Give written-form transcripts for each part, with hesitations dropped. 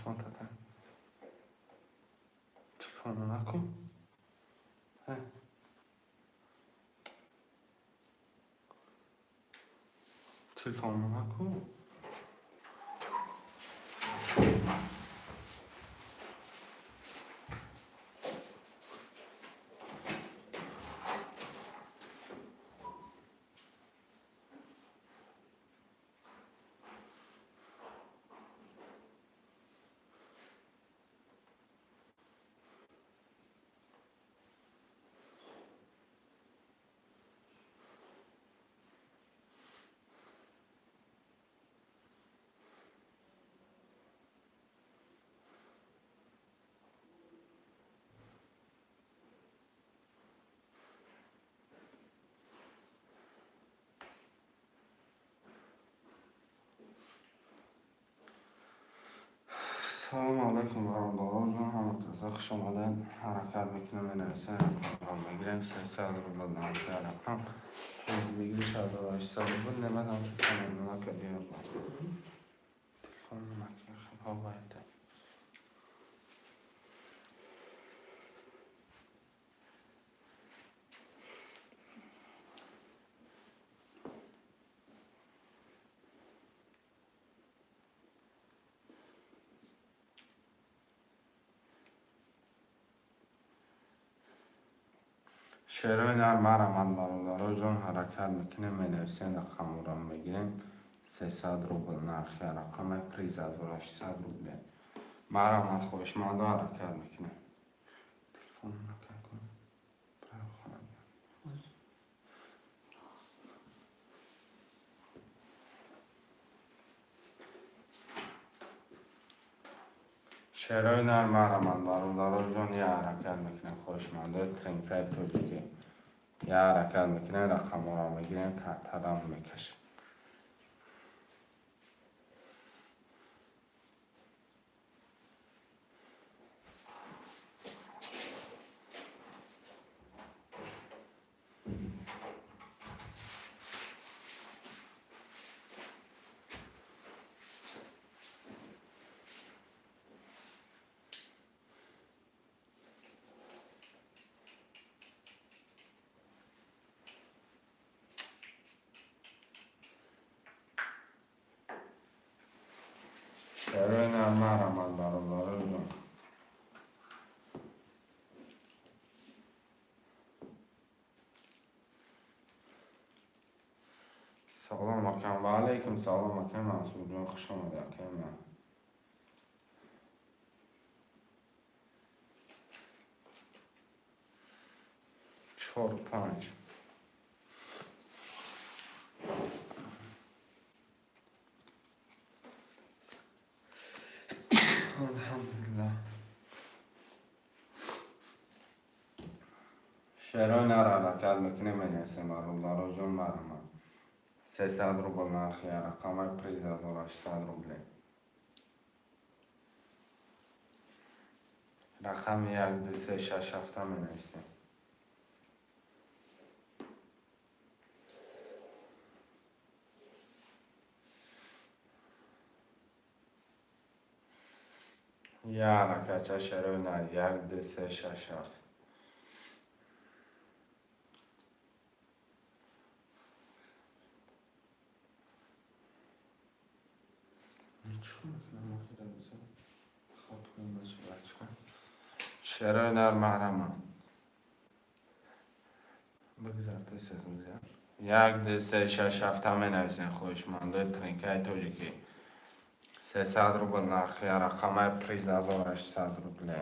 Телефон тата. Телефон накун. Телефон накун. Салому алайкум, бародарон ҷон, ҳама каса хуш омадед. Ҳаракат мекунем, менависем, рақамро мегирем, 300 рубл нархи рақам. Приз бигири 1800 рубл, немадам телефон нака биёр. Телефон нака хаб. Шерои нар, марҳамат, бародаро ҷон, ҳаракат мекунем, менависем, рақамро мегирем. 300 рубл нархи рақаме, приз 1800 рубле. Марҳамат, хоҳишмандо, ҳаракат мекунем. Телефон накун. Хона. Шерои нар, марҳамат, бародаро ҷон, я ҳаракат мекунем, хоҳишмандои тринкаи тоҷикӣ. Я ҳаракат мекунем, рақамҳоро мегирем, картарам мекашем. Шерои нар, марҳамат, бародаро ҷон. Салом, акам, ва алайкум салом, акам Мансурҷон, хуш омадед, акам ман. Чор, панҷ. Алҳамдулиллаҳ. Шерои нар, ҳаракат мекунем, менависем, бародаро ҷон, марҳамат. 300 рубл нархи рақамаи, приз 1800 рубле. Рақами як, ду, се, шаш, ҳафта менависем. Я ҳаракатча, шерои нар, як, ду, се, шаш, ҳафт. Чикор мекунам охира бизан? Хоб бача. Шерои нар, марҳамат. Бигзар, тез бигзар. Як, ду, се, шаш, ҳафта менависем, хоҳишмандои тринкаи тоҷикӣ. 300 рубл нархи рақамаи, приз 1800 рубле.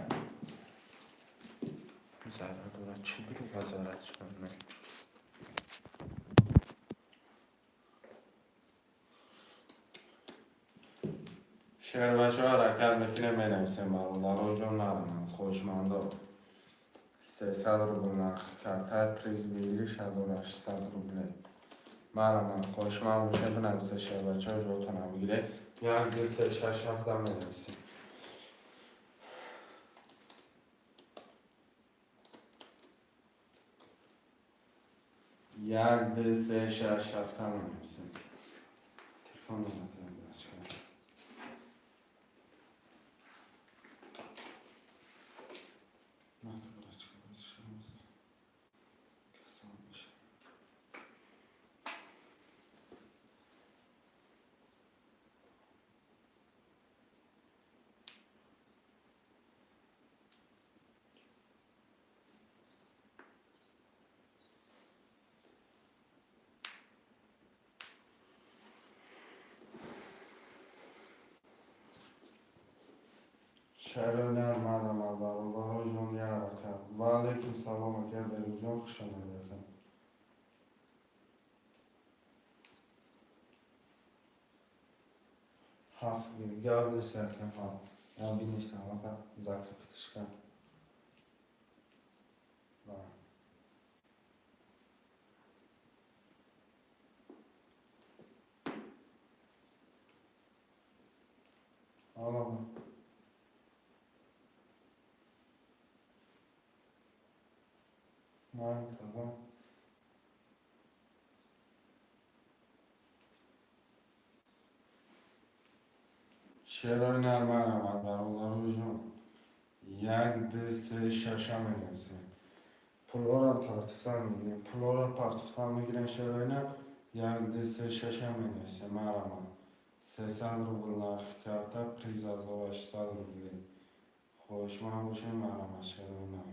Зарар дорад, чӣ дурӯға зарар шуд? Шербачо, ҳаракат мекунем, менависем, бародаро ҷон, марҳамат, хоҳишмандо. 300 рубл нархи картаи, приз бигириш 1800 рубле. Марҳамат, хоҳишманд бошед, бинависе, шербачо, ҷотонам бигире. Як, ду, се, шаш, ҳафта менависем. Як, ду, се, шаш, ҳафта менависем. Телефон. Шаҳрои нар, марҳамат, бародаро ҷон, як ҳаракат. Ва алайкум салом, ака Берӯзҷон, хуш омадед, ака. Ҳафт гап нест, ака, ҳафт. Я биништа, ака, закрепить ш кар. Да. Алло. Ман тагъа. Шерои нар, марҳамат, бародаро ҷон. Як, ду, се, шаша менависем. Пулҳоро партуфтан мегирем. Пулҳоро партуфтан мегирем, шерои нар. Як, ду, се, шаша менависем. Марҳамат. 300 рубл нархи карта, приз 1800 рубли. Хоҳишманд бошем, марҳамат, шерои нар.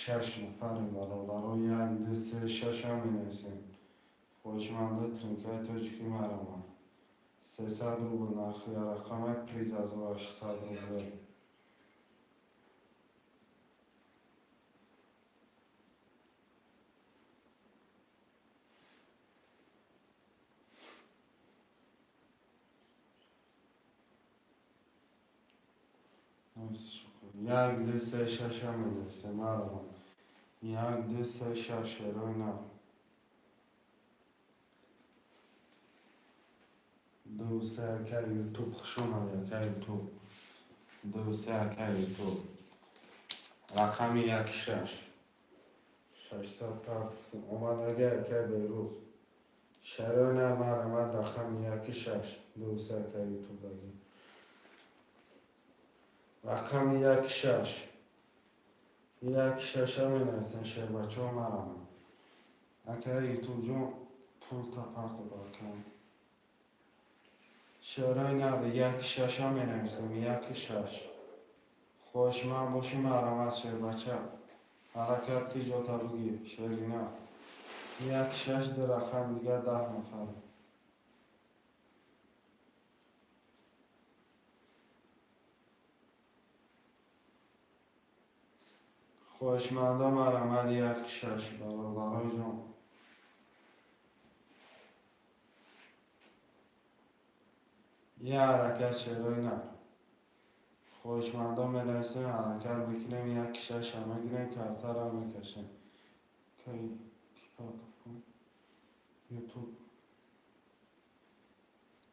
Шаш нафарем, бародаро, як, ду, се, шаша менависем. Хоҳишмандои тринкаи тоҷикӣ, марҳамат. 300 рубл нархи рақамай, приз 1800 рубле. Як, ду, се, шаша менависем, марҳамат. Як, ду, се, шаш, шерои нар. Ду, се, ака Ютуб, хуш омадед, ака Ютуб. Ду, се, ака Ютуб. Рақами як, шаш. 600 партуфтем. Омадаги, ака Берӯз. Шерои нар, марҳамат, рақами яки шаш. Ду, се, ака Ютуб даги. Рақами як, шаш. Як, шаша менависем, шербачаҳо, марҳамат. Ака Ютуб ҷон, пулта партода, ака. Шерои нар, як, шаша менависем, яки шаш. Хоҳишманд бошӣ, марҳамат, шербача. Ҳаракат ки ҷота бигир, шерина. Як, шаш, ду рақам дигар, 10 нафар. Хоҳишмандо, марҳамат, як, шаш, бародарои ҷон. Як ҳаракат, шерои нар. Хоҳишмандо менависем, ҳаракат мекунем, як, шаша мегирем, картаро мекашем. Кай ки партофт Ютуб.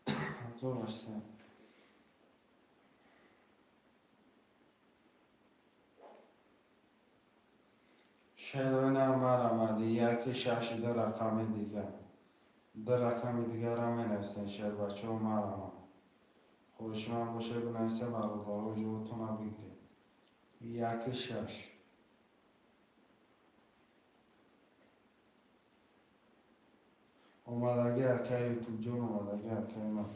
1800. Шерои нар, марҳамат, яки шаш, ду рақами дигар. Ду рақами дигарро менависем, шербачаҳо, марҳамат. Хоҳишманд боше, бинависе, бародаро, ҷоятонро бигиред. Яки шаш. Омадаги, ака Ютуб ҷон, омадаги, акаи ман.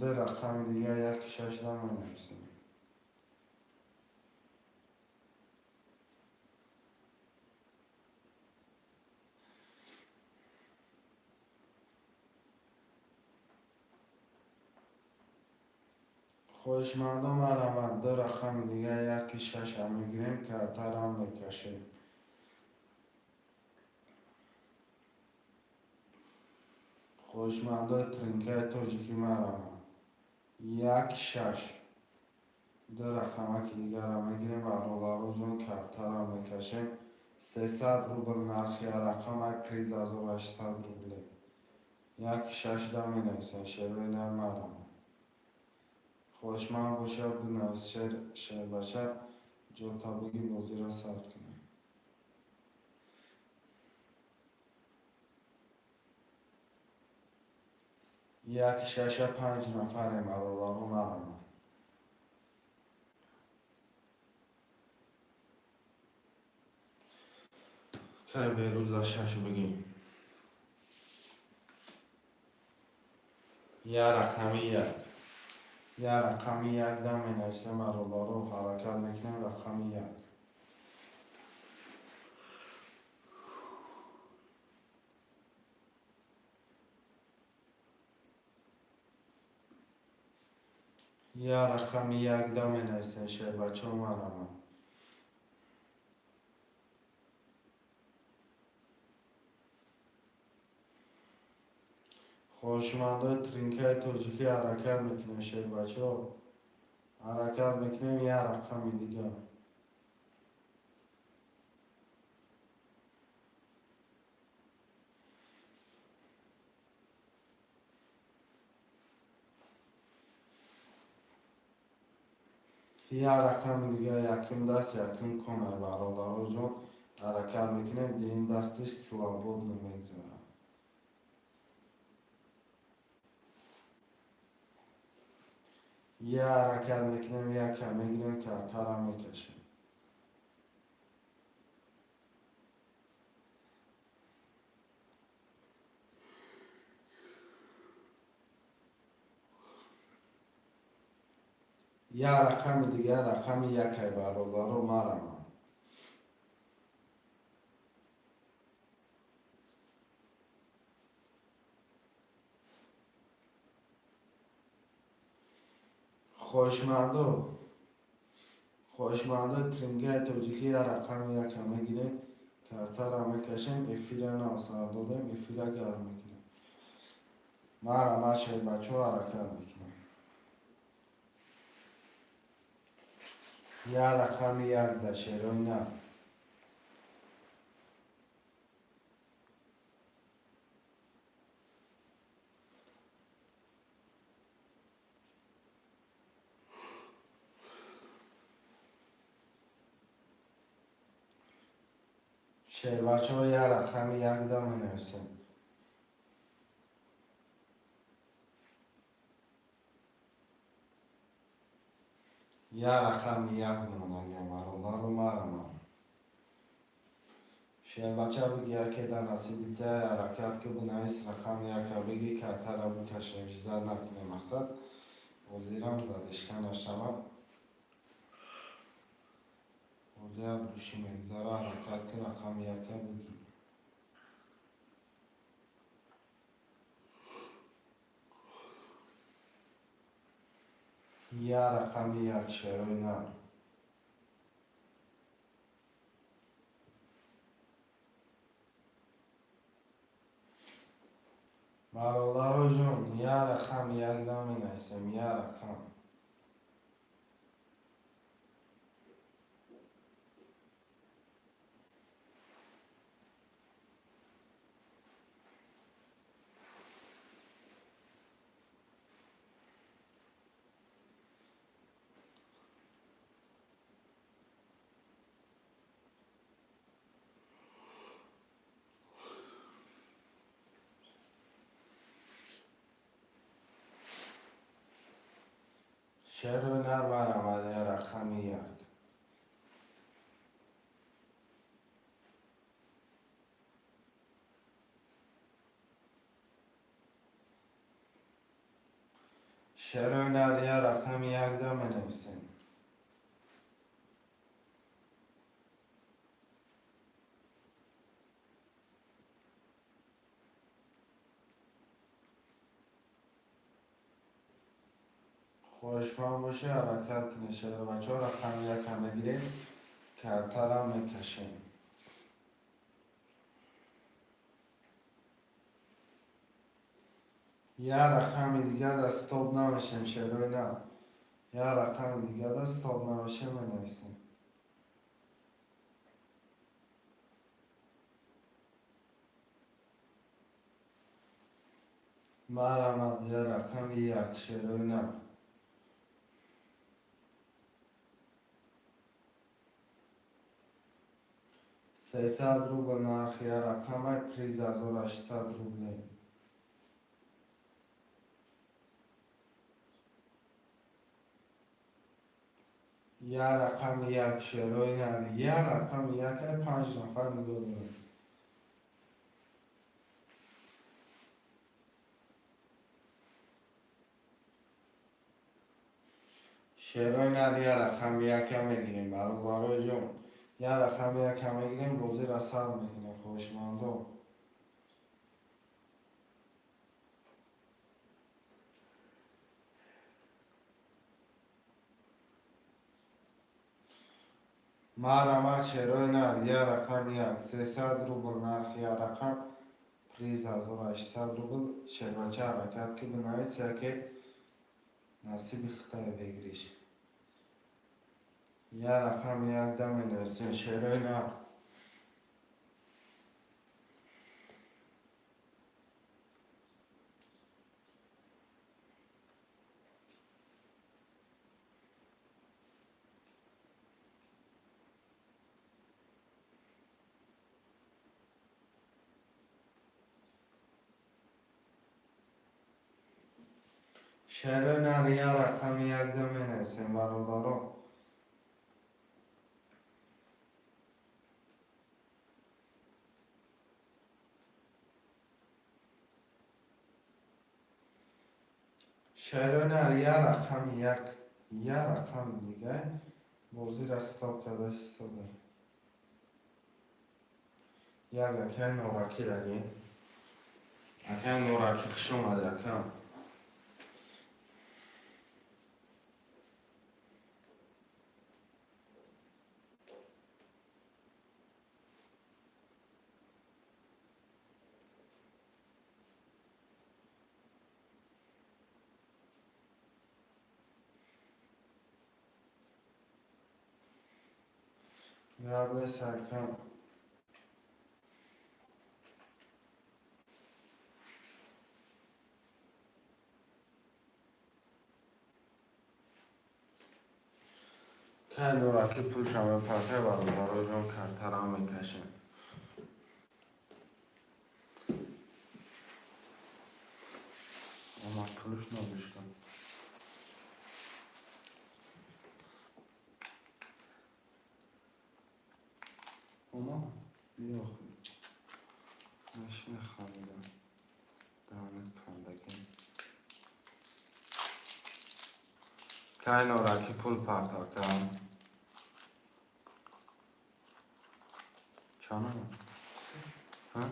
Ду рақами дигар, яки шашда менависем. Хоҳишмандо, марҳамат, ду рақами дигар, яки шаша мегирем, картаро мекашем. Хоҳишмандои тринкаи тоҷикӣ, марҳамат. Як, шаш. Ду рақамаки дигарро мегирем, бародаро ҷон, картаро мекашем. 300 рубл нархи рақамай, приз 1800 рубле. Як, шашда менависем, шерои нар, марҳамат. Хоҳишманд бошад, бинавис, шербача, ҷота бигир, бозиро сар кунем. Як, шаша, панҷ нафарем, бародаро, марҳамат. Кай Берӯза шаш бигем. Як рақами як. Як рақами якда менависем, бародаро, ҳаракат мекунем, рақами як. Я рақами якда менависем, шербачаҳо, марҳамат. Хоҳишмандои тринкаи тоҷикӣ, ҳаракат мекунем, шербачаҳо, ҳаракат мекунем. Я рақами дигар, я рақами дигар. Якум даст, якум конай, бародароҷон, ҳаракат мекунем. Дуюм дастиш свободно мегзарад. Я ҳаракат мекунем, яка мегирем, картара мекашем. Я рақами дигар, рақами якай, бародаро, марҳамат. Хоҳишмандои трингаи тоҷикӣ, я рақами яка мегирем, картара мекашем. Эфира нав сар додем, эфира гарм мекунем. Марҳамат, шербачаҳо, ҳаракат мекунем. Я рақами якда, шерои нав. Шербачаҳо, я рақами якда менависем. Я рақами як монагия, бародару, марҳамат. Шербача, биги, яке дар насиби тя, ҳаракат ки, бинавис рақами яка, биги, картара бикашем. Ждать накунем, мақсад, ҳозирам задержка нашавад. Ҳозир души мегзара, ҳаракат ки, рақами яка биги. Я рақами як, шерои нар. Бародароҷон, я рақами якда менависем, я рақам. Шерои нар, марҳамат, я рақами як. Шерои нар, я рақами якда менависем. Хоҳишманд боше, ҳаракат кунед, шербачаҳо. Рақами яка мегирем, картара мекашем. Я рақами дигар да стоп намешем, шерои нар. Я рақами дигар да стоп намешем, менависем. Марҳамат, я рақами як, шерои нар. 300 рубл нархи я рақамай, приз 1800 рубле. Я рақами як, шерои нар. Я рақами якай, панҷ нафар нигоҳ дорад. Шерои нар, я рақами яка мегирем, бародарои ҷон, я рақами яка мегирем, бозиро сар мекунем, хоҳишмандо. Марҳамат, шерои нар, я рақами як, 300 рубл нархи я рақам, приз 1800 рубл. Шербача, ҳаракат ки, бинавис, яке насиби хитай бигириш. Я рақами як да менависем, шерои нар. Шерои нар, я рақами як да менависем, бародаро. Шерои нар, я рақами як, я рақами дига бозира стоп карда истода. Як акай Норакӣ дагӣ. Акай Норакӣ, хуш омадӣ, акам. Гап нест, акам. Кай Норакӣ пулша мепартай, бародароҷон, картарам мекашем. Омад, пулш нобушка. Омад? Yo'q. Mashina xaridim. Даҳанат кандагӣ. Кай Норакӣ пул партофтам? Чанд? Ҳа?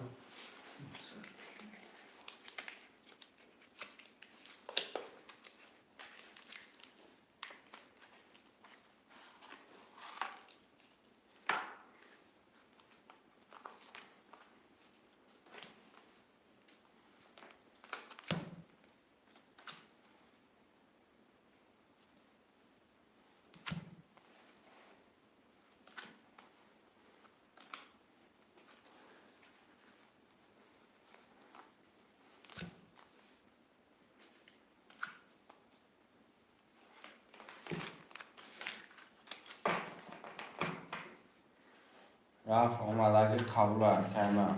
Рафт, омадагӣ қабул, акайма.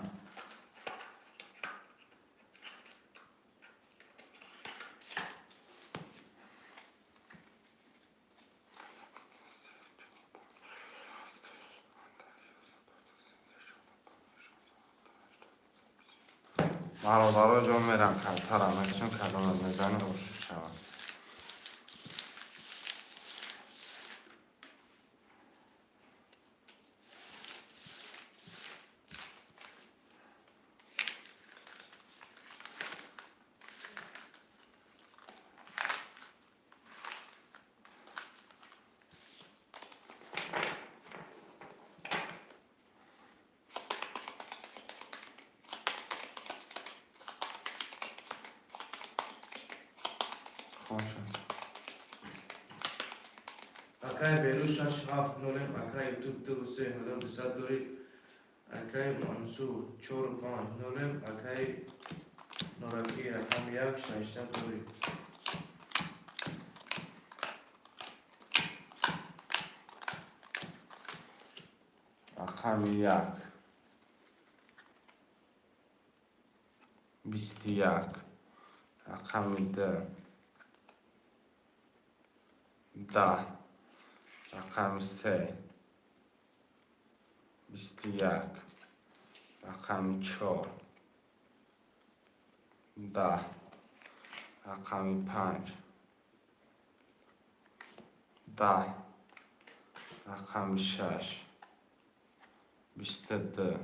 Бародаро ҷон, мерам картара мекашам, кадоме мезани, ошиқ шавад. Хоша. Акай Беру шаш ҳафт нолем, акай Ютуб ду се ҳазору дусад дорӣ, акай Мансур чору панҷ нолем, акай Норакӣ рақами як 600 дорӣ. Рақами як. 21. Рақами ду. 10. Рақами се. 21. Рақами чор. 10. Рақами панҷ. 10. Рақами шаш. 22.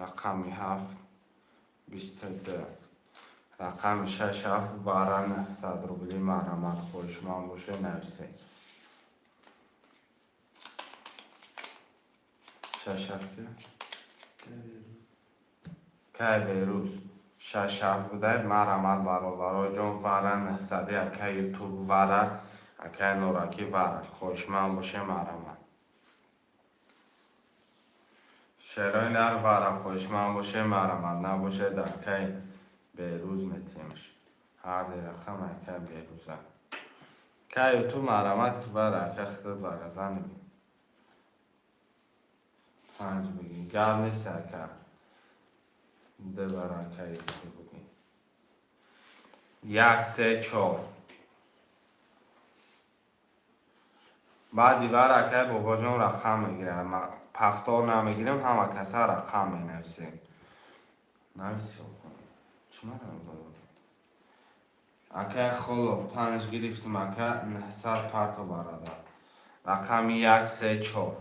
Рақами ҳафт. 22. Рақами шаш, ҳафт, бара 900 рубли. Марҳамат, хоҳишманд бошед, нависед. Шаш ҳафт ки? Кай Берӯз шаш ҳафт будай. Марамат, бародароҷон, вара 900-и акай Ютуб, вара акай Нораки, вара хоҳишманд боше, марамат. Шерои нар, вара хоҳишманд боше, марамат, набоше, акай Берӯз метиҳемш. Ҳарди рақам акай Берӯза. Кай Ютуб, марамат, вара ака, худат варазани. Панҷ бигӣ, гап нест, ака. Ду бара акай Ютуб бигӣ. Як, се, чор. Баъди вара акай Бобоҷон рақам мегирад. Повтор намегирем, ҳама каса рақам менависем. Нависи, чӣ мара? Акай Холов, панҷ гирифтум, ака, 900 парто, бародар. Рақами як, се, чор.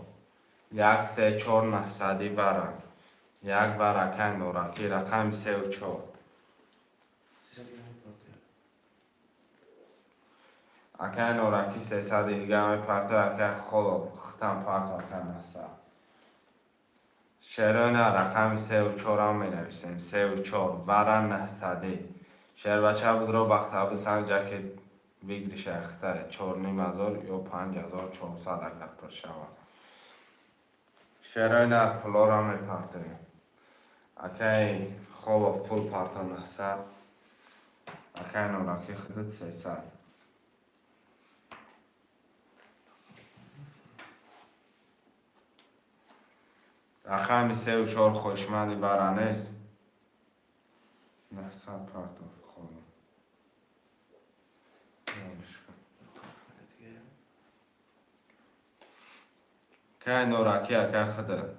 Як, се, чор, 900-и вара. Як вара акай Нораки, рақами сеу чор. 300 мепартояд. Акай Нораки 300-и дига мепарто, акай Холов хитам парто, ака, 900. Шерона рақами сеу чорам менависем. Сеу чор, вара 900-и. Шербача будро бахтаби санҷа, ки выигрыш ахта 4500 ё 5400, агар пур шавад. Шерои нар, пулора мепартоем. Акай Холов пул парто 900. Акай Нораки, худат 300. Рақами сеу чор хушманди вара нест. 900 партов холов. Ёлишка. Дига. Кай Нораки, акай худа.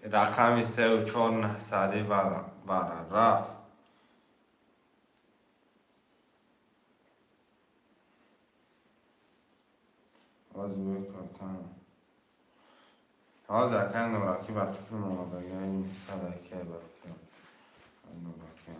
Рақами сеу чор, 900-и вара рафт. Ҳозир бикун. Ҳозир акай Нораки ба фикрам омадага, ин сад акай ба фикрам. Нораки.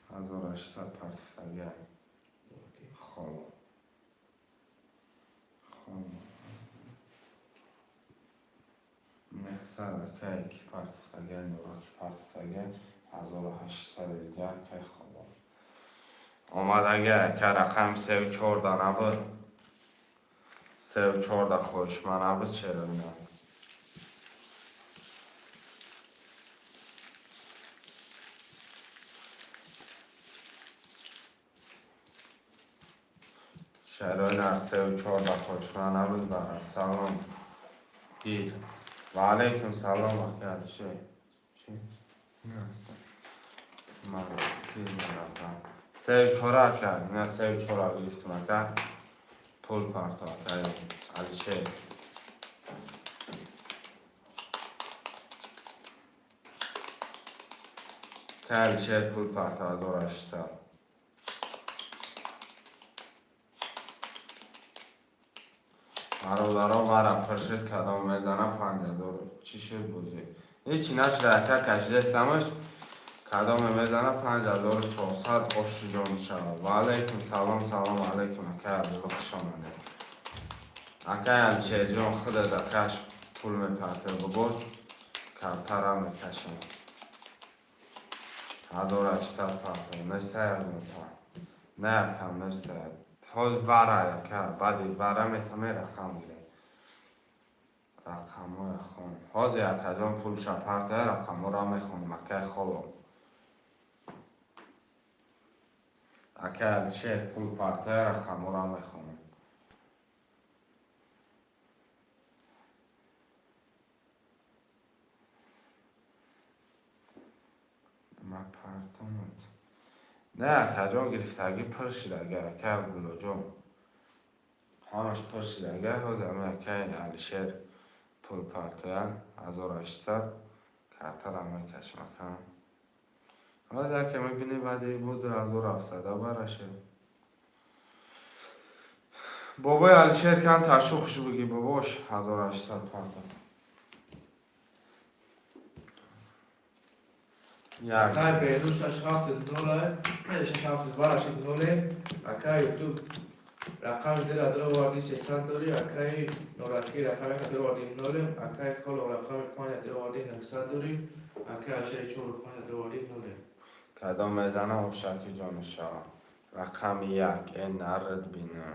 1800 партифтага. Холо. Холо. 900 акай ки партифтага, Нораки партифтага, 1800 дига акай холо. Омадага ака, рақам севу чорда набуд. Севу чорда хоҳишманд набуд, черо на? Шарои нар, севу чорда хоҳишманд набуд, бара. Салом. Гир. Ва алайкум салом, ака Алишер. Чӣ? Не аст. Ман гир меравам. Севу чора ака, на севу чора гирифтум, ака. Пул парто, ака Алишер. Ака Алишер пул парто 1800. Бародаро, вара пуршид, кадом мезана 5000. Чӣ шуд бозӣ? Ҳечи нашуда, ака, кашидесамаш, кадоме мезана 5400 ошуҷон шавад. Ва алайкум салом, салом алайкум, ака Абдулло, хуш омадед. Акай Алишерҷон, худат акаш пул мепартои, бубош, картара мекашем. 1800 парто, неста ягонта. На якам неста. Ҳоз вара яка, баъди вара метавонем рақам гирем. Рақамҳоя хон. Ҳозир акаҷон пулша партоя, рақамҳоро мехонам, акай Холо. Акай Алишер пул партоя, рақамҳоро мехонам. Ма партомад. Не, акаҷон, гирифтагӣ пур шидага, акай Абдуллоҷон. Ҳамаш пур шидага, ҳозир ами акай Алишер пул партоя 1800, картара мекашам, ака. Ҳозир ака мебинӣ, баъди бо 2700 бараше. Бобои Алишер, кан ташухш бигӣ, бобош, 1800 парто. Як. Акай Беҳрӯз 6 7 0, 6 7 2 рашид 0. Акай Ютуб рақами дира даровардӣ, 600 дорӣ. Акай Норакӣ рақами 1 даровардӣ, 0. Акай Холо рақами 5 даровардӣ, 900 дорӣ. Акай Ашери 4 5 даровардӣ, 0. Кадом мезана, ошаки ҷон шава. Рақами 1 э нард бина.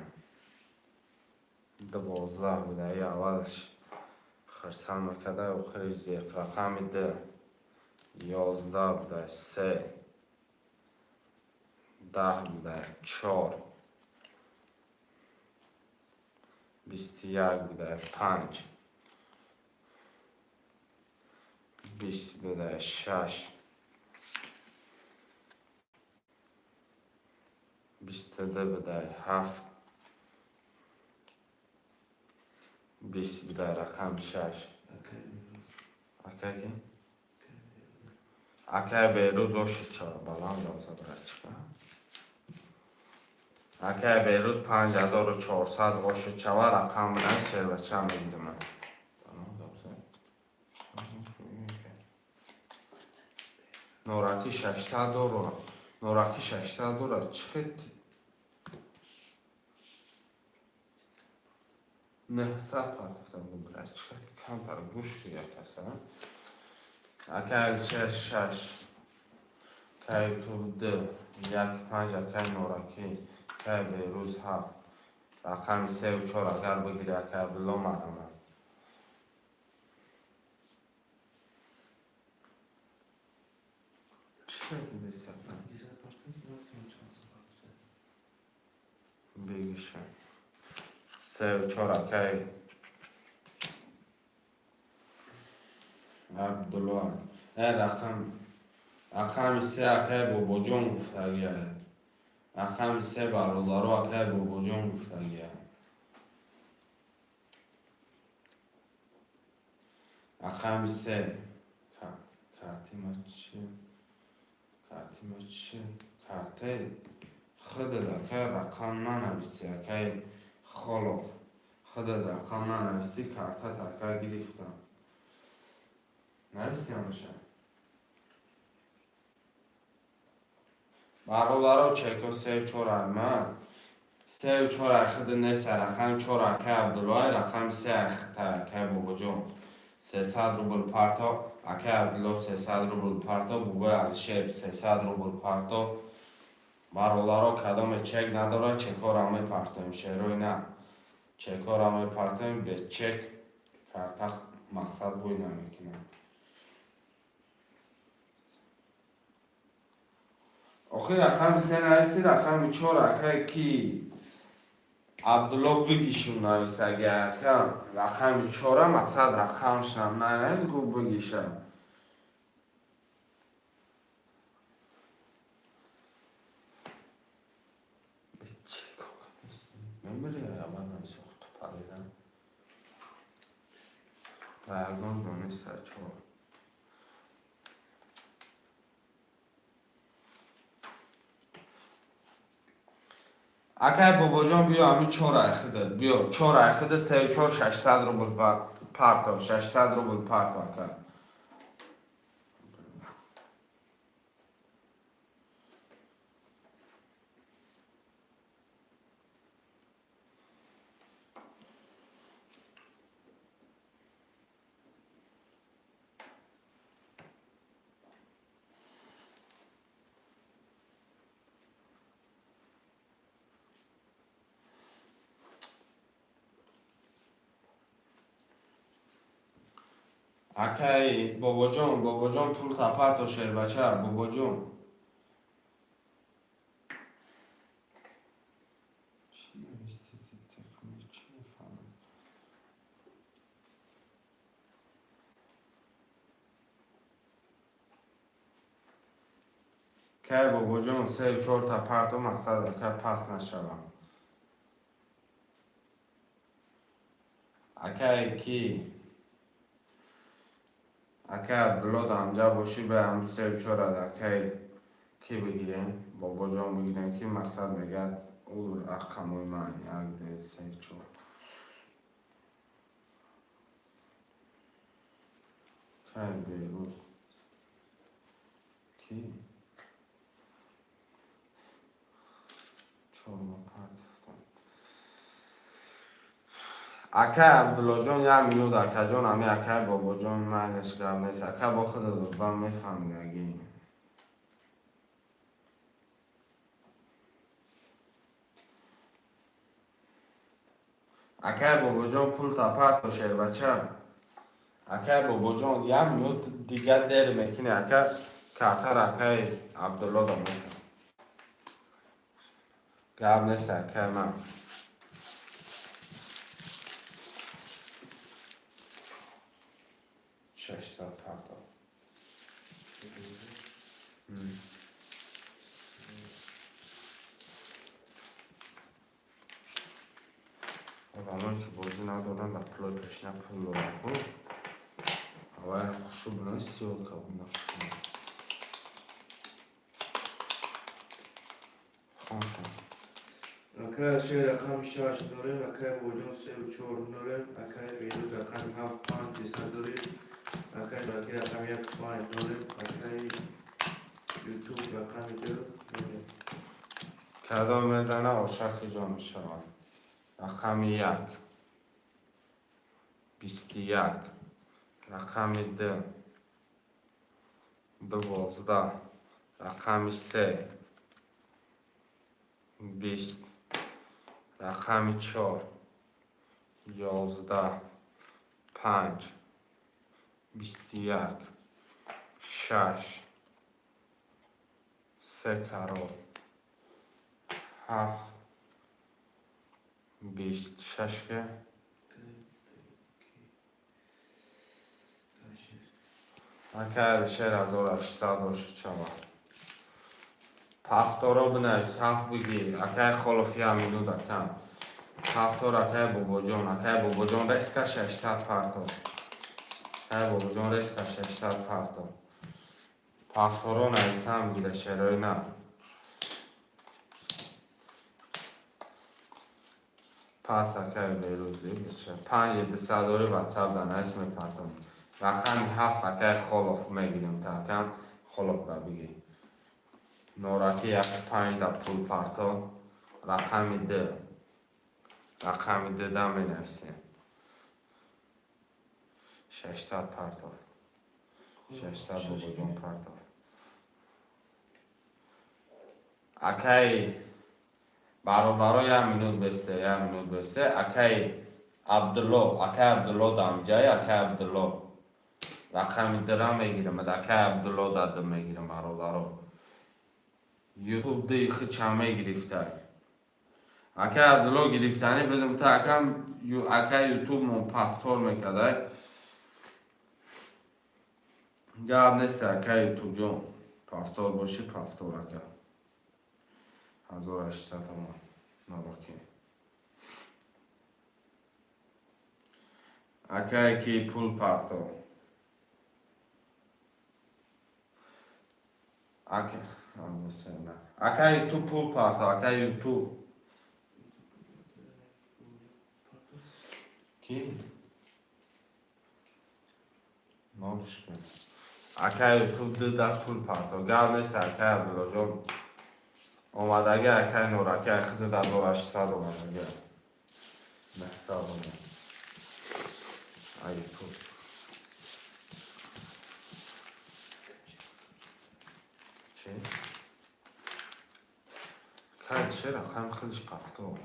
12 буда, и аввалаш хирсанд мекарда, охириш зиқ. Рақами 2 11 буда, 3 10 буда, 4 21 буда, 5 20 буда, 6 22 буда, 7 20 буда, рақами 6. Акай Беҳрӯз. Акай ки? Акай Беҳрӯз оши чава баланд оза, братчика. Акай Беҳрӯз 5400 оши чава, рақам бидан, шербача мегирам. Баланд оза. Нораки 600 дора. Нораки 600 дора. Чӣ хел 900 партофта буд, братчика. Камтар гӯш ки якаса. Акай Алишер 6. Акай Ютуб 2. 1 5 акай Нораки. Акай Беҳрӯз 7. Рақами 3 4 агар бигири, акай Абдулло, марҳамат. Чӣ бидеса? 50 партофт, 400 партофт. Бигиша. 3 4 акай Абдулло. Э рақами 3 акай Бобоҷон гуфтагия. Рақами 3, бародаро, акай Бобоҷон гуфтагия. Рақами 3. Картима чӣ? Картима чӣ? Картаи худат, акай, рақам нанависӣ, акай Холов. Худат рақам нанависӣ, картат, акай, гирифтам. Нависӣ ҳамаша. Бародаро, чеко 3 4 ама. 3 4 ай худ неса, рақами 4 акай Абдуллои, рақами 3 ай хитай, акай Бобоҷон. 300 рубл парто, акай Абдулло 300 рубл парто, бобои Алишер 300 рубл парто. Бародаро, кадоме чек надорад, чекора мепартоем, шерои на. Чекора мепартоем, бе чек карта мақсад бӯй намекунад. Охир рақами 3 нависи, рақами 4 акай ки Абдулло бигишум нависаги, ака. Рақами 4 мақсад рақамшам нанавис, гу бигиша. Мемири аввал намисохту паридан. Ва ягон ҷо неста 4. Акай Бобоҷон, биё, ами 4 ай худат, биё, 4 ай худат, 3 4 600 рубл парто, 600 рубл парто, ака. Акай Бобоҷон, Бобоҷон, пул тапарто, шербача, Бобоҷон. Чӣ нависти? Чӣ мефаҳмам? Кай Бобоҷон, 3 4 та парто, мақсад, акай, пас нашавам. Акай ки акай Абдулло дамҷа бошӣ, ба ҳам 3 4 акай ки бигирем, Бобоҷон бигирем, ки мақсад мегӯяд ӯ рақамои ман 1 2 3 4. Кай Беҳрӯз ки Ки? Чорма партофтам. Акай Абдуллоҷон, як минут, акаҷон, ами акай Бобоҷон, майлаш, гап нест. Ака, бо худат ба мефаҳмидаги. Акай Бобоҷон, пулта парто, шербача. Акай Бобоҷон, як минут дига дер мекунӣ, ака, картара акай Абдулло да метам. Гап нест, акай ман. 600 партов. Одамое ки бозӣ надоранд, дар пулои пешина пул доранд, хуб? Аввал хушу бинавис, сиёка бина хушу. Хоншон. Акай Алишер, рақами шаш нолем, акай Бобоҷон сеу чор нолем, акай Беҳрӯз рақами ҳафт панҷ дусад дорем, акай Нораки рақами як панҷ нолем, акай Ютуб рақами ду нолем. Кадом мезана, ошаки ҷо мешавад. Рақами як. 21. Рақами ду. 12. Рақами се. 20. Рақами чор. 11. Панҷ. 21. Шаш. Се карор. Ҳафт. 20. Шаш ке? Акай Алишер, 1800 бошад шавад. Ҳафторо бинавис, ҳафт бигир. Акай Холов, як минут, акам. Ҳафтор, акай Бобоҷон, акай Бобоҷон резко 600 парто. Акай Бобоҷон, резко 600 парто. Ҳафторо нависам гира, шерои на. Пас акай Берӯзи, панҷи дусадори ватсап да навис, мепартом. Рақами ҳафт, акай Холов, мегирем та, акам Холов да бигир. Нораки як панҷ да пул парто. Рақами д. Рақами д да менависем. 600 партов. 600 Бобоҷон партов. Акай бародаро, як минут бесте, як минут бесте. Акай Абдулло, акай Абдулло дамҷай, акай Абдулло. Рақами дра мегирам, акай Абдулло да мегирам, бародаро. Ютуб ди хича мегирифтай. Акай Абдулло, гирифтанӣ бидум та, акам, акай Ютуб мон повтор мекардай. Гап нест, акай Ютуб ҷон. Повтор боши, повтор, ака. 1800 томон нороки. Акае ки пул парто. Ака, акай Ютуб пул парто, акай Ютуб. Ки? Нолиш кун. Акай Ютуб ду да пул парто. Гап нест, акай Абдуллоҷон. Омадаги акай Нораки, ай худ 1800 омадаги. 900 омад. Ай Ютуб. Чӣ? Кай чӣ рақам худиш повтор.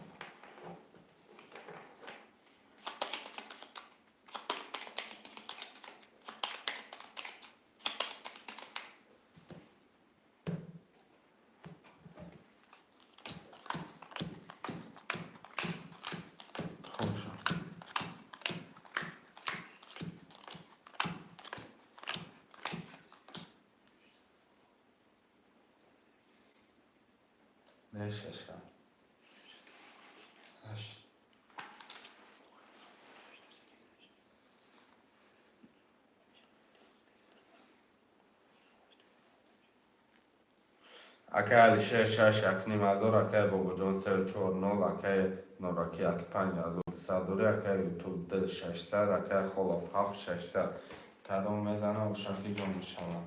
Хорошо. Не шаша. Ҳашт. Акай Алишер шаш якним ҳазор, акай Бобоҷон сеу чор нол, акай Нораки як 5200 дори, акай Ютуб д 600, акай Холов ҳафт 600. Кадом мезана, ошаки ҷо мешавад.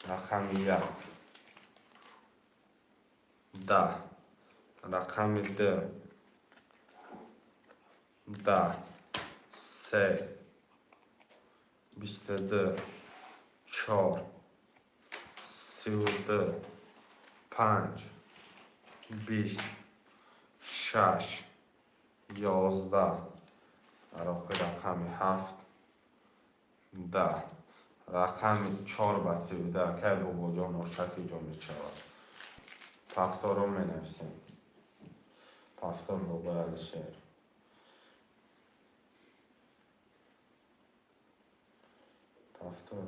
Рақами як, 10, рақами ду, 10, се, 22, чор, 32, панҷ, 20, шаш, 11, дар охир рақами ҳафт, 10, рақами чор ба 32. Акай Бобоҷон, ошаки ҷо мешавад. Повторо менависем. Повтор, бобои Алишер. Повтор,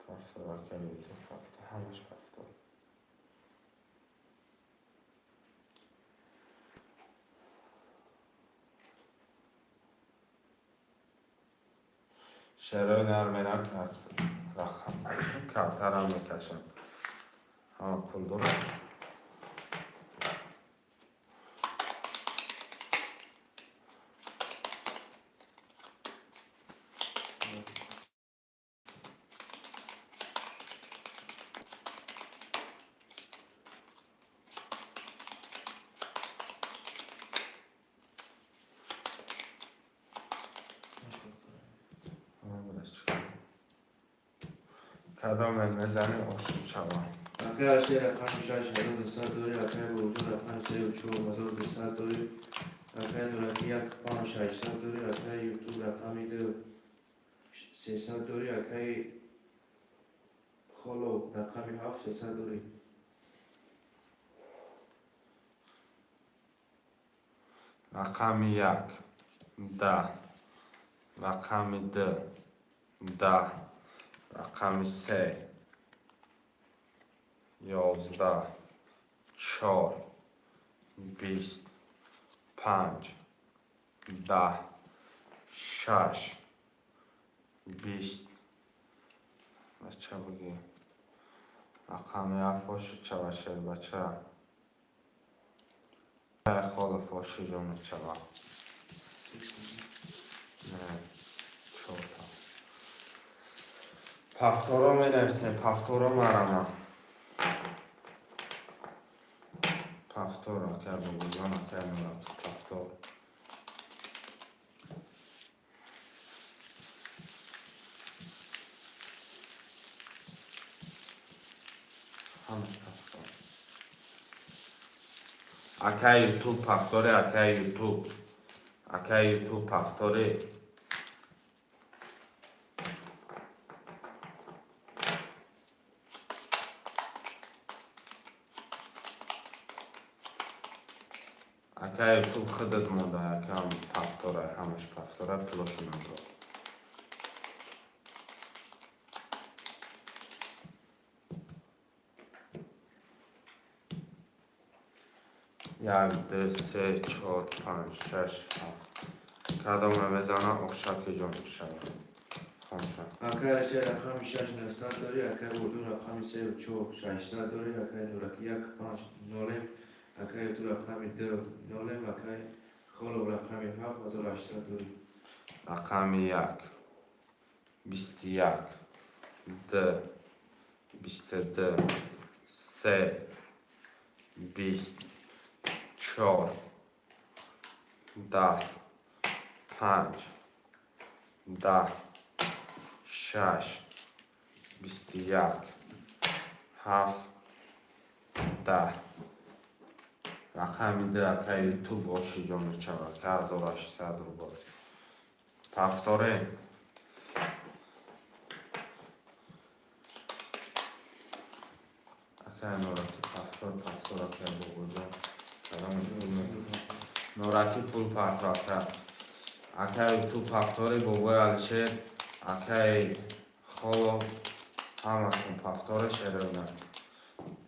повтор, акай Ютуб, повтор, ҳамаш повтор. Шерои нармена рақам картарам мекашам. Ҳама пул дорад. Кадоме мезани, ошу чава. Акай Алишер, рақами шаш 1200 дорӣ. Акай Бобоҷон, рақами сею чор 1200 дорӣ. Акай Нураки, як, панҷ 600 дорӣ. Акай Ютуб, рақами ду 300 дорӣ. Акай Холо, рақами ҳафт 300 дорӣ. Рақами як, 10, рақами ду, 10, рақами се, 11, чор, 20, панҷ, 10, шаш, 20. Бача, буги, рақами ҳафт оши чава, шербача. Холов, оши ҷо мечава. Не, чорта. Повторо менависем, повторо марама. Повтор, акай Бобоҷон, акай Нурак, повтор. Ҳамаш повтор. Акай Ютуб, повторе, акай Ютуб. Акай Ютуб, повторе. Акай Ютуб, худат монда, акам повтора, ҳамаш повтора, пулошо надор. Як, ду, се, чор, панҷ, шаш, ҳафт. Кадоме мезана, ошаки ҷо мешавад. Хонша. Акай Алишер, рақами шаш 900 дорӣ. Акай Бобоҷон, рақами сею чор 600 дорӣ. Акай Нураки, як, панҷ нолем. Акай Ютуб, рақами ду нолем. Акай Холов, рақами ҳафт 1800 дорӣ. Рақами як, 21, ду, 22, се, 20, чор, 10, панҷ, 10, шаш, 21, ҳафт, 10. Рақами ду, акай Ютуб, оши ҷо мечавад, 1800 рубл. Повторе. Акай Нураки, повтор, повтор, акай Бобоҷон. Нураки пул партов, ака. Акай Ютуб, повторе, бобои Алишер, акай Холов, ҳаматон повторе, шероина.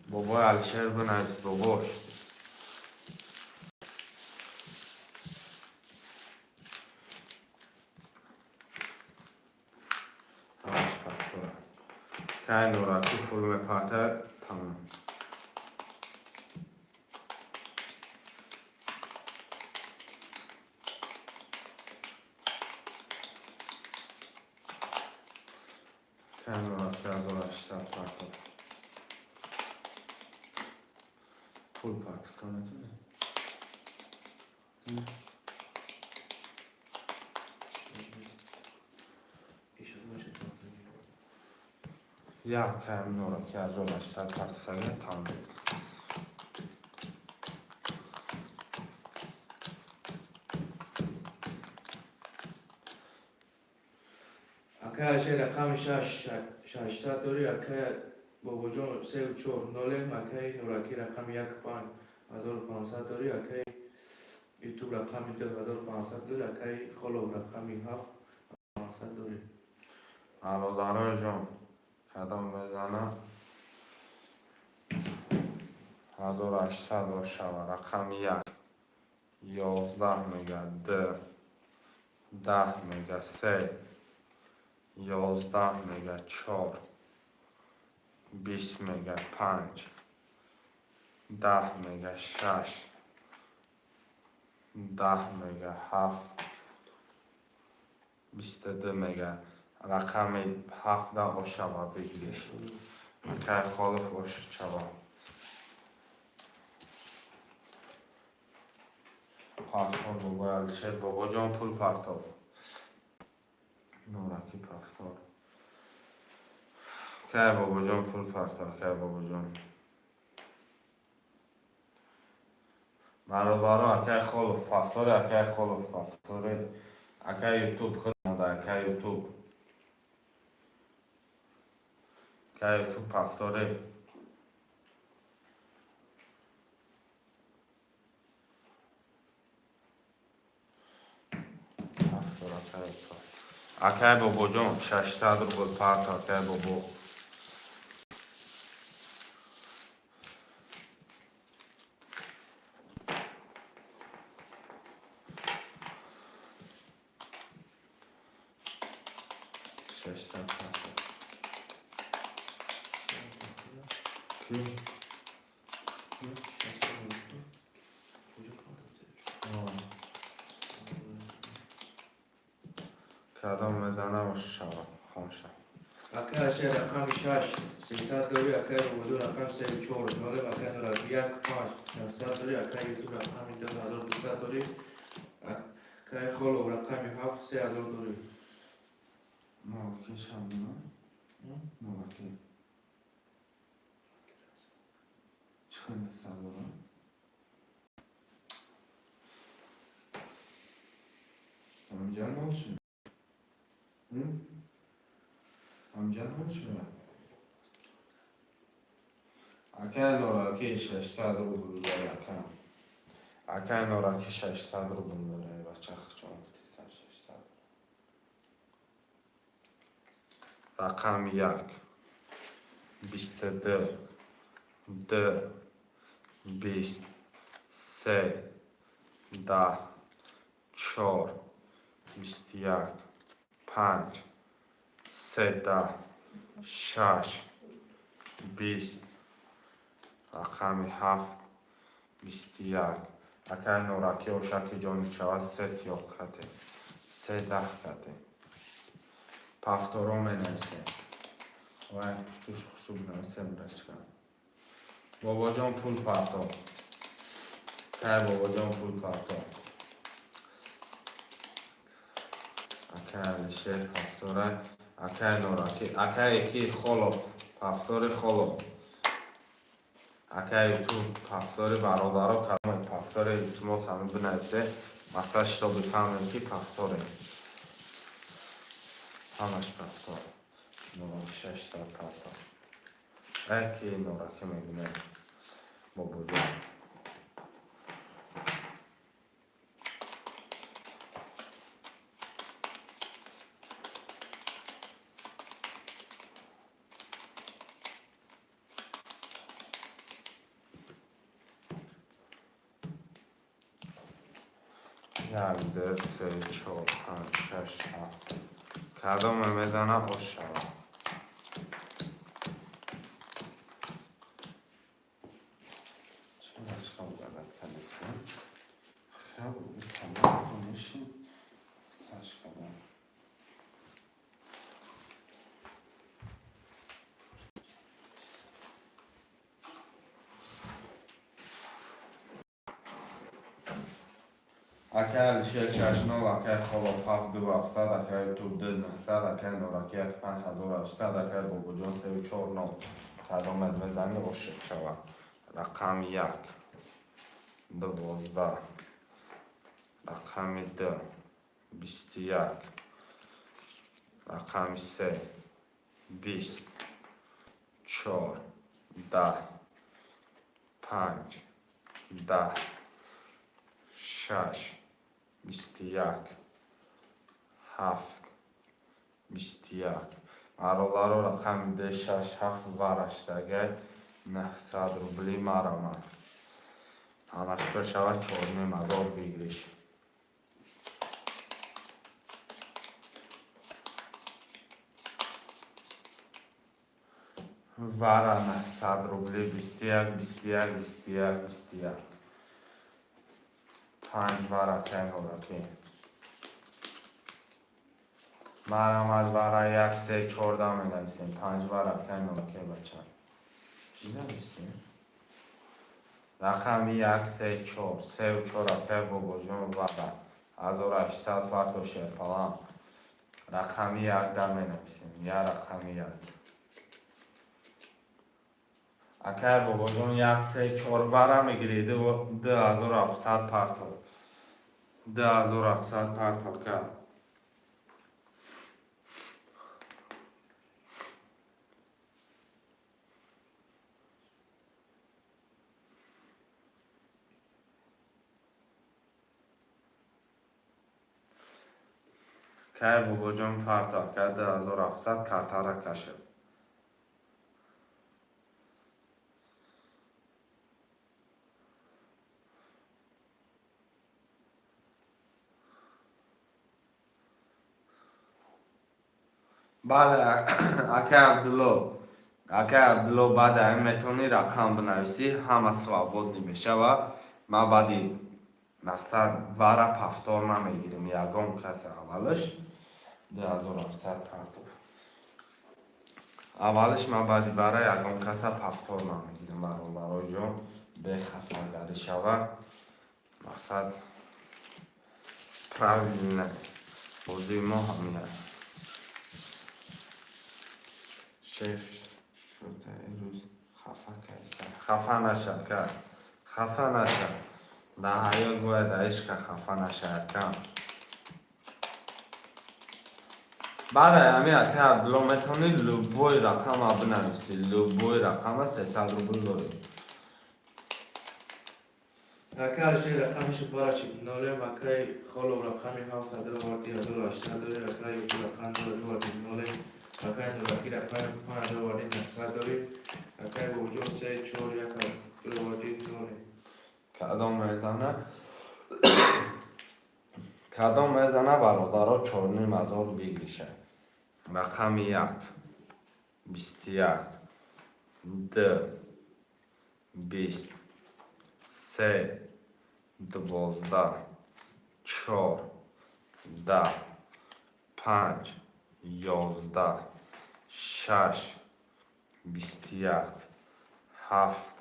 Бобои Алишер, бинавис, бобош. Ҳамаш повтора. Кай Нураки пул мепарта, тамом. Камера 1800 партов. Пул партов метавонӣ? Як камера 1800 партов тамом. Акай Алишер рақами шаш 600 дорӣ, акай Бобоҷон сеу чор нолем, акай Нуракӣ рақами як 5500 дорӣ, акай Ютуб рақами 2500 дорӣ, акай Холов рақами 7500 дорӣ. Бародарои ҷон, кадом мезана 1800 шава. Рақами як 11 мега д, 10 мега се, 11 мега чор, 20 мега панҷ, 10 мега шаш, 10 мега ҳафт, 22 мега. Рақами ҳафта ошава бигириш. Акай Холов ошчава. Партов, бобои Алишер, бобоҷон, пул партов. Нораки пафтор. Кай бобоҷон, пул партов, кай бобоҷон. Бародаро, акай Холов пафтори, акай Холов пафтори, акай Ютуб худ мода, акай Ютуб. Акай Ютуб пафтори. Пафтор, акай Ютуб. Акай бобоҷон, 600 рубл парто, акай бобо. 600 парто. Ки? Куҷо партофтед? Кадом мезана ошава, хомша. Акай Алишер рақами шаш 300 дорӣ, акай Бобоҷон рақами сеу чор нолем, акай Нуракӣ як 5900 дорӣ, акай Ютуб рақами 2200 дорӣ, акай Холов рақами ҳафт 3000 дорӣ. Нораки шамна? Нораки. Чӣ хел сардора? Амҷан olsun. Hı? Амҷан olsun. Акай Нораки 600 рубл дора, ака. Акай Нораки 600 рубл дора, бача хчон гуфтесан 600. Рақами як 22 д, 20, се, 10, чор, 21, панҷ, се, 10, шаш, 20, рақами ҳафт, 21. Акай Нораки ошаки ҷони шавад, се тиёқ кате, се даҳ кате. Пафторо менависем. Вай пуштуш хушуб нависем, брачка. Бобоҷон, пул партов. Кай бобоҷон, пул партов. Акай Алишер пафтора, акай Нораки, акай ки Холов, пафтори Холов. Акай Ютуб пафтори. Бародаро, кадоме пафтори, илтимос, ҳами бинависе. Масалан, шито бифаҳмем, ки пафторе. Ҳамаш пафтор. Нораки 600 партов. Ай ки Нораки мегӯям. Бобоҷон. Як, ду, се, чор, панҷ, шаш, ҳафт. Кадоме мезана ош шавад. Чора чиқа угадать кардистем? Хел тамом нишин. Таш кардам. Акай Алишер 6-0, акай Холов 7-2 700, акай Ютуб 2-900, акай Нораки 1 5800, акай Бобоҷон 3-4-0. Кадомет мезани, ошиқ шава. Рақами як, 12, рақами ду, 21, рақами се, 20, чор, 10, панҷ, 10, шаш, 21, ҳафт, 21. Бародаро, рақами д, шаш, ҳафт вараштагай, 900 рубли марамад. Ҳамаш пур шавад, 4500 выигрыш. Вара 900 рубли, 21, 21, 21, 21. Панҷ вара кайнораки. Марамад, вара як, се, чорда менависем. Панҷ вара кайнораки, бача. Чӣ нависем? Рақами як, се, чор, сеу чор, акай Бобоҷон вара. 1800 парто, шерпалам. Рақами якда менависем. Я рақами як. Акай Бобоҷон, як, се, чор вара мегирӣ, 2700 парто. 2700 парто, ака. Кай Бобоҷон парто, ака, 2700 картара кашид. Бале, акай Абдулло, акай Абдулло, баъд ами метавонӣ рақам бинависӣ, ҳама свободный мешава. Ман баъди мақсад вара повтор намегирем ягон каса. Аввалаш 2700 партов. Аввалиш ман баъди вара ягон каса повтор намегирем, бародароҷон, бехафагарӣ шава. Мақсад правильно бозии мо ҳамин аст. Шеф шуда рӯз хафа кайса. Хафа наша, ка. Хафа наша. Дар ҳаёт бояд ишқа хафа наша, ака. Баъд ами, ака Абдулло, метавонӣ любой рақама бинависӣ. Любой рақама 300 рубл дорӣ. Ака Алишер рақами шупарачи нолем, акай Холов рақами ҳафт ҳазор варди 1800 дорӣ, акай Ютуб рақами нол варди нолем, акай Нураки рақами панҷ ҳазор варди 900 дорӣ, акай Бобоҷон се, чор, як варди нолем. Кадом мезана? Кадом мезана, бародаро, 4500 выигрыша. Рақами як, 21, д, 20, се, 12, чор, 10, панҷ, 11, шаш, 21, ҳафт,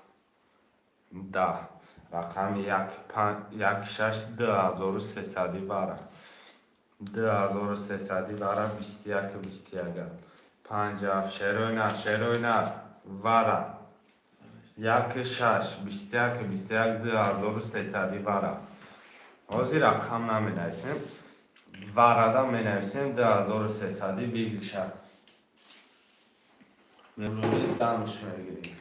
10. Рақами як, як, шаш, 2300 вара. 2300 вара, 21, 21. Панҷ, ҳафт, шеройнар, шеройнар, вара. Як, шаш, 21, 21, 2300 вара. Ҳозир рақам наменависем. Варада менависем 2300 выигрыша. Мемрӯзи дамш мегирем.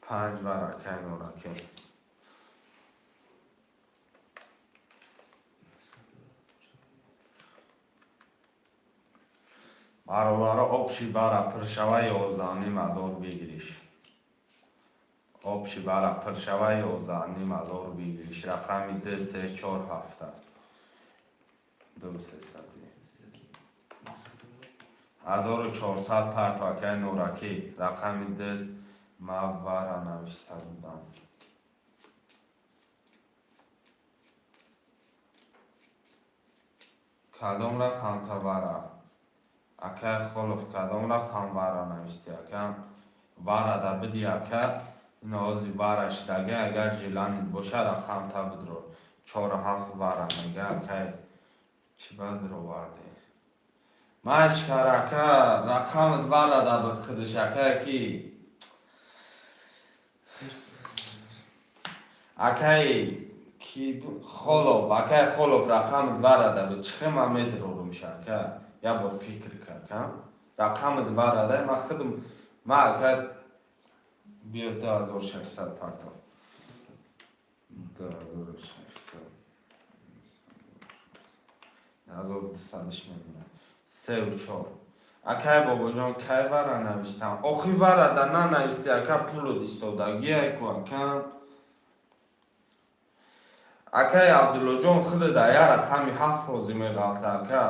Панҷ вара, акай Нораке. Бародаро, общий вара пуршава, 11,5 ҳазор выигрыш. Общий вара пуршава, 11,5 ҳазор выигрыш. Рақами д, се, чор, ҳафта. Ду сесади. 1400 парто, акай Нуракӣ. Рақами дс ма вара навишта будам. Кадом рақамта вара? Акай Холов, кадом рақам вара нависти, ака? Варада биди, ака. Инози вара шидаги, агар желание боша, рақам та бидро. Чору ҳафт вара мега, акай. Чӣ ба дировардӣ? Мачкар, ака, рақамат варада буд худаш, ака, ки акай ки Холов, акай Холов, рақамат варада буд. Чӣ хел ман медирорумша, ака? Як бор фикр кар, ака. Рақамат варада, ман худам, ман, ака, биё, 2600 партов. 2600. 1200-ш мемонад. Севу чор. Акай Бобоҷон, кай вара навиштам? Охи варада нанависти, ака, пулут истодагиай ку, ака. Акай Абдуллоҷон, худада я рақами ҳафт ҳозир меғалта, ака.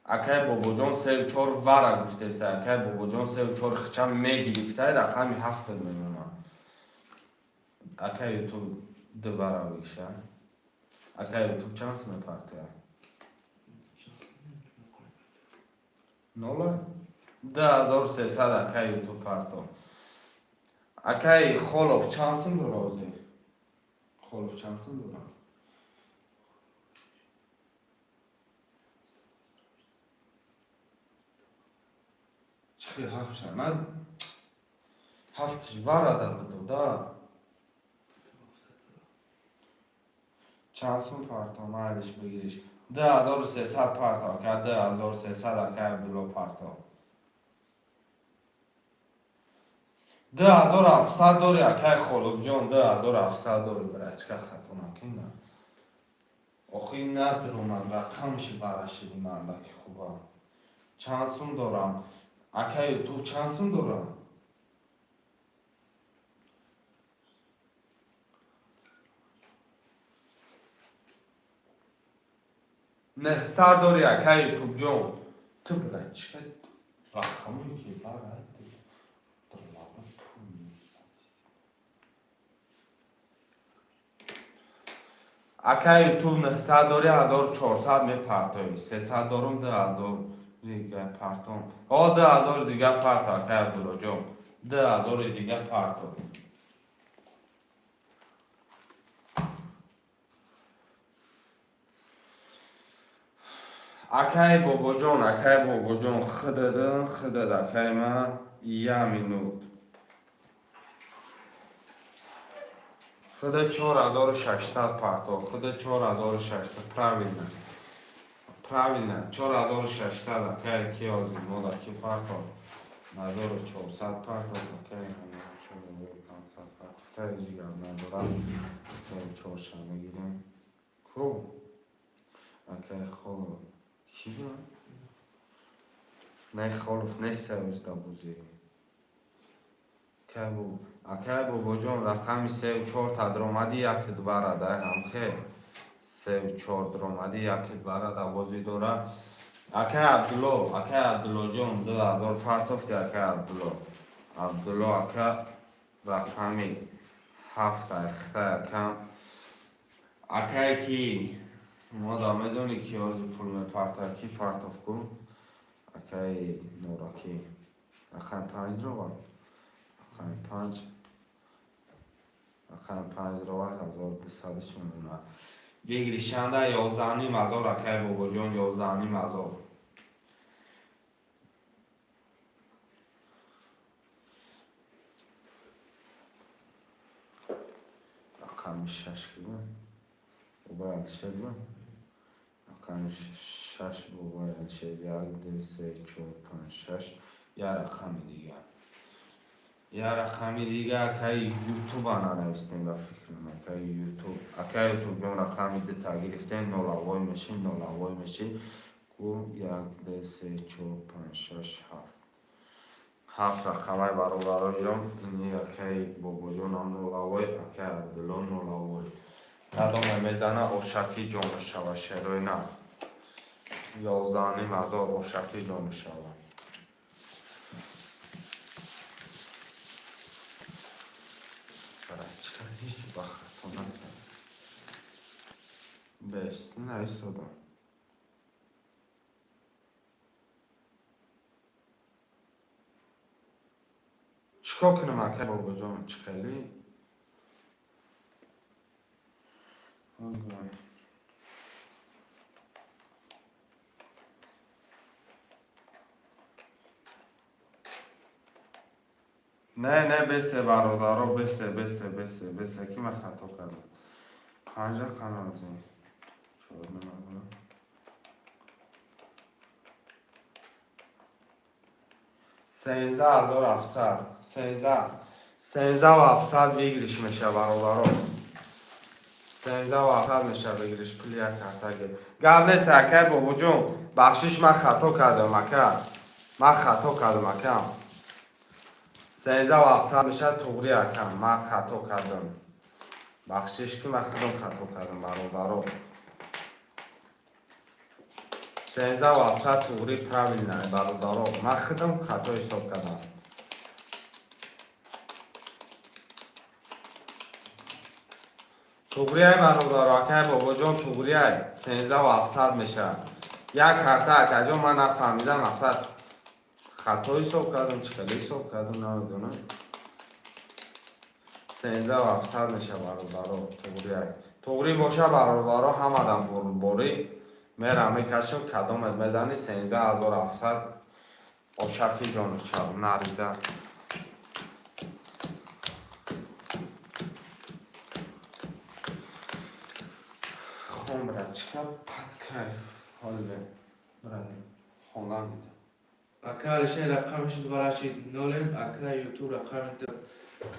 Акай Бобоҷон севу чор вара гуфтеста, акай Бобоҷон севу чор хича мегирифтай, рақами ҳафтат мемонад. Акай Ютуб, ду вара бигиша. Акай Ютуб, чанд сум мепартояд? Нола? 2300, акай Ютуб, парто. Акай Холов, чанд сум дора ҳозир? Холов чанд сум дора? Чӣ хел ҳафтша? Ман ҳафтш варада будода. Чанд сум парто, майлиш, бигириш. 2300 парто, ака, 2300, акай Абдулло, парто. 2700 дори, акай Холовҷон, 2700 дори, брачка, хато накина. Охи надиромад, рақамши барашиди мандаки хуба. Чанд сум дорам? Акай Ютуб, чанд сум дорам? 900 дори, акай Ютубҷон. Ту, брачка, рақаме ки бара даромада пул мезанӣ. Акай Ютуб, 900 дори, 1400 мепартоӣ. 300 дорум, 2000 дига партом. О, 2000 дига парто, акай Абдуллоҷон. 2000 дига парто. Акай Бобоҷон, акай Бобоҷон, худадин, худад, акай ман, я минут. Худа 4600 парто, худа 4600, правильно. Правильно, 4600, акай, ки ҳозир мода ки парто. 1400 парто, акай, 4500 парто. Та ҳеҷ гап надорам. Севу чорша мегирем. Ку? Акай Холов. Ки буд? Не, Холов нест севузда бозӣ. Акай бо акай Бобоҷон, рақами севу чор тадромади, як дварада ҳамхе. Севу чор дромади, як дварада бозӣ дора. Акай Абдулло, акай Абдуллоҷон, 2000 партофти, акай Абдулло. Абдулло ака, рақами ҳафт айхта, акам. Акай ки мода медонӣ, ки ҳозир пул мепарта, ки партоф ку? Акай Норакӣ. Рақами панҷ ровад. Рақами панҷ. Рақами панҷ ровад, 1200-ш мемонад. Выигрыш анда 11,5 ҳазор, акай Бобоҷон, 11,5 ҳазор. Рақами шаш ки буд? Бобои Алишер буд? Рақами шаш бобои Алишер. Як, ду, се, чор, панҷ, шаш. Я рақами дига. Я рақами дига, акай Ютуба нанавистем, ба фикрам, акай Ютуб. Акай Ютуб ҷон, рақами дута гирифтем, нолавой мешин, нолавой мешин. Ку як, ду, се, чор, панҷ, шаш, ҳафт. Ҳафт рақамай, бародароҷон. Ини акай Бобоҷонам нолавой, акай Абдулло нолавой. Кадоме мезана, ошакӣ ҷо мешава, шерои на. 11,5 ҳазор ошакӣ ҷо мешава. Брачка, ҳеҷ ба хато накард. Бес, наисодам. Чӣ кор кунам, ака Бобоҷон, чӣ хеле? Ой. Не, не, бесе, бародаро, бесе, бесе, бесе, бесе, ки ман хато кардам. Панҷ рақам розӣ. Чор намагунам. 13 700, 13, 13 700 выигрыш меша, бародаро. 13 700 меша выигрыш, пули як картаге. Гап нест, акай Бобоҷон, бахшиш, ман хато кардам, ака. Ман хато кардам, акам. 13 700 меша, туғри, акам. Ман хато кардам. Бахшиш, ки ман худам хато кардам, бародаро. 13 700 туғри, правильно, бародаро. Ман худам хато ҳисоб кардам. Туғриай, бародаро, акай Бобоҷон, туғриай. 13 700 мешавад. Як карта, акаҷон, ман нафаҳмидам, мақсад хато ҳисоб кардам, чӣ хеле ҳисоб кардам, намедонам. 13 700 мешавад, бародаро, туғриай. Туғрӣ боша, бародаро, ҳамадам бурдборӣ мерам, мекашам, кадомет мезанӣ, 13 700, ошаки ҷонучав нарида. Хон, брат, чӣ кар, пад кайф ҳоле, брат, хондан дида. Ака Алишер, рақами шуд нолем, акай Ютуб рақами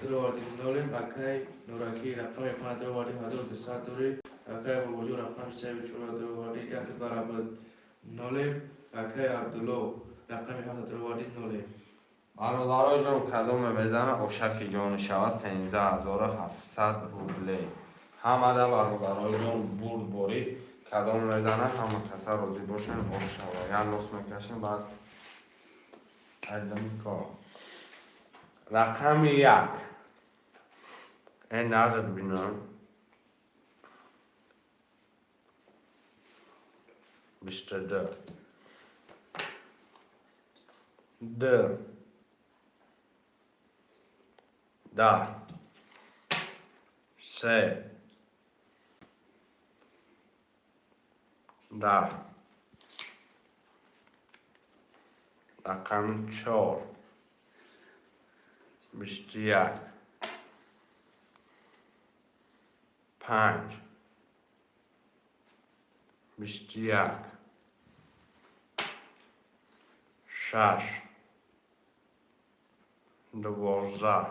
даровардем нолем, акай Нуракӣ рақами панҷ даровардем, 1200 дорӣ, акай Бобоҷон рақами сею чора даровардӣ, як барабар нолем, акай Абдулло рақами ҳафт даровардӣ, нолем. Бародаро ҷон, кадоме мезана, ошаки ҷони шава, 13 700 рубле. Ҳамада, бародарои ҷон, бурдборӣ, кадом мезана, ҳама каса розӣ бошен, ош шава. Як нос мекашем, баъд айдами кор. Рақами як. Э, надад бинам. 22. Д. 10. Се. 10. Рақами чор. 21. Панҷ. 21. Шаш. 12.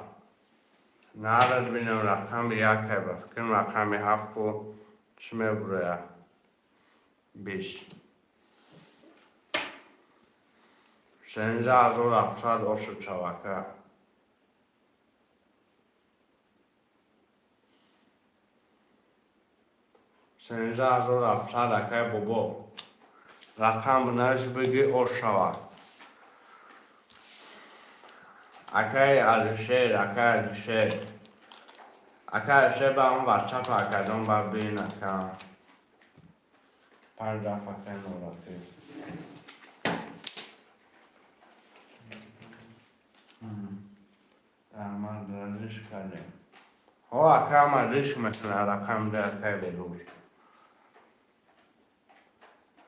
Нарад бинам, рақами якай, ба фикрам рақами ҳафт ку чӣ мебурояд? 20. 13 700 ошуд шавака. 13 700, акай бобо. Рақам бинавис, биги, ош шавад. Акай Алишер, акай Алишер. Акай Алишер, ба он ватсап, акаҷон, ба бин, ака. Панҷ дафъа, акай Нуракӣ. Раҳмат, риш кардем. Ҳо, ака, ҳама риш мекунад, рақам ди, акай Берӯз.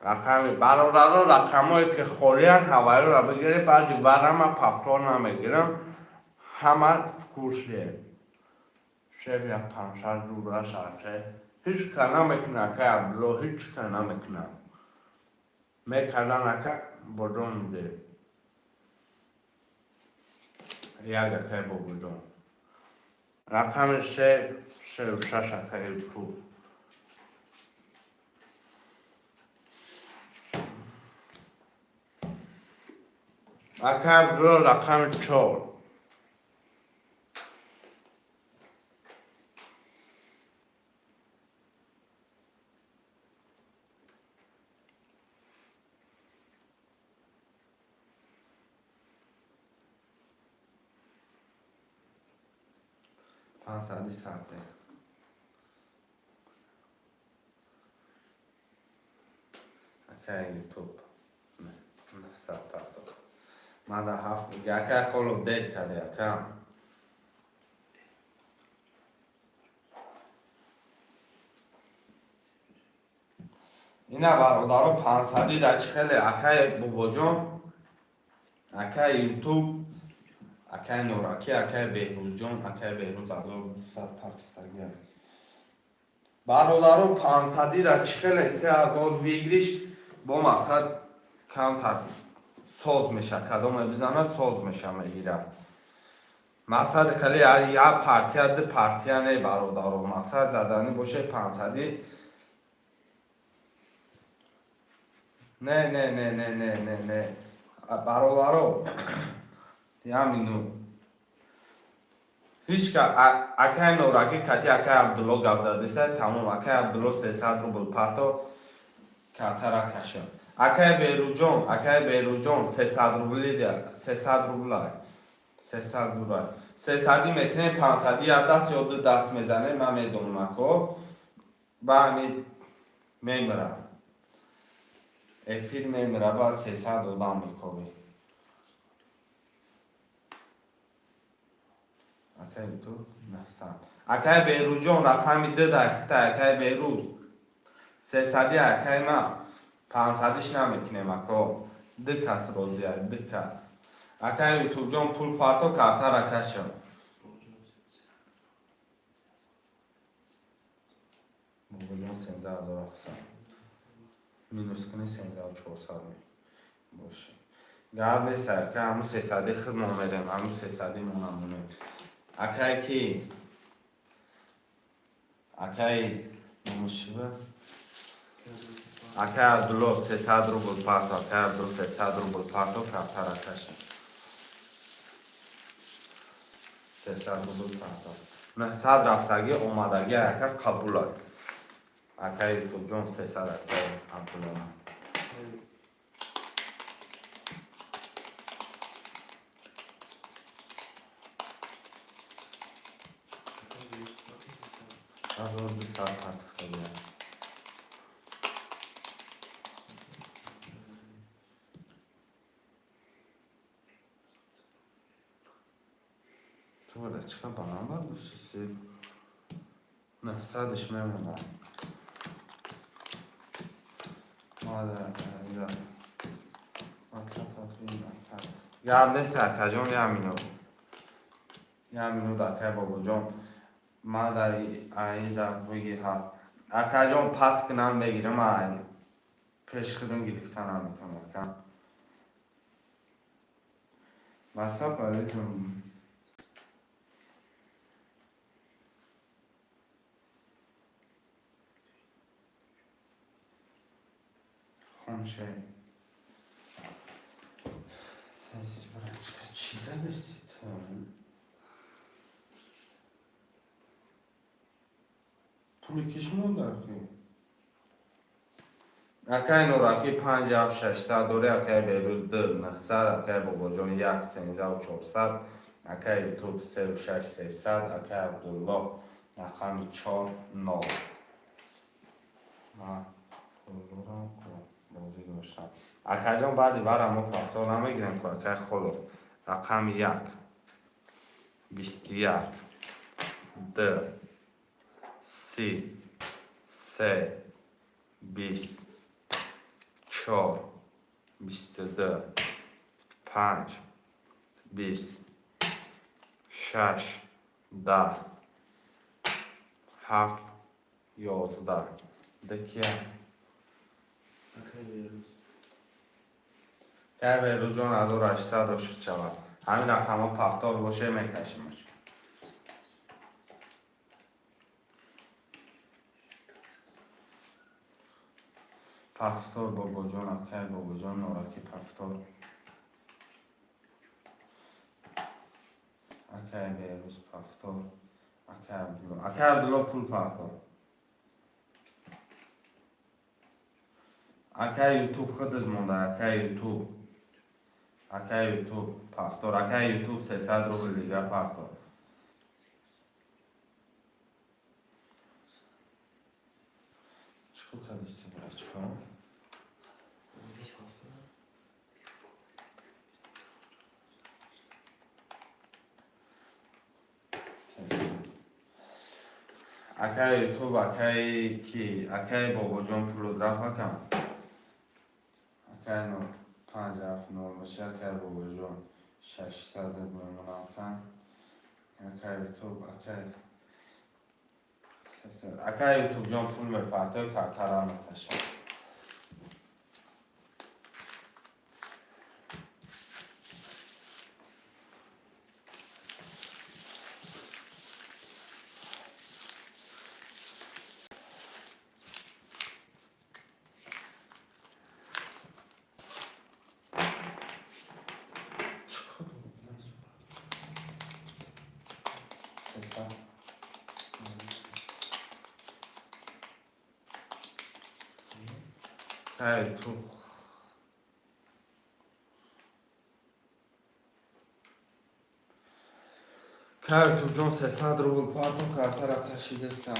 Рақами бародаро, рақамҳое ки холиянд, ҳавайёро бигиред, баъди варама повтор намегирам. Ҳама в курсе. Шеф як 500 рубла сарсе. Ҳеҷ ка намекунад, акай Абдулло, ҳеҷ ка намекунад. Мекардан, ака, боҷон миде. Як, акай Бобоҷон. Рақами се, сею шаш, акай Ютуб. Акай Абдулло, рақами чор. Панҷсади сате. Акай Ютуб. 900 пардон. Мада ҳафт меги. Акай Холов, дер кади, ака. Ина, бародаро, 500-и да чӣ хеле, акай Бобоҷон, акай Ютуб, акай Нораки, акай Беҳрӯзҷон, акай Беҳрӯз 1200 партифтагия. Бародаро, 500-и да чӣ хеле, 3000 выигрыш бо мақсад камтар соз меша, кадоме бизана, соз меша, мегира. Мақсади хеле як партия, ду партия не, бародаро, мақсад заданӣ боше 500-и. Не, не, не, не, не, не, не, бародаро, як минут. Ҳичка акай Нораки кати акай Абдулло гап задиса, тамом. Акай Абдулло, 300 рубл парто, картара каша. Акай Беруҷон, акай Беруҷон, 300 рубли, 300 рубла, 300 рубла. 300-и мекунем, 500-и як даст ё ду даст мезанем, ман медонам, ако ба ҳами мемира, эфир мемира, ба 300 одам мекобӣ. Акай ютуб 900. Акай Берӯзҷон, рақами ду дақиқа. Акай Берӯз, 300-и. Акай ма 500-иш намекунем, ако. Ду кас розия, ду кас. Акай Ютубҷон, пул парто, картара каша. Бобоҷон, 17 700 минус кунӣ, 17 400 боша. Гап нест, ака, ҳамун 300-и худмон мерем, ҳамун 300-и мо намонем. Акай ки, акай номушиба, акай Абдулло, 300 рубл парто. Акай Абдулло, 300 рубл парто, картара каша. 300 рубл парто. 900 рафтагӣ омадагӣ, ака, қабула. Акай Ютубҷон, 300, акай Абдулло. 1200 партифтагӣ. Ту бада чӣ қадр баланд бардоштиси? 900-иш мемонад. Мада WhatsApp. Гап нест, акаҷон, як минут. Як минут, акай Бобоҷон. Ма дар аида бигӣ ҳа. Акаҷон, пас кунам мегирам, ай пеш худам гирифта наметавонам, ака. WhatsApp алейкум. Хонше. Чӣ задасти ту? Пули киш монда ки? Акай Нораки, панҷ ҳафт 600 дорӣ, акай Берӯз, ду 900, акай Бобоҷон, як 17 400, акай Ютуб, сеу шаш 300, акай Абдулло, рақами чор нол. Ма пулдорам ку, бозӣ доштам. Акаҷон, баъди бара мо повтор намегирем ку. Акай Холов, рақами як, 21, д, 30, се, 20, чор, 22, панҷ, 20, шаш, 10, ҳафт, 11. Дикия? Акай Берӯз. Кай Берӯзҷон, 1800 ошиқ шавад. Ҳамин рақамҳо повтор боше, мекашимаш. Повтор, Бобоҷон, акай Бобоҷон, Нораки, повтор. Акай Берӯз, повтор. Акай Абдулло. Акай Абдулло, пул партор. Акай Ютуб, худат монда, акай Ютуб. Акай Ютуб, повтор. Акай Ютуб, 300 рубл дига партор. Чикор кардисти, брачка? Акаи Ютуб, акаи ки, акаи Бобоҷон, пулуд рафт, акам. Акаи 570 боша, акаи Бобоҷон, 600 мемонам, ака. Акаи Ютуб, акаи акаи Ютубҷон, пул мепартои, картара мекашам. Чикор дорам? 300. Акаи Ютуб. Акаи Ютубҷон, 300 рубл парто, картара кашидестам.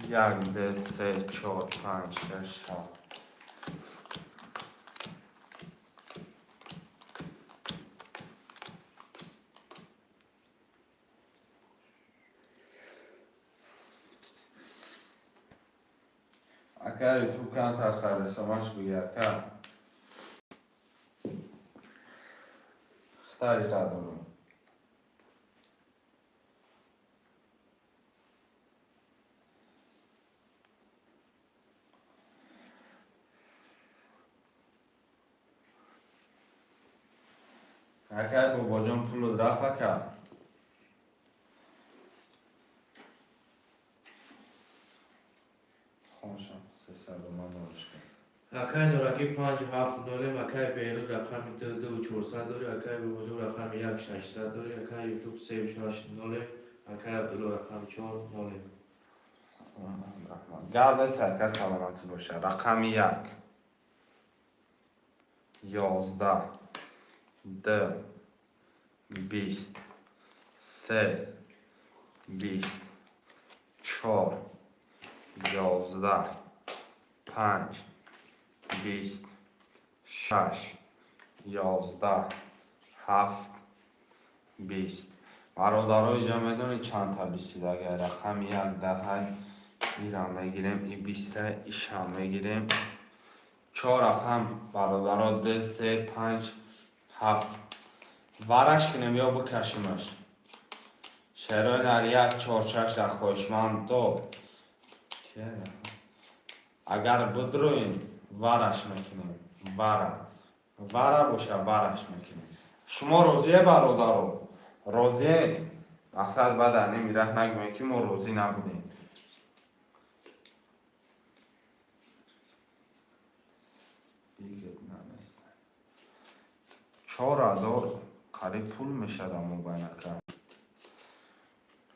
Як, ду, се, чор, панҷ, шаш, ҳафт. Ака Ютуб, камтар сарресомаш буги, ака. Хитари дорум. Акай Бобоҷон, пулуд рафт, ака. Хоншам, 300 ман нолиш кун. Акаи Норакӣ, 570-ем. Акаи Беҳрӯз, рақами ду, ду чорсад дорӣ. Акаи Бобоҷон, рақами як, 600 дорӣ. Акаи Ютуб, сею шаш нолем. Акаи Абдулло, рақами чор, нолем. Раҳмат. Гап нест, ака, саломатӣ бошад. Рақами як. 11, д, 20, се, 20, чор, 11, панҷ, 20, шаш, 11, ҳафт, 20. Бародаро, иҷа медонед, чандта бистид? Агар рақами як даҳай, ира мегирем, и биста, ишам мегирем. Чор рақам, бародаро: д, се, панҷ, ҳафт. Вараш кунем ё бикашимаш? Шерои нар, як, чор, шаш дар хоҳишманд до. Агар бидроем, вараш мекунем. Вара. Вара боша, вараш мекунем. Шумо розие, бародаро? Розие? Мақсад, баъд дар ними раҳ нагӯем, ки мо розӣ набудем. Бигир, нест. 4000 қариб пул мешада мобайнака.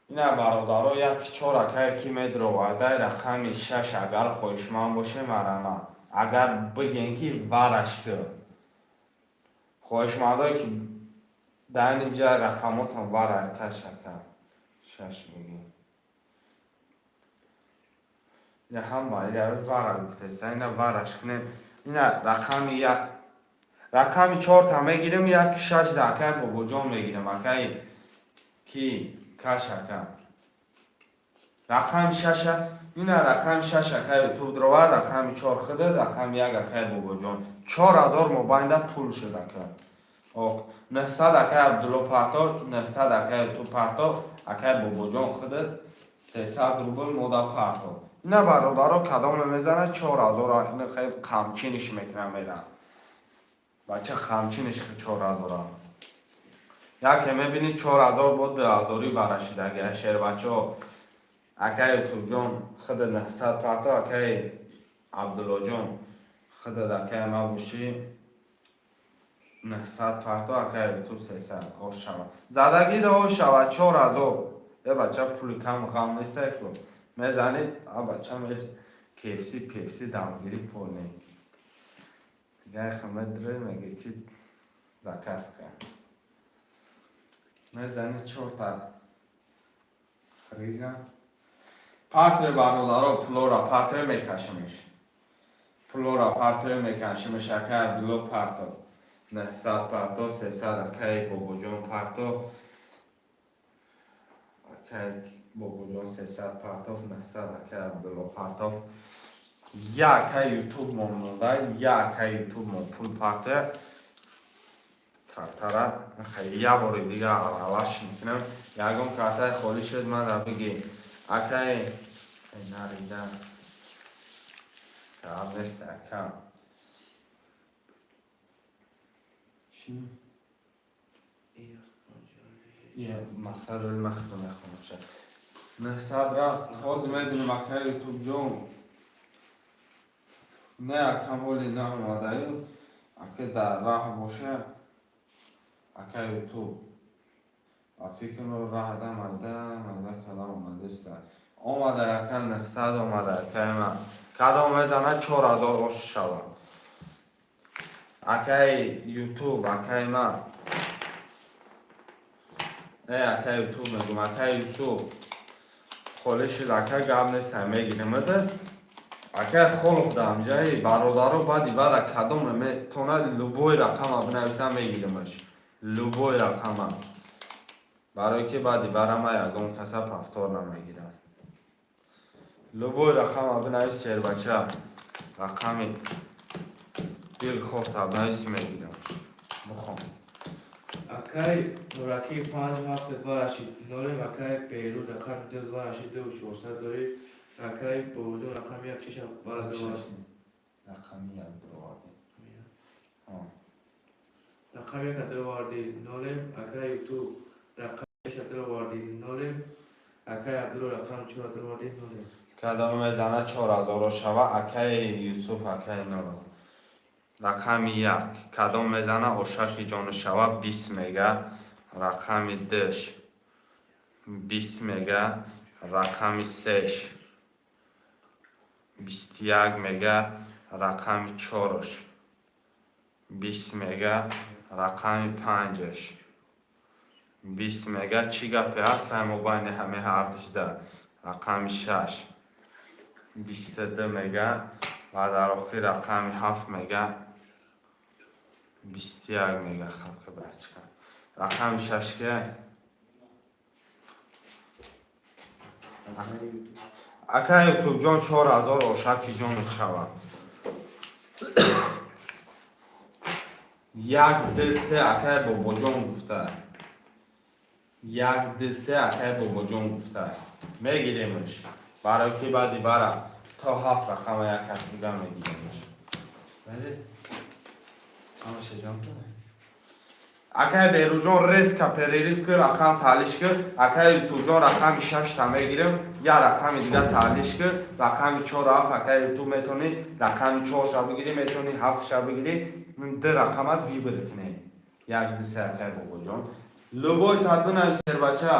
Ина, бародаро, як чор акае ки медровардай, рақами шаш, агар хоҳишманд боше, марама. Агар бигем, ки вараш ки. Хоҳишмандое ки дар инҷа рақамотон вара кашака. Шаш мегем. Ина ҳама ина вара гуфтеса, ина вараш кунем. Ина рақами як, рақами чорта мегирем, як шаш да акай Бобоҷон мегирем, акай ки каш, ака. Рақами шаша, ина рақами шаш, акай Ютуб дровар, рақами чор хида, рақами як, акай Бобоҷон. 4000 мобайнда пул шуд, ака. Ок, 900 акай Абдулло парто, 900 акай Ютуб парто, акай Бобоҷон хида, 300 рубл мода парто. Ина, бародаро, кадоме мезанад 4000, ина хеле қамчиниш мекунам, мерам. Бача, қамчиниш 4000. Яке мебини, 4000 бо 2000 варашидаги шербачо. Акай Ютубҷон, хида 900 парто, акай Абдуллоҷон, хида акай ма бошӣ, 900 парто, акай Ютуб 300, ош шавад. Задагӣ да ош шавад 4000. Е бача, пули кам ғам нестай ку. Мезанӣ, а бача мер KFC, PFC дамгирӣ полный. Дигар хамедре меге, ки заказ кар. Мезанӣ чорта фрига. Партия, бародаро, пулора партия мекашимеш. Пулора партия мекашимеш, акай Абдулло парто. 900 парто, 300 акаи Бобоҷон парто. Акаи Бобоҷон 300 партов, 900 акаи Абдулло партов. Я акаи Ютуб мон монда, я акаи Ютуб мон пул парте. Картара я бори дига алаш мекунам. Ягон картаи холӣ шуд, мана бигӣ. Акаи нарида. Гап нест, ака. Чӣ? Я мақсад вали ман худам мехонам ша. 900 рафт. Ҳозир мебинем, акаи Ютуб ҷон. Не, акам ҳоли наомадаю. Ака дар раҳ боша. Ака Ютуб. Ба фикрро раҳда майда майда кадам омадеста. Омада, ака, 900 омада, акаи ман. Кадом мезана, 4000 ош шавад. Акаи Ютуб, акаи ман. Э, акаи Ютуб мегум, акаи Юсуф. Холӣ шуд, ака, гап нест, мегирем. Акаи Холов даҳамҷаи бародаро баъди вара кадоме метавонад любой рақама бинависам, мегиремаш. Любой рақама. Барое ки баъди вара ман ягон каса повтор намегирам. Любой рақама бинавис, сербача. Рақами дилхоҳта бинавис, мегирамаш. Бихон. Акаи Нуракӣ панҷ ҳафт два рашид нолем. Акаи Бейрут рақами ду два рашид ду чорсад дорӣ. Акаи Бобоҷон рақами як шиша бара довард. Рақами як бировардем. Рақами як даровардӣ, нолем. Акаи Ютуб рақами шаша даровардӣ, нолем. Акаи Абдулло рақами чор даровардӣ, нолем. Кадом мезана, 4000 шава, акаи Юсуф, акаи Норо. Рақами як. Кадом мезана, ошахи ҷону шава, 20 мега. Рақами дш 20 мега. Рақами сеш 21 мега. Рақами чорош 20 мега. Рақами панҷаш 20 мега. Чӣ гапе ҳаст мобайни ҳамаи ҳардушда? Рақами шаш 22 мега ва дар охир рақами ҳафт мега, 21 мега. Халқи бачка, рақами шаш ки? Акаи Ютуб. Ака Ютубҷон, 4000 ошаки ҷону шава. Як, д, се, акай Бобоҷон гуфта. Як, д, се, акай Бобоҷон гуфта, мегиремш, барои ки баъди бара то ҳафт рақама як кас дига мегиремш. Бале, ҳамаша ҷам кунем. Акай Беруҷон, резко перерыв кир, рақам таҳлиш кир. Акай Ютубҷон, рақами шашта мегирем, я рақами дига таҳлиш кир, рақами чор, ҳафт. Акай Ютуб, метавонӣ рақами чорша бигирӣ, метавонӣ ҳафтша бигирӣ, ду рақама выбор кунӣ. Як, ду, се, акай Бобоҷон, любой тадбир. Сербача,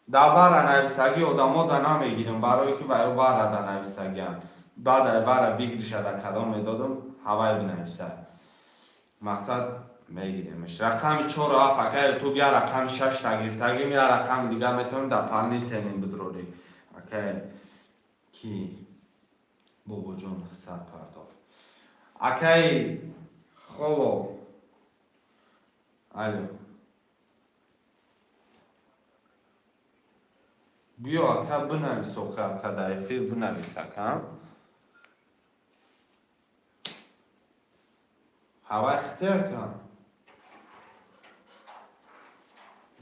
да вара нависагӣ одамо да намегирем, барое ки ваё вара да нависагиам. Баъд ай вара выигрыша да кадом медодум, ҳавай бинависа. Мақсад, мегиремш рақами чору ҳафт. Акай Ютуб, я рақами шашта гирифтагим, я рақами дига метавонем дополнительный бидурорӣ. Акай ки Бобоҷон сар партоф. Акай Холо, алё, биё, ака, бинавис. Охи, ака, дар эфир бинавис, ака. Ҳавай хите, ака,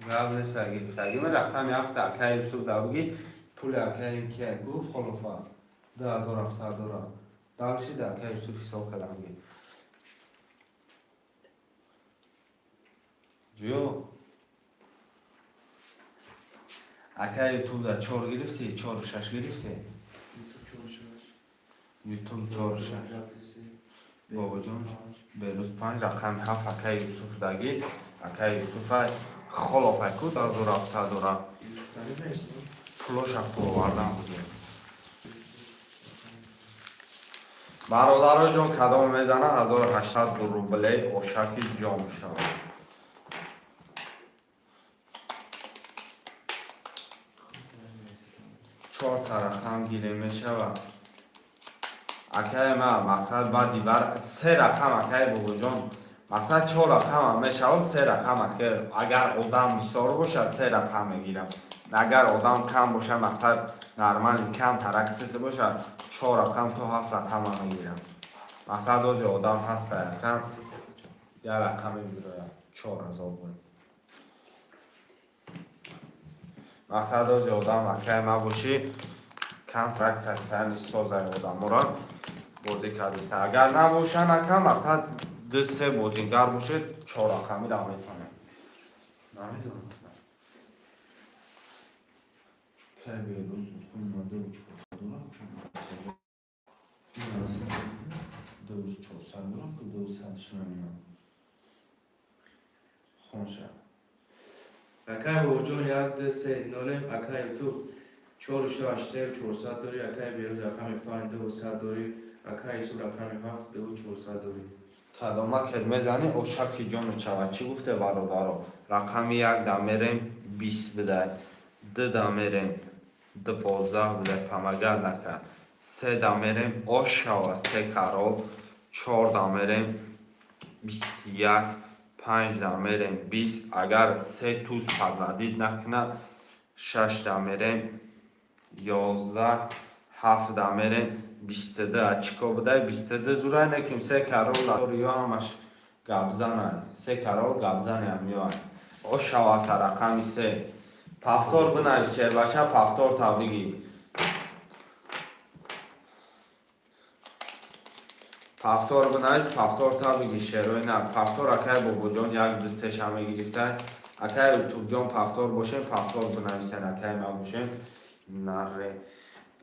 гап нест, гирифтагим рақами ҳафта. Акаи Юсуф, да буги пули акаи ки гуфт Холофа 2700 дора. Дальше да акаи Юсуф ҳисоб кардам ги. Ҷӯё, акаи Ютуб, да чор гирифтӣ, чору шаш гирифтӣ? Ютуб чор шаш. Ютуб чору шаш. Бобоҷон, Берӯз панҷ, рақами ҳафт акаи Юсуф даги. Акаи Юсуфа Холофай ку 2700 дора. Пулоша фуровардан будем. Бародаро ҷон, кадом мезана, 1800 рублей ошаки ҷон шавад. Чорта рақам гирем мешавад, акаи ма. Мақсад, баъди бар се рақам, акаи Бобоҷон. Масалан, чор рақамам мешавад, се рақама ки агар одам бисёр бошад, се рақам мегирам. Агар одам кам бошад, мақсад нормали камтарак сеси бошад, чор рақам то ҳафт рақама мегирам. Мақсад ози одам ҳаста якам як рақам мебирояд 4000 бун. Мақсад ози одам акай ма бошӣ, камтарак сасани созаи одаморо бозӣ кардиса. Агар набошанд ака, мақсад ду се бозингар бошед, чор рақамиро метавонем. Намедонам. Кай берӯз хума ду чорсад дорам. Ду чорсад дорам, ки ду садш намедонам. Хонша. Акай Бобоҷон, як, ду, се, нолем. Акай Ютуб, чору шаш, сеу чорсад дорӣ. Акай Берӯз, рақами панҷ, ду сад дорӣ. Акай Юсуф, рақами ҳафт, ду чорсад дорӣ. Кадома кед мезанӣ, ошаки ҷону чава. Чӣ гуфте, бародаро? Рақами як да мерем, 20 бидай, ду да мерем, 12 бидай, памагар накард, се да мерем, ош шава, се карол, чор да мерем, 21, панҷ да мерем, 20. Агар се туз подводить накунад, шаш да мерем, 11, ҳафт да мерем, 22. Чико будай, 22 зурай неким, се карол ё ҳамаш гапзана, се карол гапзани ҳамёа. Ош шавата рақами се. Повтор бинавис, шербача, повтор та бигӣ. Повтор бинавис, повтор та бигӣ, шерои нар. Повтор акай Бобоҷон як, ду, се ша мегирифтай. Акай Ютубҷон, повтор бошем, повтор бинависен, акай ма бошем. Наре.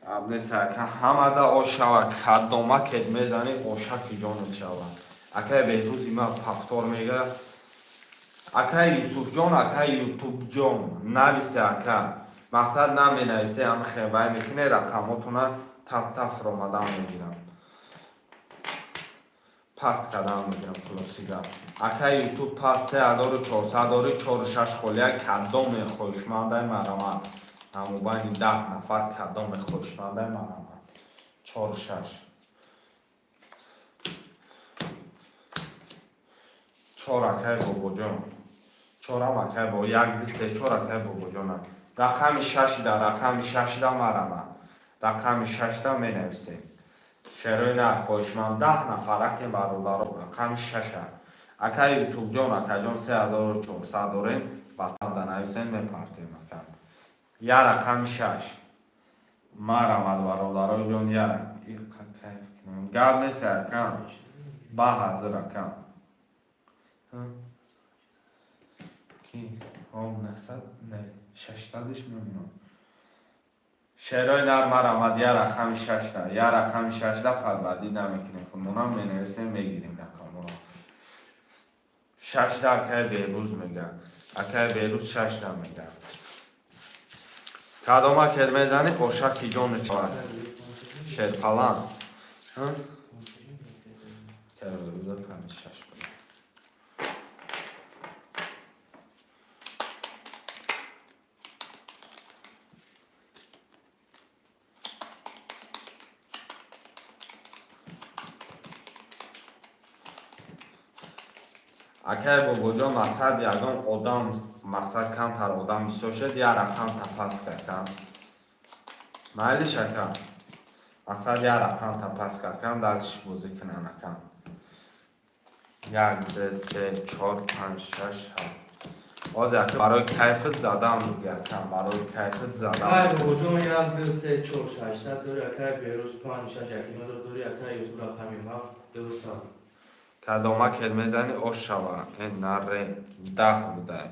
Абнеса ака, ҳамада ош шава, кадома кед мезанӣ, ошаки ҷонат шава. Акай Беҳрӯзи ма повтор мега. Акай Юсуфҷон, акай Ютубҷон, нависе ака. Мақсад наменависе, ҳам хевай мекуне, рақамотона тап-тап фуромадан мегирам. Паст кардан мегирам, хулоси гап. Акай Ютуб, пас 3400 дорӣ, чору шаш холия, кадоме хоҳишмандай, марамат. Ҳамобайни 10 нафар кадоме хоҳишмандай, марамат. Чору шаш. Чор акай Бобоҷон. Чорам акай бо як, ду, се, чор акай Бобоҷона. Рақами шашида, рақами шашида марамат. Рақами шашида менависем. Шерои нар хоҳишманд 10 нафар акем, бародаро, рақами шаша. Акай Ютубҷон, акаҷон, 3400 дорем, ватанда нависем, мепартем ака. Я рақами шаш. Марамад, бародароҷон, я кайф кунем. Гап нест ака. Ба ҳазир ака. Ки? О, 900, не, 600-ш мемонам. Шерои нар марамад, я рақами шашта, я рақами шашта подводить намекунем. Худмонам менависем, мегирем рақаморо. Шашта акай Беҳрӯз мега. Акай Беҳрӯз шашта мега. Кадома кед мезанӣ, ошаки ҷону чавад. Шерпалан. Террориза панҷ шаш буд. Акай Бобоҷон, мақсад ягон одам, мақсад камтар одам бисёр шуд, як рақам та пас кардам. Майлиш ака. Мақсад як рақам та пас кардам, дальше бозӣ кунан ака. Як, ду, се, чор, панҷ, шаш, ҳафт. Боз яка барои кайфат задам дига ака, барои кайфат задам. Акай Бобоҷон, як, ду, се, чор, шашсад дорӣ. Акай Беҳрӯз, панҷ, шаш, якним дорӣ. Акай Юсуф, рақами ҳафт, ду сад. Кадома кед мезанӣ, ош шава. Э, наре, 10 будай.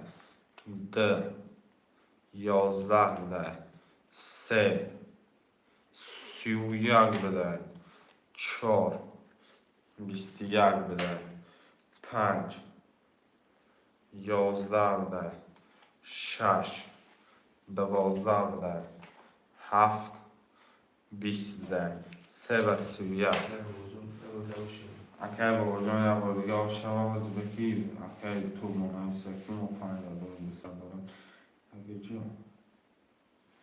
Д, 11 будай. Се, 31 будай. Чор, 21 будай. Панҷ, 11 будай. Шаш, 12 будай. Ҳафт, 20 будай. Се ва 31. Акай Бобоҷон, як бор дига ош шава. Акай Бобоҷон, як бор дига ош шава, ӯзбеки акай Ютуб монависа, ки мо 5200 дорем. Аги ҷо?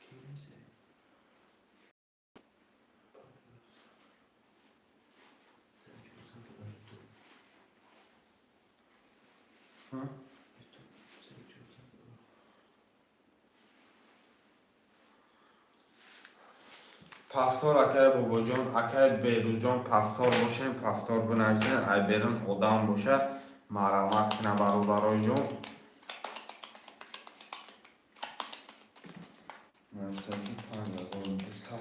Ки нест? Се, чорсад дорад Ютуб. Чӣ? Повтор, акай Бобоҷон, акай Берӯзҷон, повтор бошем, повтор бинависен. Ай берун одам боша, марҳамат кина, бародарои ҷон. Нависаки 5200.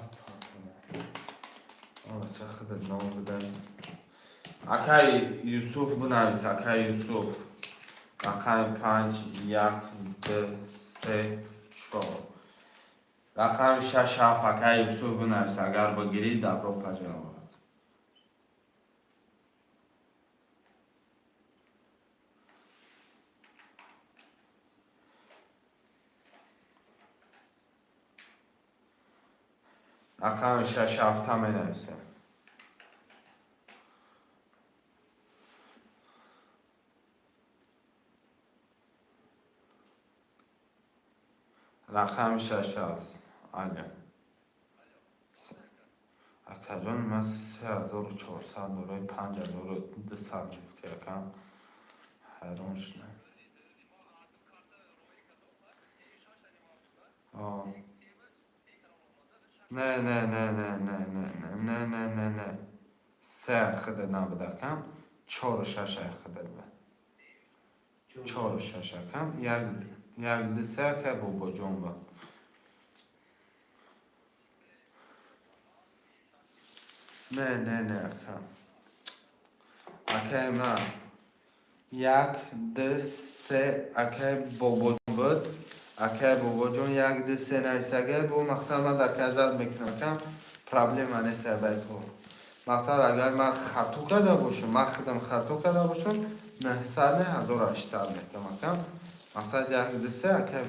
Ча худат нов бидай. Акай Юсуф, бинавис, акай Юсуф. Рақами панҷ, як, ду, се, чор. Рақами шаш, ҳафт, акай Юсуф, бинавис. Агар бигирӣ, добро пожаловать. Рақами шаш, ҳафта менависем. Рақами шаш, ҳафт. Алё, акаҷон, ман 3400 дораи, 5200 гуфти, акам, ҳайрон шудам. Не, не, не, не, не, не, не, не, не, не, не, се худат набуд, акам, чору шаш ай худат ба. Чору шаш, акам, як, як, ду, се, ака Бобоҷон ба. Не, не, не, ака, акаи ман, як, ду, се, акаи Бобоҷон буд. Акаи Бобоҷон, як, ду, се нависагай бо. Мақсад, ман доказать мекунам, акам, проблема нест. Абайко, мақсад, агар ман хато карда бошам, ман худам хато карда бошам, 900 не, 1800 метам, акам. Мақсад, як, ду, се, акаи.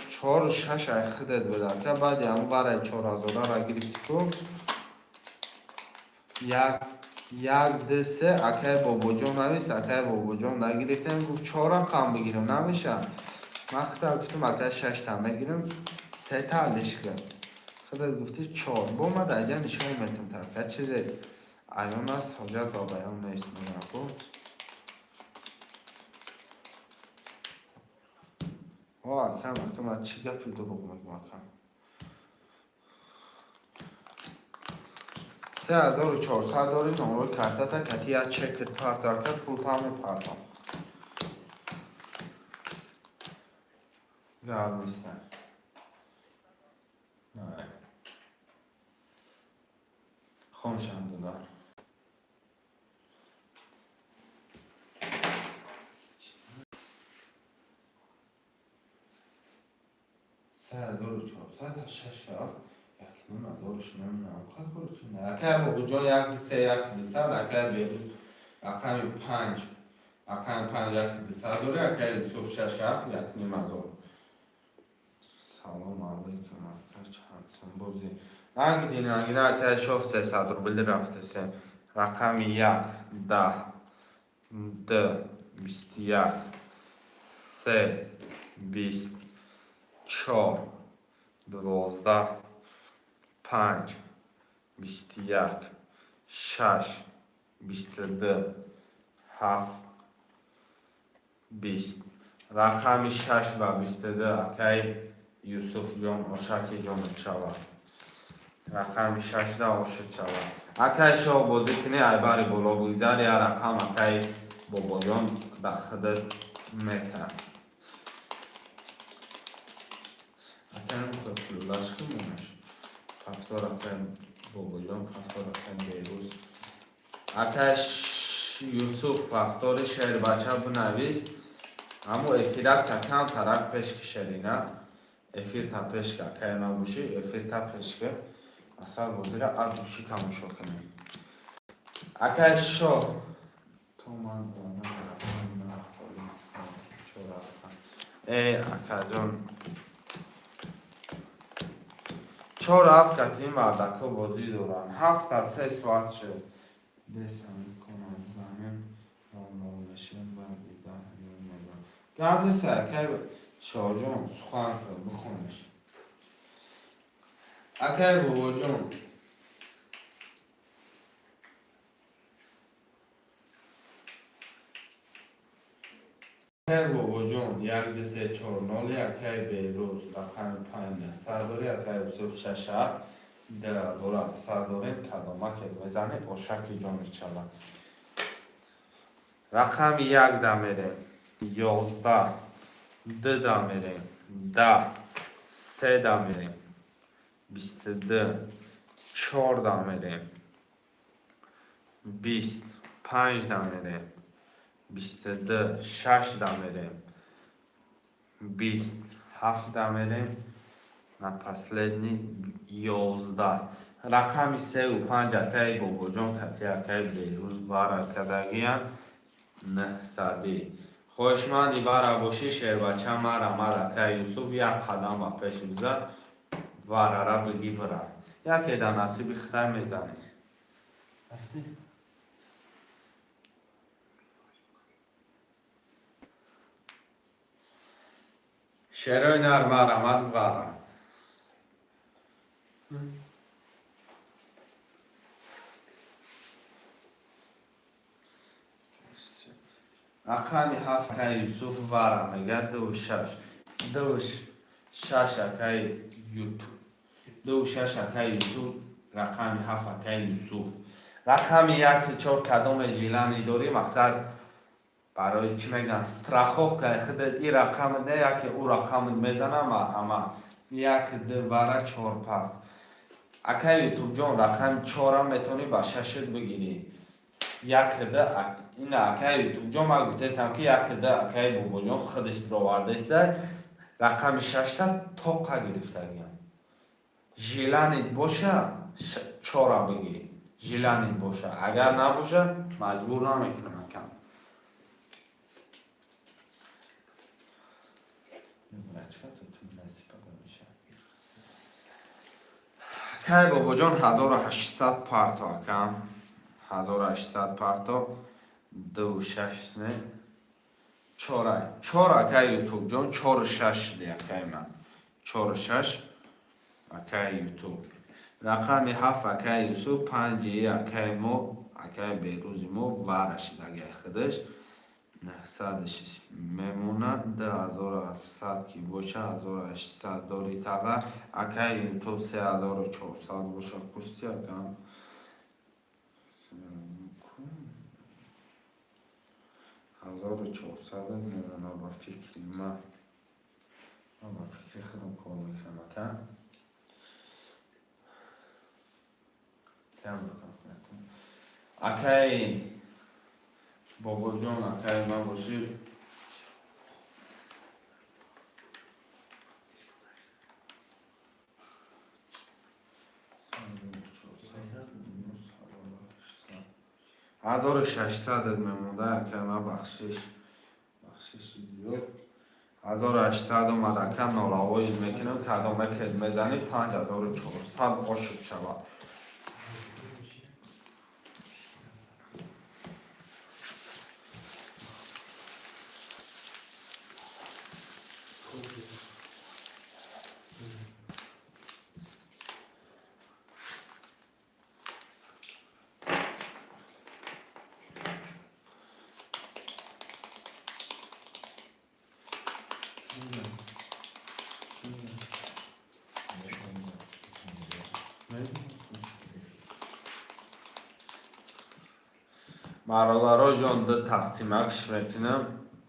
Чору шаш ай худат буд, ака. Баъди ҳамн барай чорҳазорара гирифтӣ ку. Як, як, ду, се, акаи Бобоҷон, навис. Акаи Бобоҷон, нагирифтем, гуфт чор рақам бигирам, намешавад. Ман худам гуфтам, акай, шашта мегирам, сета алишка. Худат гуфти чор. Бо ма дар инҷа нишон метам, ака, чизе аён аст, ҳоҷат ба баён нест, мегӯям. О, акам, ака, ман чӣ гапи дурӯғ мегӯям, акам? 3400 дори, номрои картата кати як чекет парто, ака, пултам мепартом. Гап нестам. Хомшам дудар. 3400, шаш, ҳафт, якним ҳазорш намедонам. Акай Бобоҷон, як, се, як, дусад. Акай Берӯз, рақами панҷ, рақами панҷ, як, дусад дорӣ. Акай Юсуф, шаш, ҳафт, якним ҳазор. Салом алейкум, ака, чанд сум бозӣ? Нагидин, ангина, акай Шоҳ, 300 рубли рафтесем. Рақами як, 10, д, 21, се, 20, чор, 12, панҷ, 21, шаш, 22, ҳафт, 20. Рақами шаш ба 22, акаи Юсуфҷон, ошаки ҷонат шавад. Рақами шашда ошид шавад. Акаи Шоҳ, бозӣ кунӣ, айбари боло бигзар, я рақам, акаи Бобоҷон, дар худат метаҳад. Акаи пулаш кунаш. Повтор, акаи Бобоҷон, повтор, акаи Берӯз. Акаи Юсуф, повтори шербача бинавис. Ҳамо эфирак та камтарак пеш кишедина. Эфир та пеш ки, акаи набошӣ, эфир та пеш ки. Асал бозира аз души тамошо кунем. Акаи Шоҳ, то ман э акаҷон, чор, ҳафт кати мардако бозӣ доранд. Ҳафта 3 соат шуд. Бесам кунам, замин нол мешем, баъди 10 мегӯям. Гап нест, акаи Шоҳҷон, сухан кун, бихонеш. Акаи Бобоҷон. Акай Бобоҷон 1 2 3 4 0, акай Беҳрӯз рақами 5 900 дорӣ, акай Юсуф 6 7 2700 дорем. Кадомакет мезанед, ошаки ҷони чала. Рақами як да мерем, 11, д да мерем, 10, се да мерем, 22, чор да мерем, 20, панҷ да мерем, 22, шаш да мерем, 20, ҳафт да мерем, на последний 11. Рақами сеу панҷ акаи Бобоҷон кати акаи Беҳрӯз вара кардагиян, нӯҳсадӣ. Хоҳишманди вара бошӣ, шербача, марамад. Акаи Юсуф, як қадам ба пеш биза, варара бигӣ, бира. Яке дар насиби хитай мезанӣ. Шерои нар, марамад, вара. Рақами ҳафт акаи Юсуф вара мега, ду шаш, ду шаш акаи Ютуб, ду шаш акаи Юсуф, рақами ҳафт акаи Юсуф. Рақами як, чор, кадоме желание дорӣ? Мақсад, барои чӣ мегӯянд, страховкаи худат, и рақами не, яке ӯ рақамат мезана, марҳамат. Як, д вара, чор пас. Акаи Ютубҷон, рақами чорам метавонӣ ба шашит бигирӣ. Як, д, ина, акаи Ютубҷон, ман гуфтаистам, ки як, д акаи Бобоҷон худаш дровардаиста, рақами шашта тоқа гирифтагиам. Желание боша, чора бигирӣ, желание боша. Агар набоша, маҷбур намекунам, акам. Акаи Бобоҷон, 1800 парто, акам, 1800 парто. Ду шаш не, чора, чор. Акаи Ютубҷон, чору шаш шуди, акаи ман, чору шаш. Акаи Ютуб, рақами ҳафт акаи Юсуф, панҷи акаи мо, акаи Берӯзи мо вара шидагаи худаш, нӯҳсадаш мемонад, 2700 ки боша, 1800 дори таға. Акаи Ютуб, 3400 боша, пусти, акам. 1400 мемона. Ба фикри ман, ман ба фикри худам кор мекунам, ака. Кам акаи Бобоҷон, акаи ман бошӣ. 1600 мемонда, акаи ман, бахшиш, бахшиши зиёд. 1800 омад, ака, норавоиз мекунем. Кадоме кед мезанӣ, 5400 ошуд шавад. Бародаро ҷон, ду тақсимакш мекунам,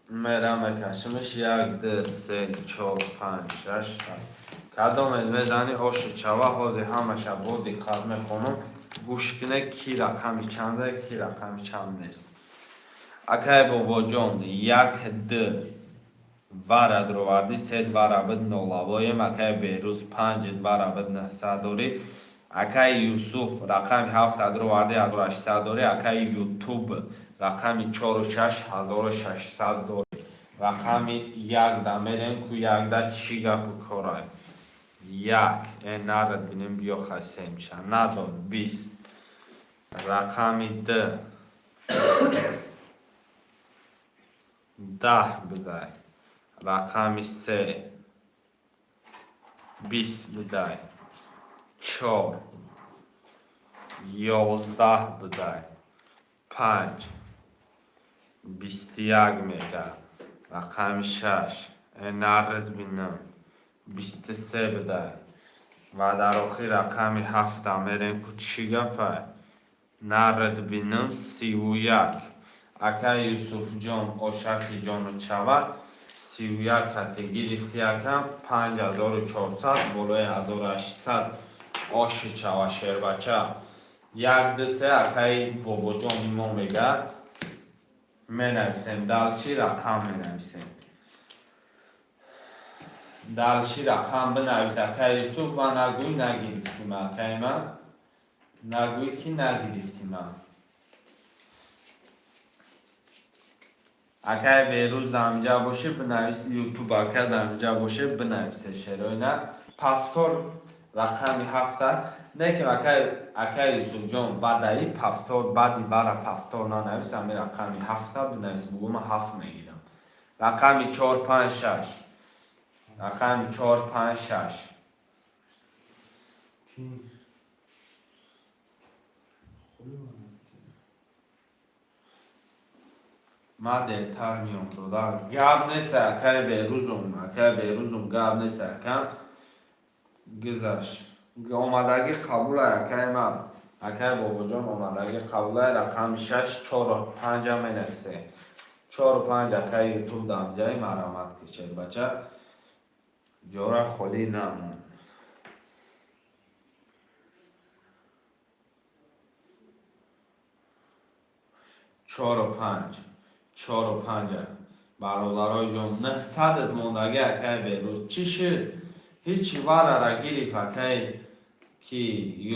мера мекашимш: як, ду, се, чор, панҷ, шаш, ҳафт. Кадомед мезанӣ, ошу чава. Ҳозир ҳамаша бо диққат мехонам, гӯш кунед, ки рақами чанда, ки рақами чанд нест. Акай Бобоҷон, як, д вара дровардӣ, се вара бид, нолавоем. Акай Берӯз, панҷ вара бид, 900 дорӣ. Акаи Юсуф, рақами ҳафт дровардӣ, 1800 дорӣ. Акаи Ютуб, рақами чору шаш, 1600 дорӣ. Рақами як да мерем ку, якда чӣ гапу корай? Як э нарад, бинем, биё, хасемша надод. 20. Рақами д 10 бидай, рақами се 20 бидай, чор 11 будай, панҷ 21 мега. Рақами шаш нард бинам, 23 бидай. Ва дар охир рақами ҳафта мерем, ку чӣ гапай? Нард бинам, 31. Акай Юсуфҷон, ошаки ҷону чава, 31 кати гирифти, акам, 5400 болои 1800. Оши чава, шербача, як, ду, се. Акаи Бобоҷони мо мега, менависем, дальше рақам менависем, дальше рақам бинавис, акаи Юсуф. Ма нагӯй нагирифтима, акаи ман, нагӯй ки нагирифтима. Акай Берӯз дамҷа боше, бинавис. Ютуб ака дамҷа боше, бинависе. Шероина повтор рақами ҳафта неким. Акай Юсуфҷон, баъдаи повтор, баъди вара повтор нанавис, ами рақами ҳафта бинавис, бугӯ ман ҳафт мегирам. Рақами чор, панҷ, шаш, рақами чор, панҷ, шаш. Ки? Хули ман. Ман дертар меом, додар, гап нест. Акай Берӯзум, акай Берӯзум, гап нест, акам, гузашт, омадагӣ қабулай, акай ман, акай Бобоҷон, омадагӣ қабулай. Рақами шаш, чору панҷа менависе, чору панҷ. Акай Ютуб дамҷаи марамат кичед, бача, ҷора холӣ намон. Чору панҷ, чору панҷа, бародарои ҷон. 900-ат мондагӣ, акай Берӯз, чӣ шуд? Ҳичи, варара гирифт, акай ки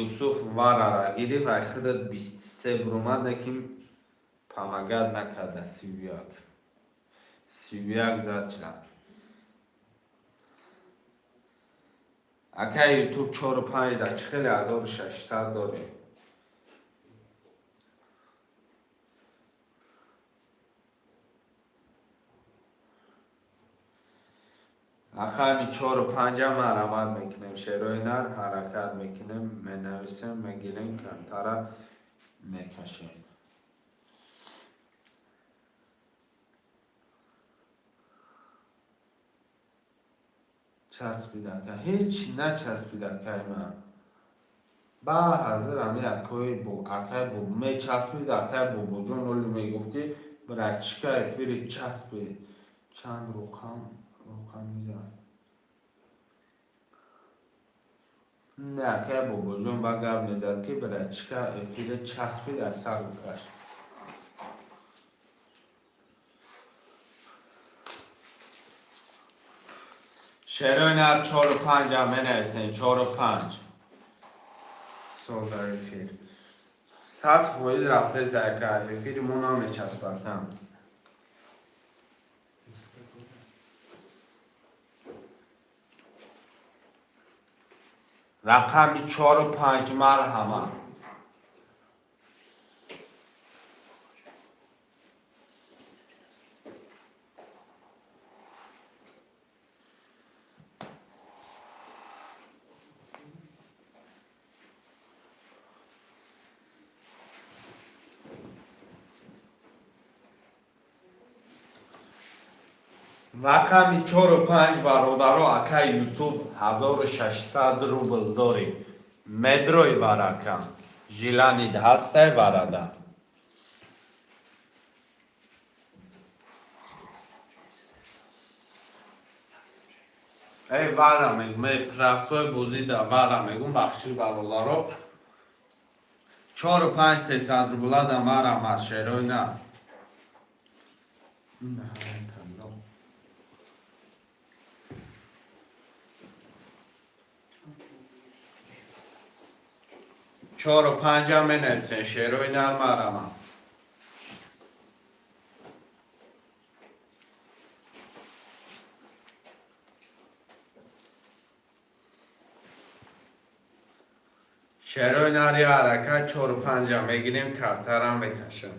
Юсуф варара гирифт, ай худат 23 бурумад, лекин помогать накарда. 31, 31 зад ча. Акай Ютуб, чору панҷ да чӣ хеле 1600 дорем? Рақами чору панҷа марамат мекунем, шерои нар, ҳаракат мекунем, менависем, мегирем, камтара мекашем. Часпидака ҳеҷ начаспидакай ман. Ба ҳазир ами акои бо акай бо мечаспид. Акай Бобоҷон оли мегуфт, ки братишка, эфири часпи, чанд руқам руқам мизан. Не, акай Бобоҷон ба гап мезад, ки братишка, эфири часпид, аз сар гузашт. Шерои нар, чору панҷам менависем, чору панҷ. Созар эфир 100% рафте зайка, эфири мо намечаспакам. Рақами чору панҷ, марҳама. Рақами чору панҷ, бародаро. Акай Ютуб, 1600 рубл дорӣ, медрои варака, желание ҳастай варада. Эй, вара мегум, эй, простой бозида вара мегум, бахшиш, бародаро. Чору панҷ, 300 рубла да марам аз шерои на. На. Чору панҷа менависен, шерои нар, марама. Шерои нари, ҳаракат, чору панҷа мегирем, картарам мекашем.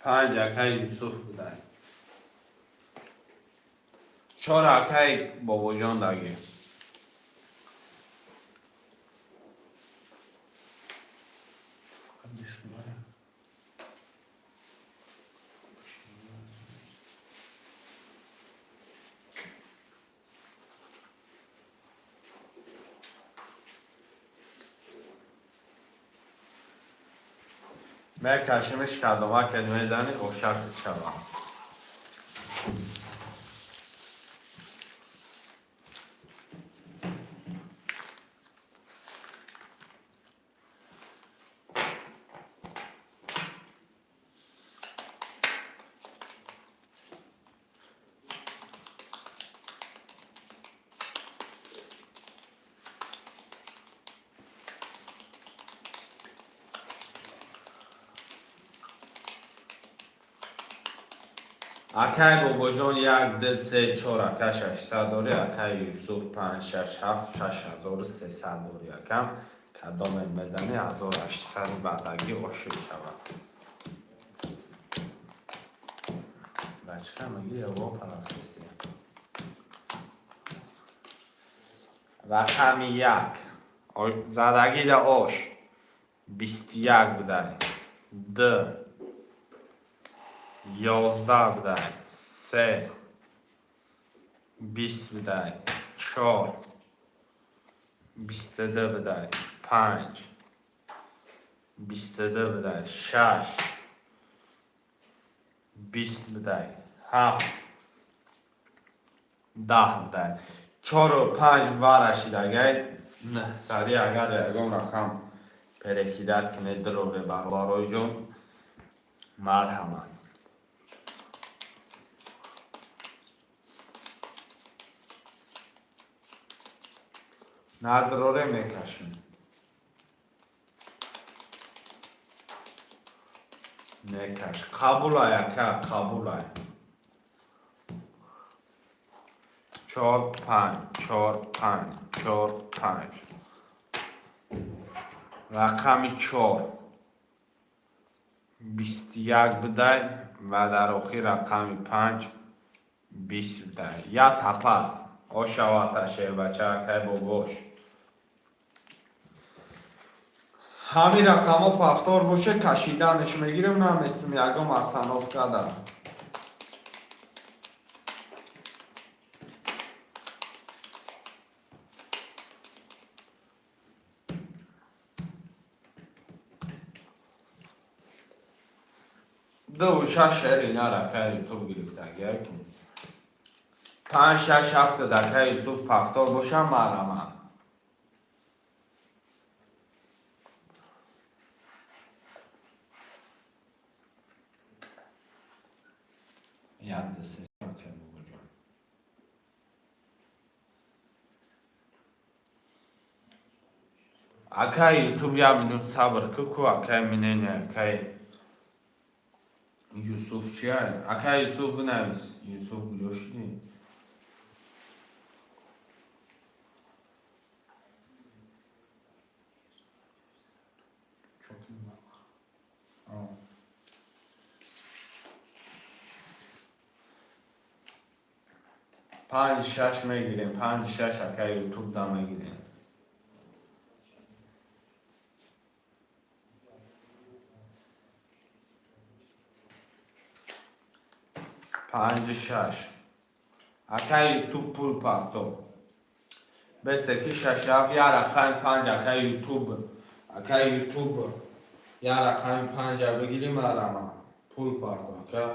Панҷ акаи Юсуф будай. Чор акаи Бобоҷон даги. Фақат душмана. Мекашимиш, кадомакет мезани, ошак чава. Акай Бобоҷон, як, ду, се, чор, ака, 600 дорӣ. Акай Юсуф, панҷ, шаш, ҳафт, 6300 дорӣ. Акам, кадоме мезанӣ, 1800 баъдагӣ ошид шавад. Бачка, меги Европа рафтеси. Рақами як задагида ош 21 будай, д 11 будай, се 20 будай, чор 22 будай, панҷ 22 будай, шаш 20 будай, ҳафт 10 будай. Чору панҷ варашидагай сари. Агар ягон рақам перекидать кунед, дроре, бародарои ҷон, марҳамат. Надроре, мекашем. Мекаш, қабулай, ака, қабулай. Чор, панҷ, чор, панҷ, чор, панҷ. Рақами чор 21 будай ва дар охир рақами панҷ 20 будай. Я тапас ошавата, шербача, акай бобош. Ҳамин рақамҳо повтор боше, кашиданаш мегирем, наместим ягон остановкада. Ду, шаш шер ина ракаи Ютуб гирифтагия. Панҷ, шаш, ҳафт дакаи Юсуф повтор бошам, марҳамат. Як, ду, се. Окей, бобоҷон. Акай Ютуб, як минут сабр ку ку акай минене, акай Юсуф чия? Акай Юсуф, бинавис. Юсуф, куҷо шудӣ? Çok iyi bak. Aa. Панҷ, шаш мегирем, панҷ, шаш, акай Ютуб да мегирем. Панҷ, шаш. Акай Ютуб, пул парто. Бесе ки шаш, ҳафт, я рақами панҷ, акай Ютуб. Акай Ютуб. Я рақами панҷа бигирим, арама. Пул парто, ака.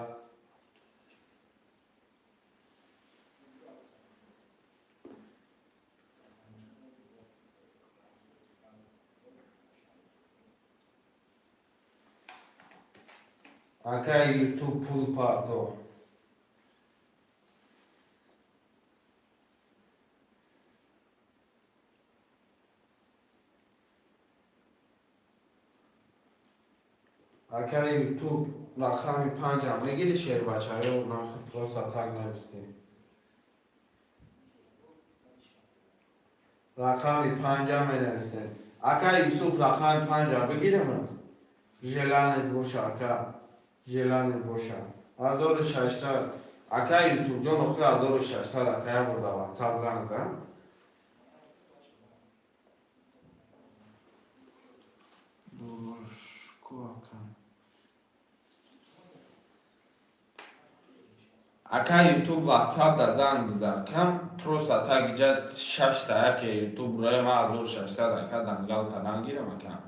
Акай Ютуб, пул парто. Акай Ютуб, рақами панҷам мегири, шербача, ё нахи просто так навистем? Рақами панҷам менависем. Акай Юсуф, рақами панҷам бигирем? Желание т боша, ака. Желание боша. 1600, ака Ютубҷон, охи 1600, ака, як бор дар Ватсап занг зан. Бошко, ака. Ака Ютуб, Ватсап да занг бизан. Кам просто так иҷа шашта яке Ютуб бураи ма 1600, ака, дангал кадан гирам, ака.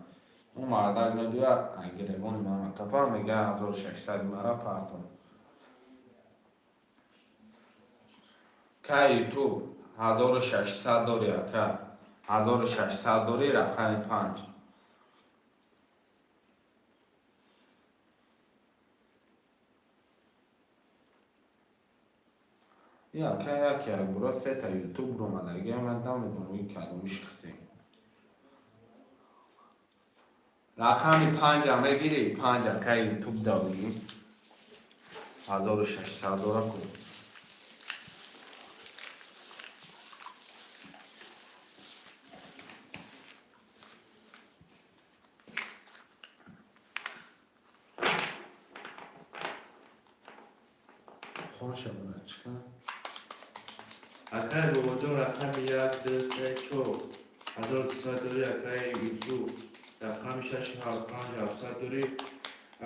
Ӯ мардак мебиёяд, гиребони мана қапа, мега 1600 мара партон. Ка Ютуб, 1600 дори, ака? 1600 дори, рақами панҷ. Ака, яке бура сета Ютуб ромадаги, ман намедонам и кадомиш хите. Рақами панҷа мегирӣ, панҷ, ака Ютуб давӣ. 1600 дора ку. Хонша буда чика? Акай Бобоҷон, рақами як, ду, се, чор, 1200 дорӣ. Акаи Юсуф, рақами шаш, ҳафт, панҷ, 700 дорӣ.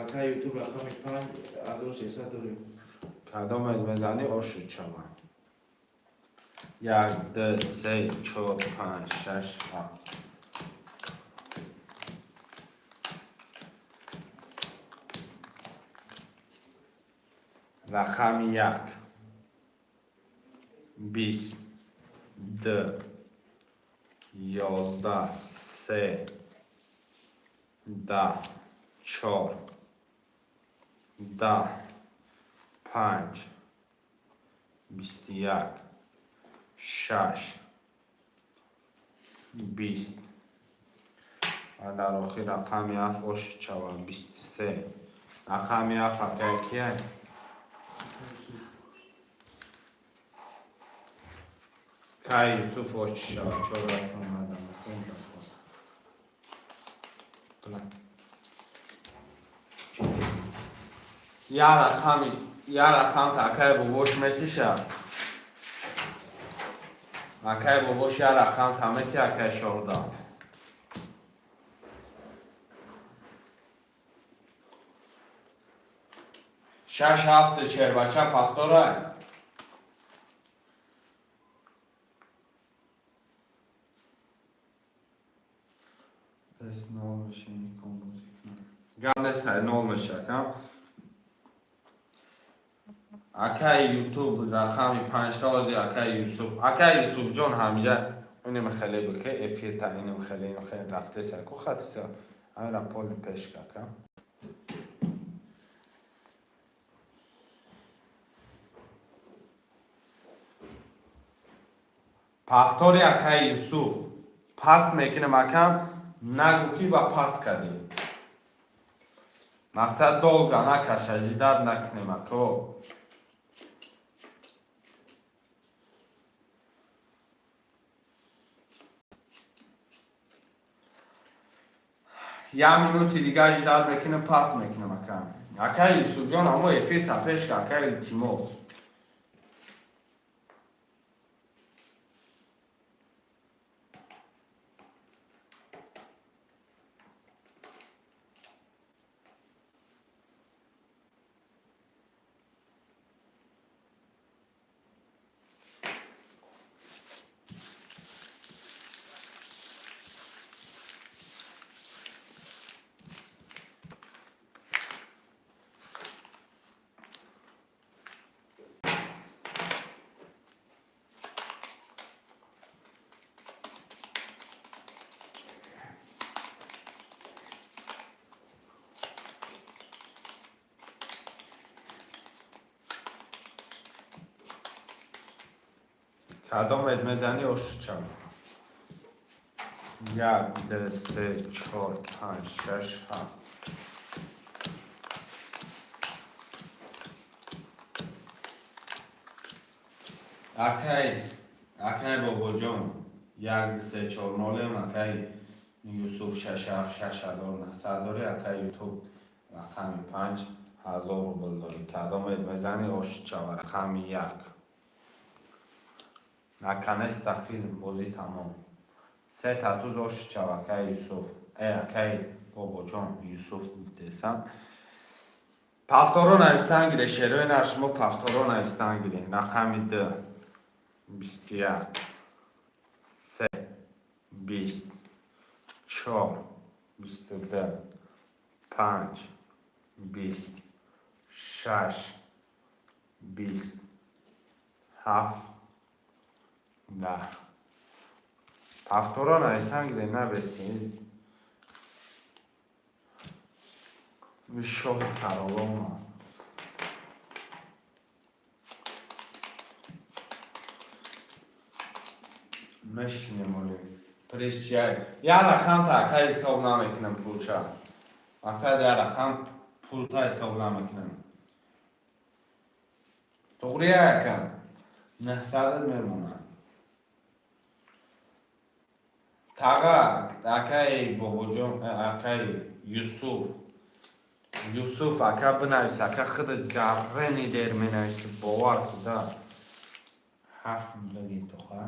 Акаи Ютуб, рақами панҷ, 1300 дорӣ. Кадомет мезанӣ, ошу чава. Як, ду, се, чор, панҷ, шаш, ҳафт. Рақами як. 20, д, 11, се, 10, чор, 10, панҷ, 21, шаш, 20 ва дар охир рақами ҳафт оши чава, 23. Рақами ҳафт, акай, кияй? Кай Юсуф оши шава, чор рафт омадам. Я рақами, я рақам акай бобош метиша. Акай бобош, я рақам тамети, акай шоҳда. Шаш, ҳафту чербача повторай. Нол меша, ником гап нест, нол меша, акам. Акаи Ютуб, рақами панҷта ози, акаи Юсуф. Акаи Юсуфҷон, ҳамиҷа инем хеле буд, ки эфирта инем хеле, инем хеле рафтеса ку хатиса, ҳамира поли пеш, ака. Повтори, акаи Юсуф. Пас мекунем, акам, нагӯ ки ба пас кардем. Мақсад долго накаша, ждать накунем, ако. Як минути дига ждать мекунем, пас мекунем, ака. Акаи Юсуфҷон, амо эфир та пеш ка, акаи, илтимос. Кадомет мезанӣ, ошучам. Як, ду, се, чор, панҷ, шаш, ҳафт. Акай Бобоҷон, як, ду, се, чор, нолем. Акай Юсуф, шаш, ҳафт, 6900 дорӣ. Акай Ютуб, рақами панҷ, 1000 рубл дорӣ. Кадомет мезанӣ, ошид шава. Рақами як. Наконец-то филм, бозӣ тамом. Се татуз ошид шава, акаи Юсуф. Э, акаи Бобоҷон, Юсуф гуфтесам. Повторо навистан гире, шерои нар, шумо повторо навистан гире. Рақами д 21, се 20, чор 22, панҷ 20, шаш 20, ҳафт 10. Повторо навистан гире, набестин. Шоҳи каролома. Мешинем оли. Приз чия? Як рақам та, ака, ҳисоб намекунам пулша. Мақсад, як рақам пулта ҳисоб намекунам. Туғрия, ака? 900 мемонад. Таға, акаи Бобоҷон, акаи Юсуф. Юсуф, ака, бинавис, ака, худат гаррени дер менависи, бовар куда. Ҳафт баги тоха.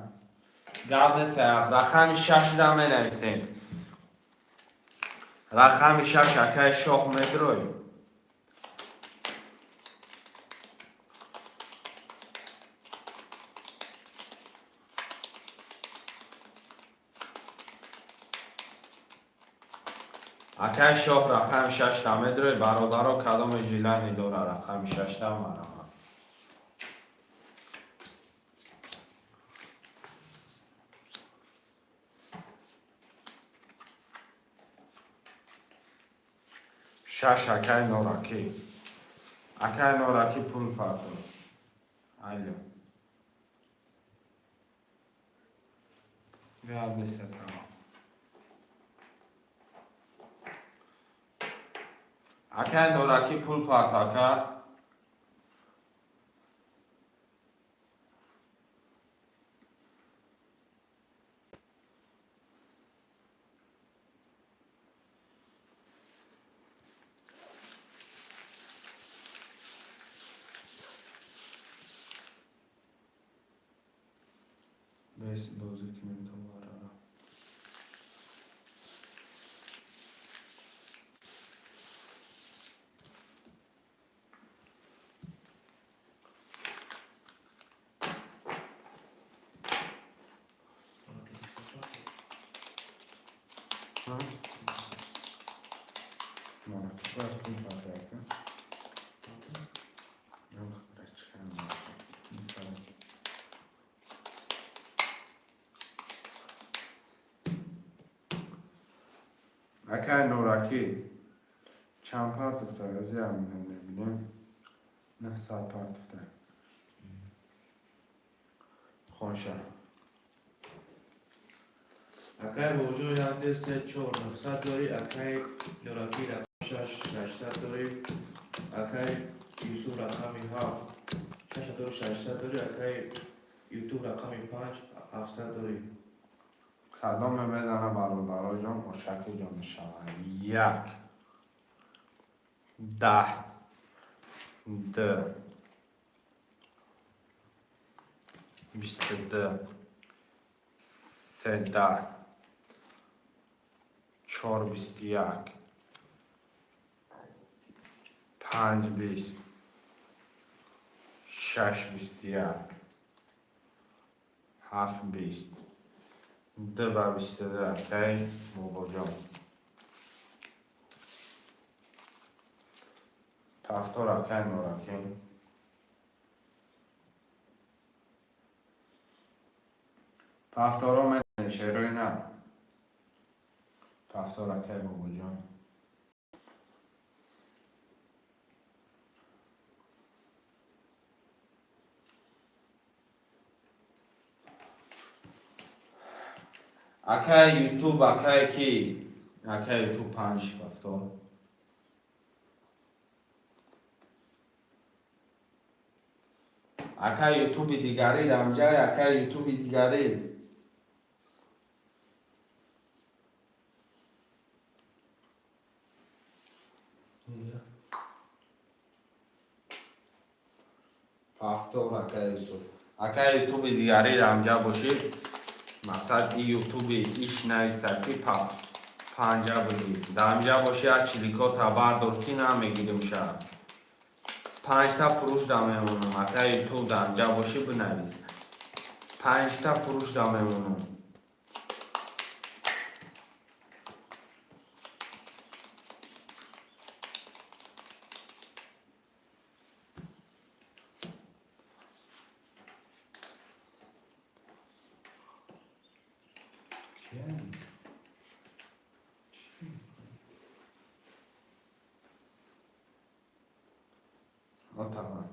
Гап нест, ҳафт. Рақами шашда менависем. Рақами шаш, акаи Шоҳ, медрой. Акаи Шоҳ, рақами шашта медрой, бародаро, кадоме желание дора рақами шашта марама. Шаш, акаи Норакӣ. Акаи Норакӣ, пул партор. Алё. Гап нест, тамом. Акаи Норакӣ, пул парт, ака. Бес бозӣ кунем товарара. Норакӣ бояд пул парта, ака. Намехабарам чӣ кардам. Мисал. Акаи Норакӣ, чанд партофта? Озиам мебинем. 900 партофта. Хонша. Акаи Бобоҷон, як, ду, се, чор, 900 дорӣ. Акаи Норакӣ, рақами шаш, 600 дорӣ. Акаи Юсуф, рақами ҳафт, 6600 дорӣ. Акаи Ютуб, рақами панҷ, 700 дорӣ. Кадоме мезана, бародароҷон, ошаки ҷон мешавад. Як, 10, д, 22, 13, чор 21, панҷ 20, шаш 21, ҳафт 20, д ба 22, акаи Бобоҷон. Повтор, акаи Норакӣ. Повторо менависем, шерои на. Повтор, акаи Бобоҷон. Акаи Ютуб, акаи ки? Акаи Ютуб, панҷ повтор. Акаи Ютуби дигарӣ дамҷай, акаи Ютуби дигарӣ. Повтор, ака Юсуф. Ака, ютуби дигари рамҷа бошӣ, мақсад и ютуби иш нависта, ки паф панҷа бигир. Дамҷа бошӣ, як чиликота бардор, ки намегирим ша. Панҷта фурӯш да мемонам. Ака ютуб, дамҷа бошӣ, бинавис. Панҷта фурӯш да мемонам. Отава.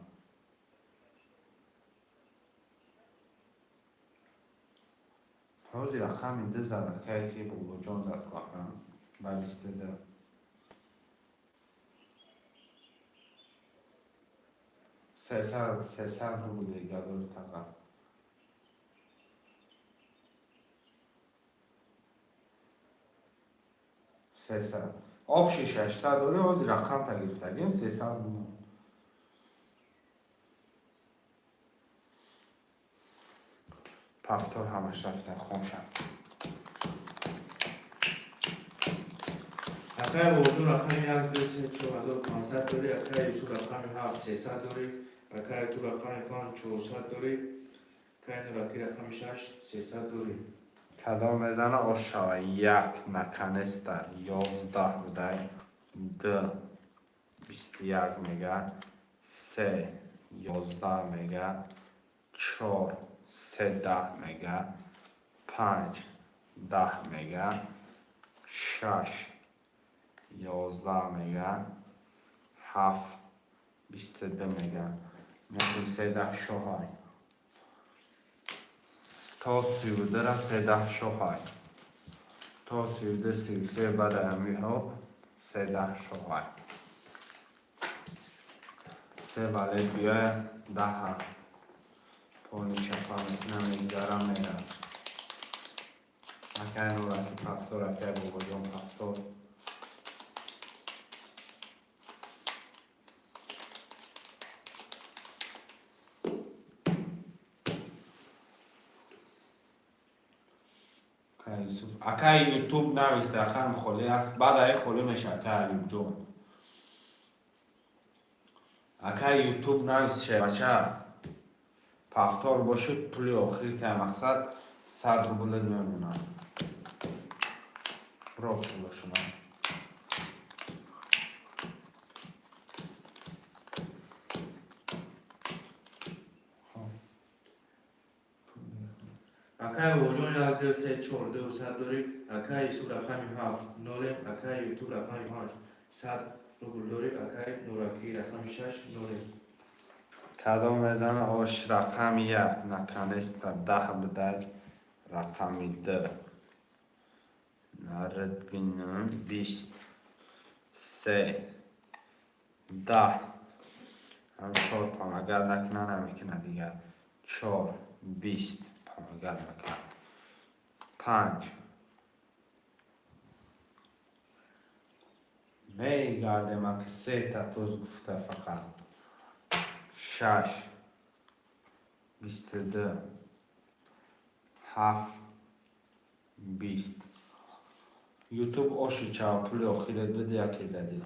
Ҳозир рақами ду зад, акае ки Бобоҷон зад ку, ака ба 22. 300 рубл дига дори тақа. 300. Общий 600 дори, ҳозир рақамта гирифтагим, 300 бумон. Повтор ҳамаш рафта хомшам. Акай Бобоҷон, рақами як, ду, се, 4500 дорӣ. Акай Юсуф, рақами ҳафт, 300 дорӣ. Акай Ютуб, рақами панҷ, 400 дорӣ. Акай Нуракӣ, рақами шаш, 300 дорӣ. Кадом мезана, ош шава. Як, наконец-то, 11 будай, д 21 мега, се, 11 мега, чор, се, 10 мега, панҷ, 10 мега, шаш, 11 мега, ҳафт, 22 мега. Мехим се даҳ шоҳай. То 32-ра се даҳ шоҳай. То 32, 33 баъд амиҳо се даҳ шоҳай. Се валет биёя, даҳа. Полный чапа мекунам, мегзарам, мерам. Акай Нураки повтор, акай Бобоҷон повтор. Акай Юсуф, акай ютуб навис, рақам холӣ аст, баъд ай холӣ меша, акай Аюбҷон. Акай ютуб навис, шебача. Повтор бошид, пули охири мақсад 100 рубле мемонад. Бро, пулошуна. Акай Бобоҷон, як, ду, се, чор, 200 дорӣ. Акай Юсуф, рақами ҳафт, нолем. Акай Ютуб, рақами панҷ, 100 рубл дорӣ. Акай Нуракӣ, рақами шаш, нолем. Кадом мезана, ош. Рақами як, наконец-то, 10 будай, рақами д нарад бинам, 20, се, 10, ҳам чор помогать накуна, намекуна дигар. Чор, 20 помогать накунад, панҷ мегардем, аки сета туз гуфта, фақат шаш, 22, ҳафт, 20. Ютуб, оши чава, пули охират биде, яке задӣ.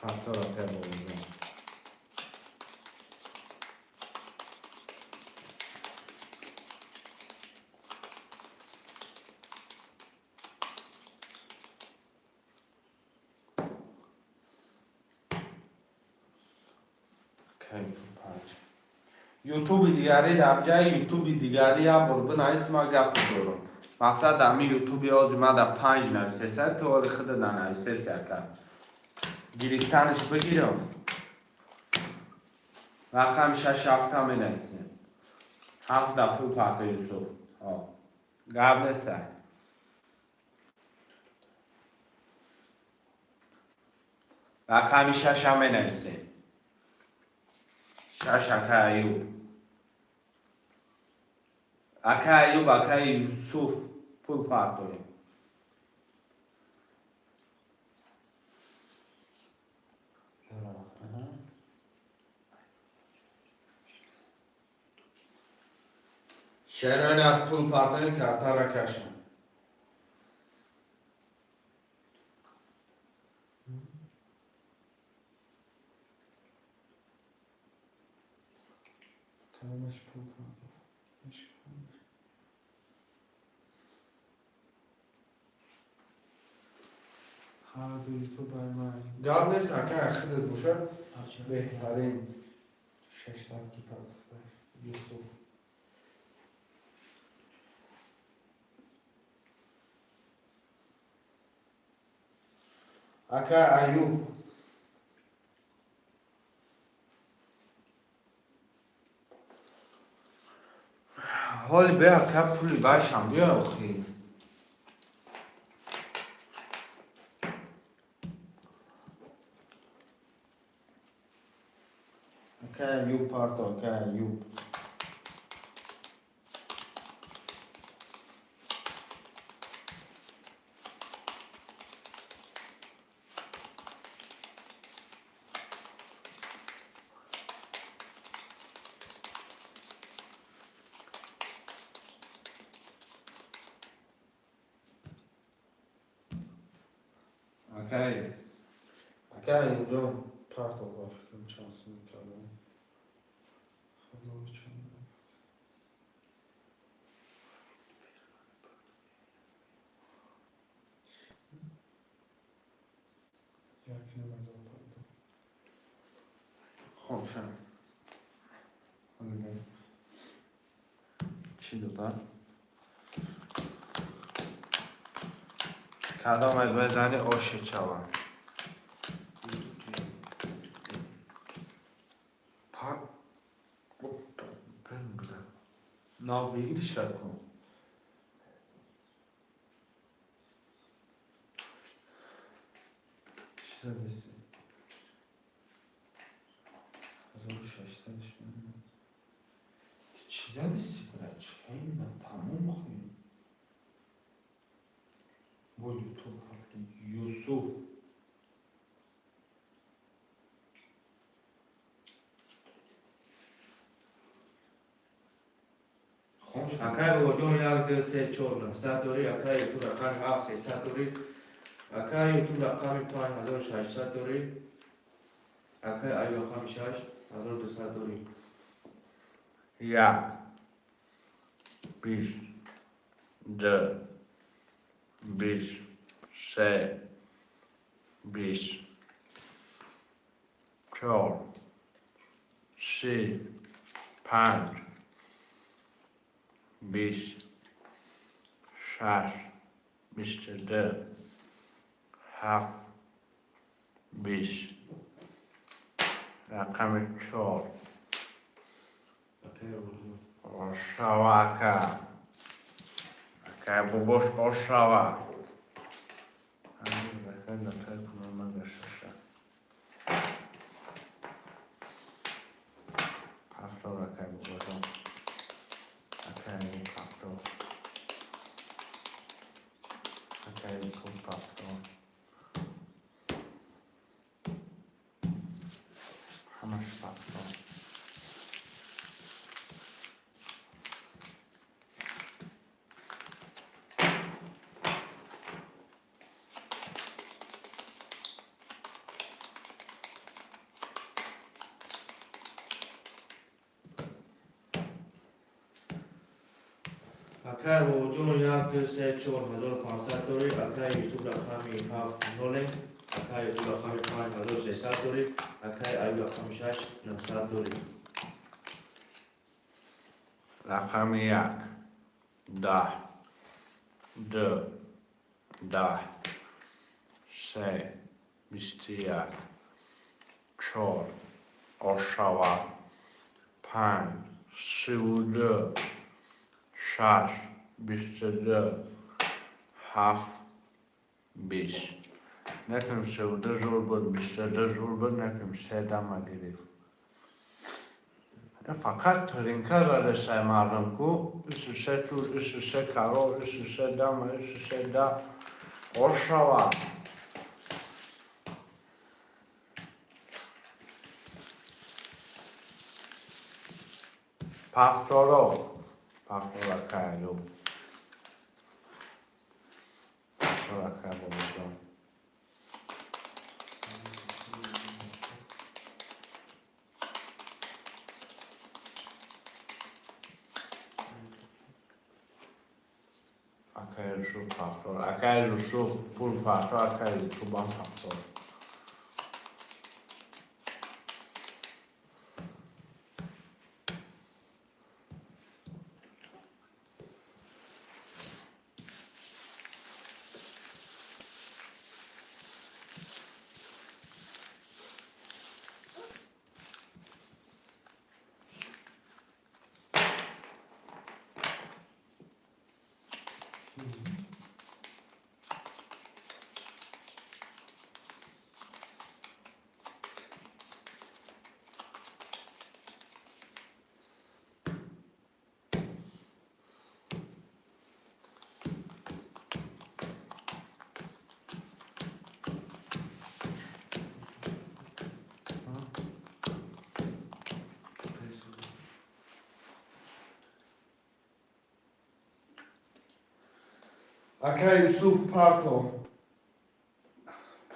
Повтор, акай Бобоҷон. Акай панҷ. Ютуби дигари дар ҷаи ютуби дигари як бор бинавис, ма гап дорам. Мақсад ами ютуби ҳозир ма да панҷ нависеса, ту оли худа да нависеси, ака. Гирифтанаш бигирам. Рақами шаш, ҳафта менависем. Ҳафт да пул парто, Юсуф. Гап неста. Рақами шаша менависем. Шаш, ака Аюб. Ака Аюб, ака Юсуф, пул партоем. Шерони, пул партоем, картара кашам. Тамаш пул партофт. Ҳар дуи ту бай ман. Гап нест, ака, худат боша, беҳтарин. 600 ки партофта. Юсуф. Ака Аюб. Ҳоли бе, ака, пули башам биё охи. Ака Аюб парто, ака Аюб. Акай. Ака Аюб парто, ба фикрам, чанд сум кардам. Ҳазору чанд. 1,5 ҳазор партофт. Хоб, шам. Ҳоли бе. Чӣ дода? Кадомет мезанӣ, оши чавам. Пар. Нав выигрыш кун. Чӣ задеси? 1600. Чӣ задеси, брат? Чӣ тамом хӯй. Бо Ютуб Юсуф. Хомш. Акай Бобоҷон, як, ду, се, чор, 900 дорӣ. Акай Ютуб, рақами ҳафт, 300 дорӣ. Акай Ютуб, рақами панҷ, 1600 дорӣ. Акай Аюб, рақами шаш, 1200 дорӣ. Як, бист, ду, бист, се, бист, чор, се, панҷ, бист, шаш, 22, ҳафт, бист, рақами чор. Акай Бобоҷон. Ошава, ака. Акай бобош, ошава. Ҳамин рақам нафар кунам мага шаша. Ҳафтод, акай бобоҷон. Акай 70. Акай Ютуб 70. Ҳамаш 70. Акай Бобоҷон, як, ду, се, чор, 1500 дорӣ. Акай Юсуф, рақами ҳафт, нолем. Акай Ютуб, рақами панҷ, 1300 дорӣ. Акай Аюб, рақами шаш, 900 дорӣ. Рақами як, 10, ду, 10, се, 21, чор, ошава, панҷ, 32, шаш, 22, ҳафт, 20. Накунем, 32 зур буд, 22 зур буд, накунем, се дама гирифт. Фақат тринка задесай мардум ку, 23 туз, 23 король, 23 дама, 23 да ошава. Повторо, повтор, акай Аюб, повтор, акай Бобоҷон. Акай Юсуф повтор, акай Юсуф пул повтор, акай Ютубам повтор. Акай Юсуф, парто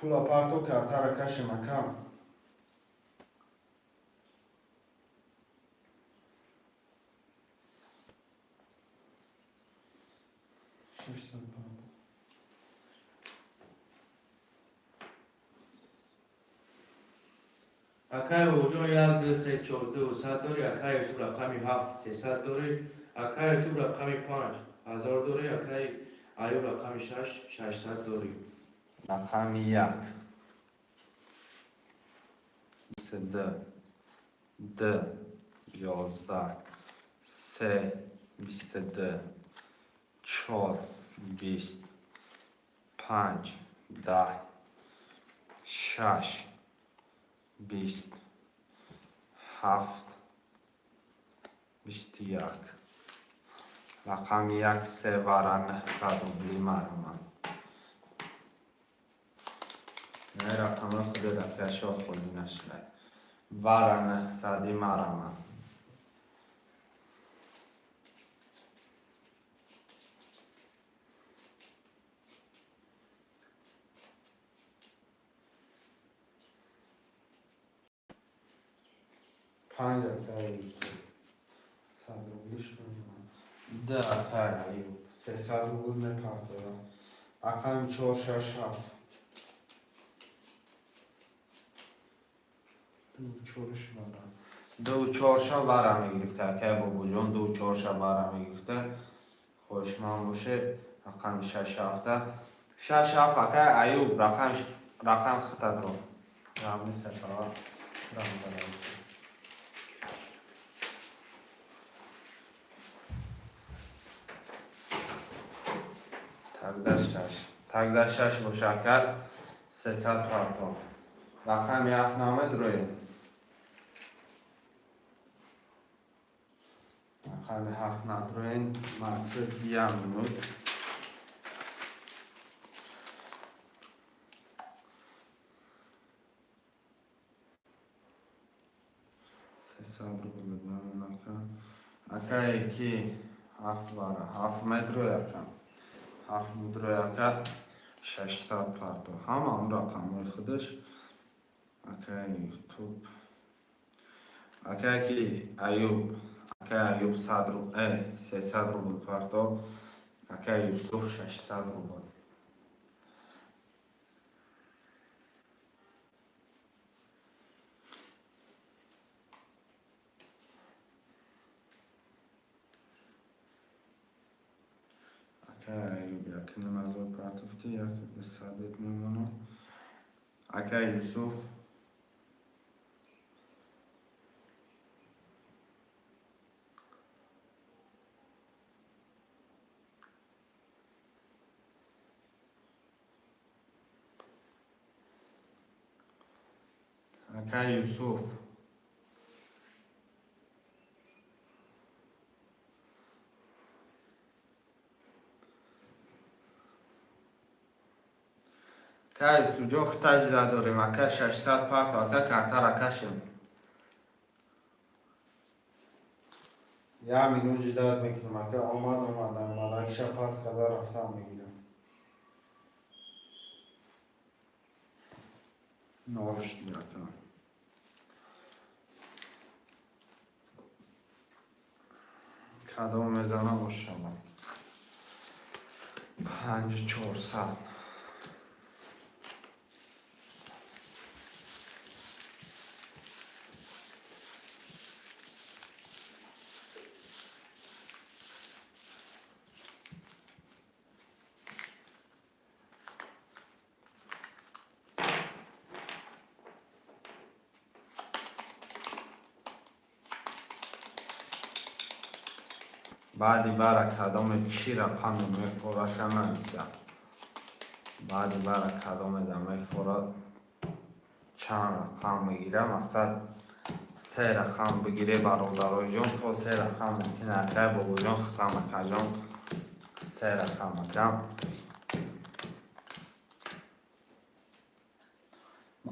пула, парто, картара кашем, акам. 650. Акай Бобоҷон, як, ду, се, чор, ду сад дорӣ. Акай Юсуф, рақами ҳафт, 300 дорӣ. Акай Ютуб, рақами панҷ, 1000 дорӣ. Акай Аюб, рақами шаш, 600 дорӣ. Рақами як, д, д, 11, се, 22, чор, 20, панҷ, 10, шаш, 20, ҳафт, 21. Рақами як, се вара, 900 рубли марамад. Не, рақами худе дафъашо холӣ нашудай. Вара 900-и марамад. Панҷ, акай, 100 рублиш. Д, акай Аюб, 300 рубл мепартоям. Рақами чор, шаш, ҳафт, ду, чорш вара, ду, чорша вара мегирифта. Акай Бобоҷон, ду, чорша вара мегирифта. Хоҳишманд боше, рақами шаш, ҳафта, шаш, ҳафт. Акай Аюб, рақам хитатро равни сафара рамзара. Тогда шаш, тогда шаш боша, ака, 300 парто. Рақами ҳафт намедроед? Рақами ҳафт надроен. Максуд, як минут. 300 рубл ака. Акае ки ҳафт вара, ҳафт медрой, ака, ҳафт мудрой, ака, 600 парто. Ҳама он рақамҳои худаш. Акаи Ютуб, акае ки Аюб, акаи Аюб 100 рубл, 300 рубл парто, акаи Юсуф 600 рубл. Акаи Аюб якним ҳазор партофтӣ, як дусадет мемонад. Акаи Юсуф. Акаи Юсуф. Кай суҷо хитаҷ задорем, ака, 600 парто, ака, картара кашем. Я минут ждать мекунам, ака, омад, омад, омад, акша пас карда рафтам мегирам. Нол шуд, ака. Кадом мезанам, бошавад. 5400. Баъди бара кадоме чӣ рақаме мефораша нависа. Баъди бара кадоме да мефора, чанд рақам мегира, мақсад се рақам бигире, бародароҷон, то се рақам мумкин. Акай бобоҷон, хитам, акаҷон, се рақам, ака.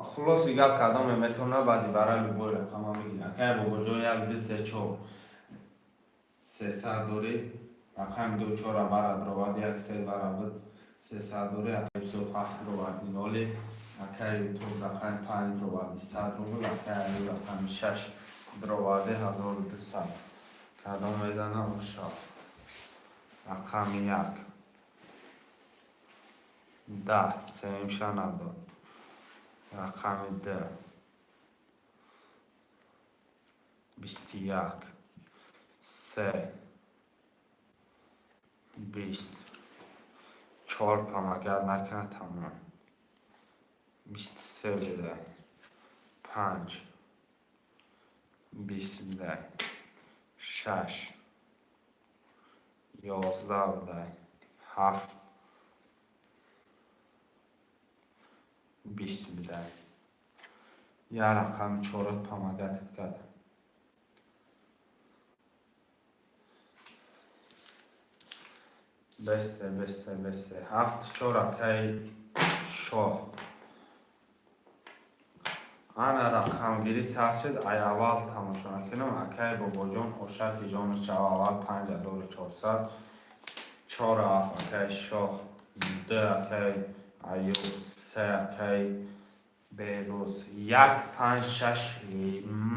Хулоси гап, кадоме метавона баъди бара любой рақама бигира. Акай бобоҷон, як, ду, се, чор, 300 дорӣ, рақами ду, чора бара дровард, як, се бара буд, 300 дорӣ, акай Юсуф ҳафт дроварди, ноли, акай Ютуб рақами панҷ дроварди, 100 рубл, акай Аюб рақами шаш дроварди, 1200. Кадом мезана, ошав. Рақами як, 10, сеюмша надод. Рақами д, 21, се, 20, чор помогать накунад, тамом. 23 бидай, панҷ, 20 бидай, шаш, 11 бидай, ҳафт, 20 бидай. Як рақами чорот помогать кард. Бесе, бесе, бесе, ҳафт, чор, акаи Шоҳ. Ана рақамгирӣ сар шуд. Ай аввал тамошо накунам, акаи Бобоҷон, ошаки ҷону шав, аввал 5400, чор, ҳафт, акаи Шоҳ, ду, акаи Аюб, се, акаи Берӯз, як, панҷ, шаш.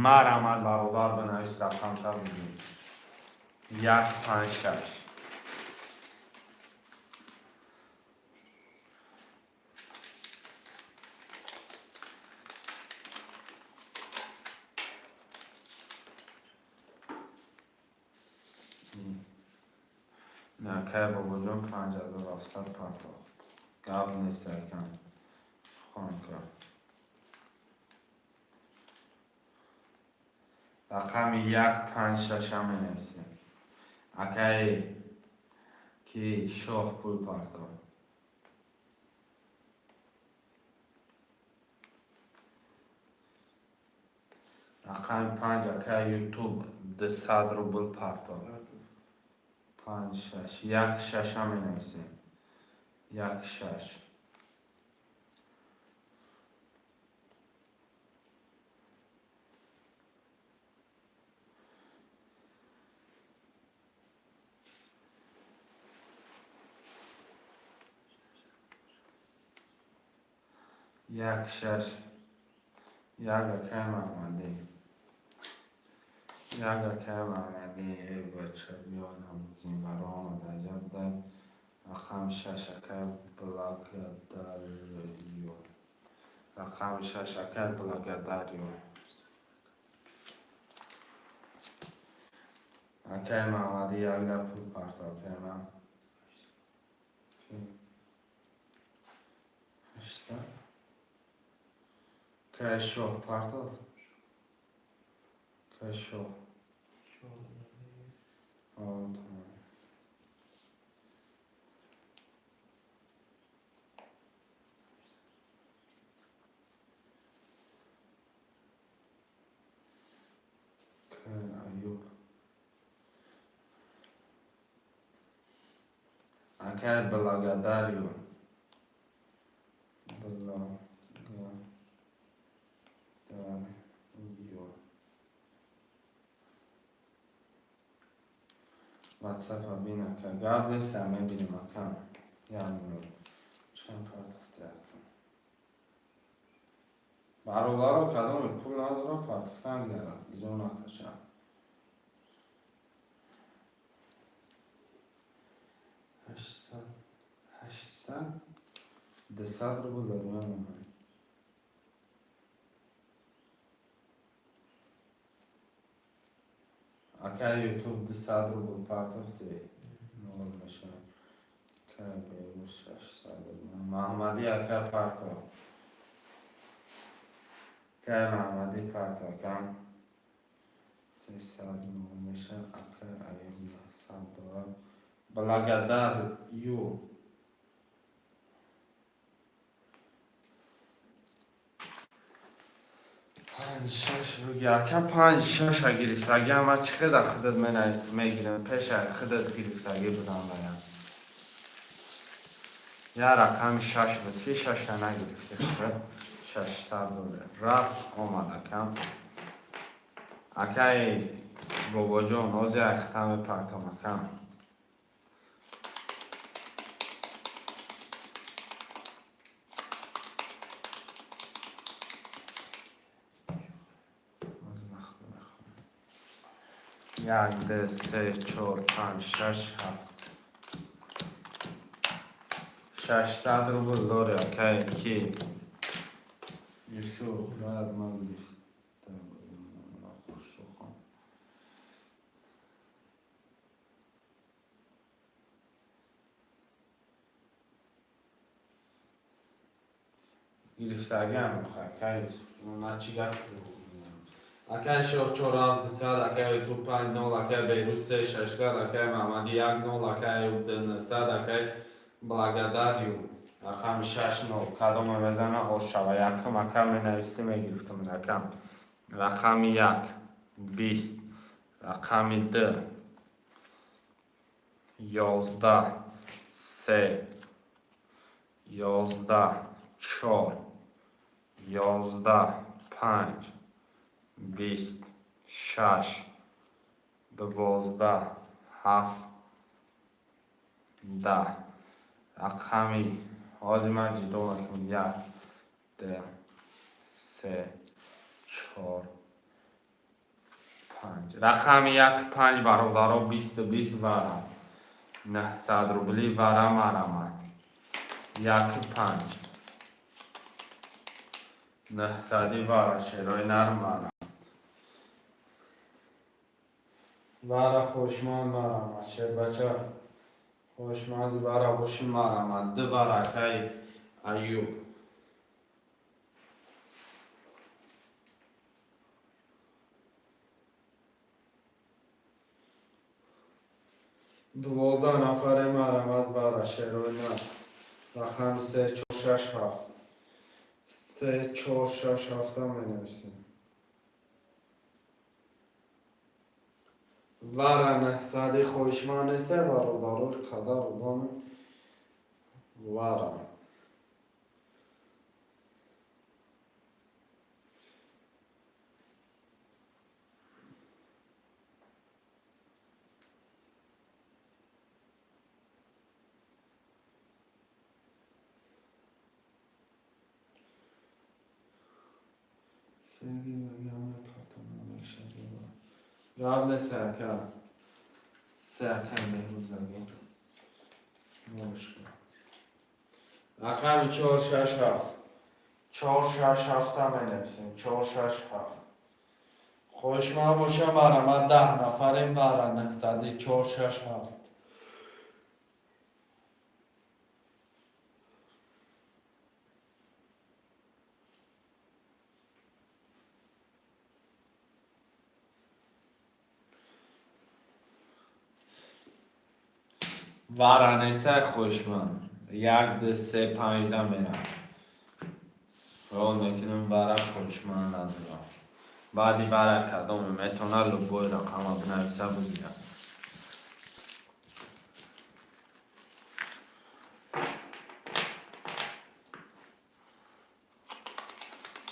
Марамад, бародар, бинавис рақамта, бигӯ. Як, панҷ, шаш. Акай Бобоҷон 5700 партохт. Гап нест, акам. Сухан ка. Рақами як, панҷ, шашам менависем. Акай ки Шоҳ пул партохт. Рақами панҷ, акай Ютуб 200 рубл партохт. Панҷ, шаш, як, шашам менависем. Як, шаш. Як, шаш, як, акай Маҳмадӣ. Як, акай Маҳмадӣ, эй бача, биёнам зингаро омад, аҷаб дай. Рақами шаш, акай Благодарю. Рақами шаш, акай Благодарю. Акай Маҳмадӣ як да пул партохт, акай ман. 800. Акай Шоҳ партохт? Акай Шоҳ. Тамом. Акай Аюб. Акай Благодарю. Благодарю. Ватсапа бин, ака. Гап нест, мебинем, ака. Як минут. Чанд партофти, ака? Бародаро, кадоме пул надора, партофтан гирад, изо накаша. 800, 800, 200 рубл дадуна ман. Ака Ютуб, 200 рубл партофти, нол мешавад. Ака Бейрус, 600. Маҳмадӣ ака, парто. Ака Маҳмадӣ, парто, ака. 300 нол мешавад. Ака Аюб 900 дорад. Благодарю. Панҷ шаш буги, ака, панҷ шаша гирифтагӣ. Ама чӣ хеда худат мегирам, пеша худат гирифтагӣ будам баям. Я рақами шаш буд, ки шаша нагирифти худат. 600 доллар рафт омад, ака. Акаи Бобоҷон, ҳозир ахта мепартом, ака. Ҳозир махту мехонам. Як, ду, се, чор, панҷ, шаш, ҳафт. 600 рубл дори, акай ки? Юсуф, бояд ман гирифта будам. Хушрухон. Гирифтагиам, акай Юсуф. На чӣ гап? Акай Шоҳ, чор ҳафт, 200, акай Ютуб, панҷ нол, акай Бейрус, се 600, акай Маҳмадӣ, як нол, акай Аюб, ду 900, акай Благодарю рақами шаш нол. Кадоме мезана, ош шава. Якум, ака, менависӣ, мегирифтам рақам. Рақами як 20, рақами ду 11, се 11, чор 11, панҷ 20, шаш 12, ҳафт 10. Рақами ҳозир ман ҷидо мекунам. Як, ду, се, чор, панҷ. Рақами як, панҷ, бародаро, 20, 20 вара. 900 рубли вара марама. Як, панҷ. 900-и вара, шерои нарм вара. Вара хушманд марама, шербача. Хушманди вара боши, марама. Ду вара, акаи Аюб. 12 нафаре, марамад вара, шерои нар. Рақами се, чор, шаш, ҳафт. Се, чор, шаш, ҳафта менависем. Вара 900-и хоҳишманд несте, бародаро, қадар одами вара. Сергей Гап нест, ака. Се, акай Беҳрӯзаги. Рақами чор, шаш, ҳафт. Чор, шаш, ҳафта менависем. Чор, шаш, ҳафт. Хоҳишманд бошам, барама, 10 нафарем, вара 900-и, чор, шаш, ҳафт. Вара нестай хоҳишманд. Як, ду, се, панҷда мерам. Хаёл мекунам, вара хоҳишманд надорам. Баъди вара кадоме метавонад любой рақама бинависа, бигирад.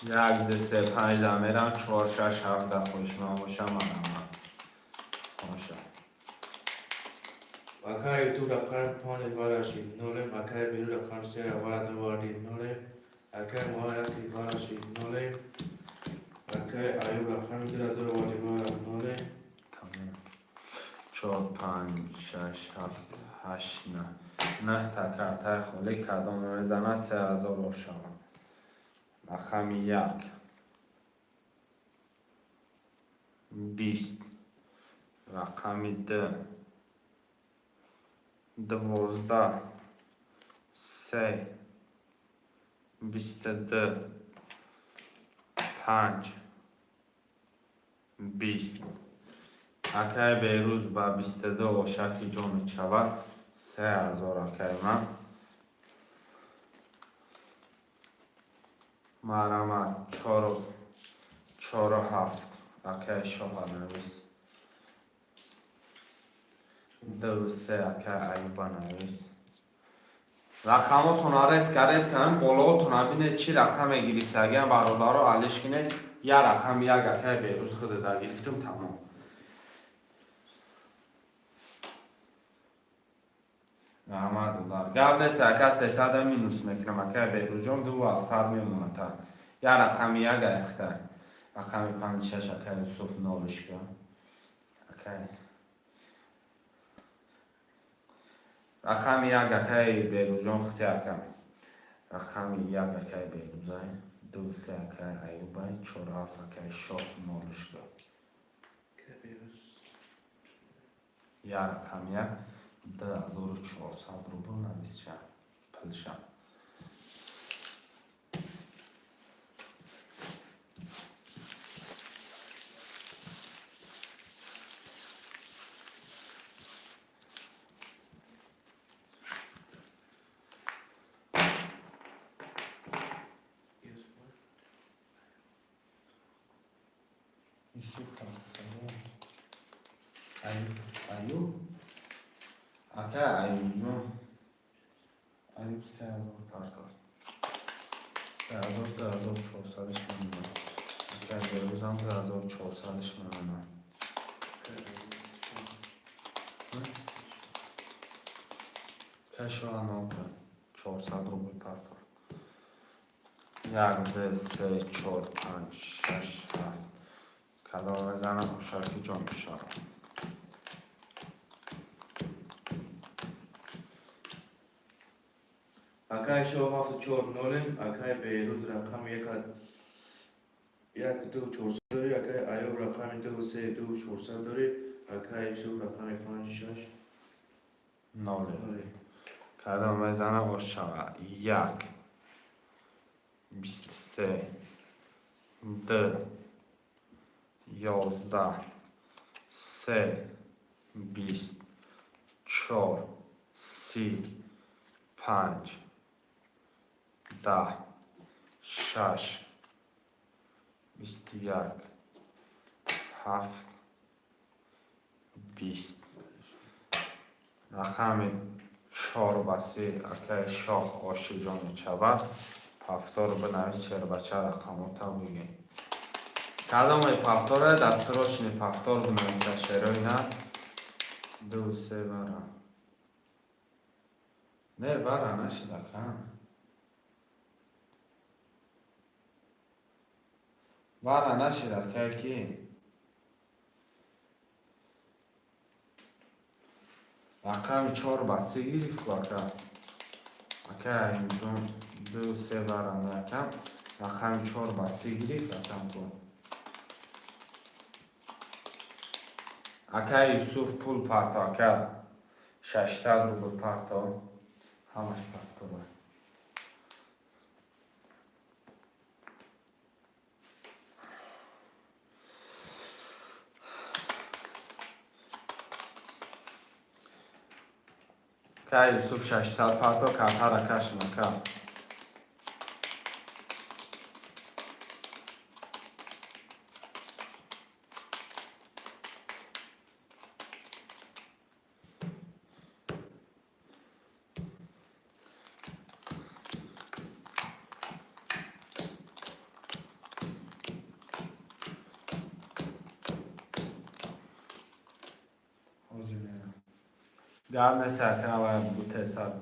Як, ду, се, панҷ да мерам, чор, шаш, ҳафт да хоҳишманд бошам, марҳамат. Хоша. Акай Ютуб рақами панҷ варашид нолем, акай Беру рақами се варад варди нолем, акай Муҳаммад яки варашид нолем, акай Аюб рақами дура дура варди варад нолем. Тамом. Чор, панҷ, шаш, ҳафт, ҳашт, наҳ. Наҳта картаи холӣ кадом мезанад, 3000 ошавад. Рақами як. 20. Рақами ду. 12. Се. 22. Панҷ. 20. Акай Берӯз ба 22 ошаки ҷо мешавад. 3000, акай ман. Марҳамат, чору ҳафт. Акай Шоҳа навис. Ду, се, акай Аюба навис. Рақамотона резка резка болоотона бинед, чӣ рақаме гирифтагиам, бародаро, алиш кинед. Я рақами як, акай Берӯз, худада гирифтум, тамом. Раҳмат, додар. Гап нест, ака, 300 минус мекунам, акай Берӯзҷон, 2700 мемонад та. Я рақами як айхта. Рақами панҷ, шаш, акай Юсуф, нолишка. Акай. Рақами як, акай Берӯзҷон, хути ака. Рақами як, акай Берӯзай. Ду, се, акай Аюбай, чор, ҳафт, акай Шоҳ, нолишка. Акай Берӯз. Я рақами як, 2400 рубл нависша. Пулша. Юсуф. Юсуф алайҳиссалом. Аюб, Аюб? Акай Аюб, Аюб 3000 партофт. 3000, 2400-ш мемонад. Акай Берӯзам 2400-ш мемонад. Акай Шоҳа нота 400 рубл партофт. Як, ду, се, чор, панҷ, шаш, ҳафт. Кадом мезанам, ушаки ҷо мешавад. Акай Шоҳ ҳафту чор нолем, акай Берӯз рақами як як ду чорсад дорӣ, акай Аюб рақами ду се ду чорсад дорӣ, акай Юсуф рақами панҷ шаш Ноле. ноле. Кадом мезанам, ошава. Як. 23. Ду. 11. Се. 20. Чор. 30. Панҷ. 10. Шаш. 21. Ҳафт. 20. Рақами чор ба се, акай Шоҳ, оши ҷо мешавад. Ҳафторо бинавис, шербача, рақамота бигӯ. Кадоме повторе дастрочный повтор бинависа, шерои на. Ду, се, вара. Не, вара нашид, ака. Вара нашид, акай ки. Рақами чор ба се гирифт ку, ака. Ака Аюбҷон, ду, се вара накам. Рақами чор ба се гирифт, акам ку. Ака Юсуф, пул парто, ака. 600 рубл парто. Ҳамаш повтора. Ака Юсуф, 600 парто, картара кашм, ака. Гап нест, ака, вай бутесад.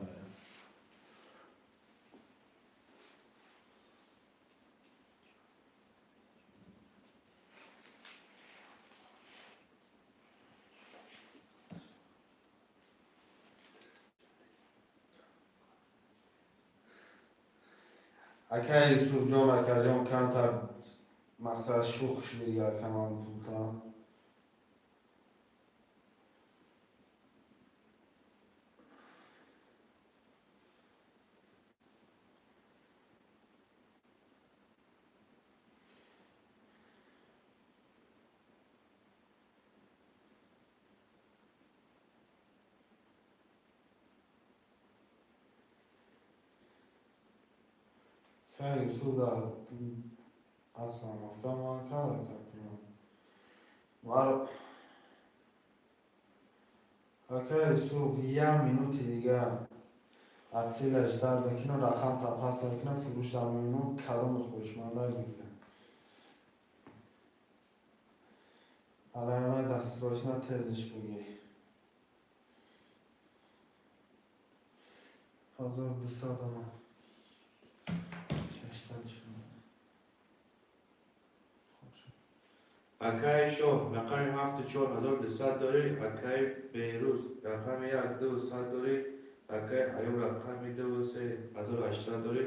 Ака Юсуфҷон, акаҷон, камтар мақсад шӯхш биги, ака, ман пулта. Ака Юсуф да остановка ман кард, ака, пулам. Вар ака Юсуф, як минути дига от силы ждать мекунам, рақам та пас мекунам, фурӯш дар мемонам, кадоми хоҳишманда бигирам. Алай дастрочна тезиш буги. 1200 омад. 600 шуд. Акаи Шоҳ, рақами ҳафту чор, 1200 дорӣ. Акаи Беҳрӯз, рақами як, 200 дорӣ. Акаи Аюб, рақами дуву се, 1800 дорӣ.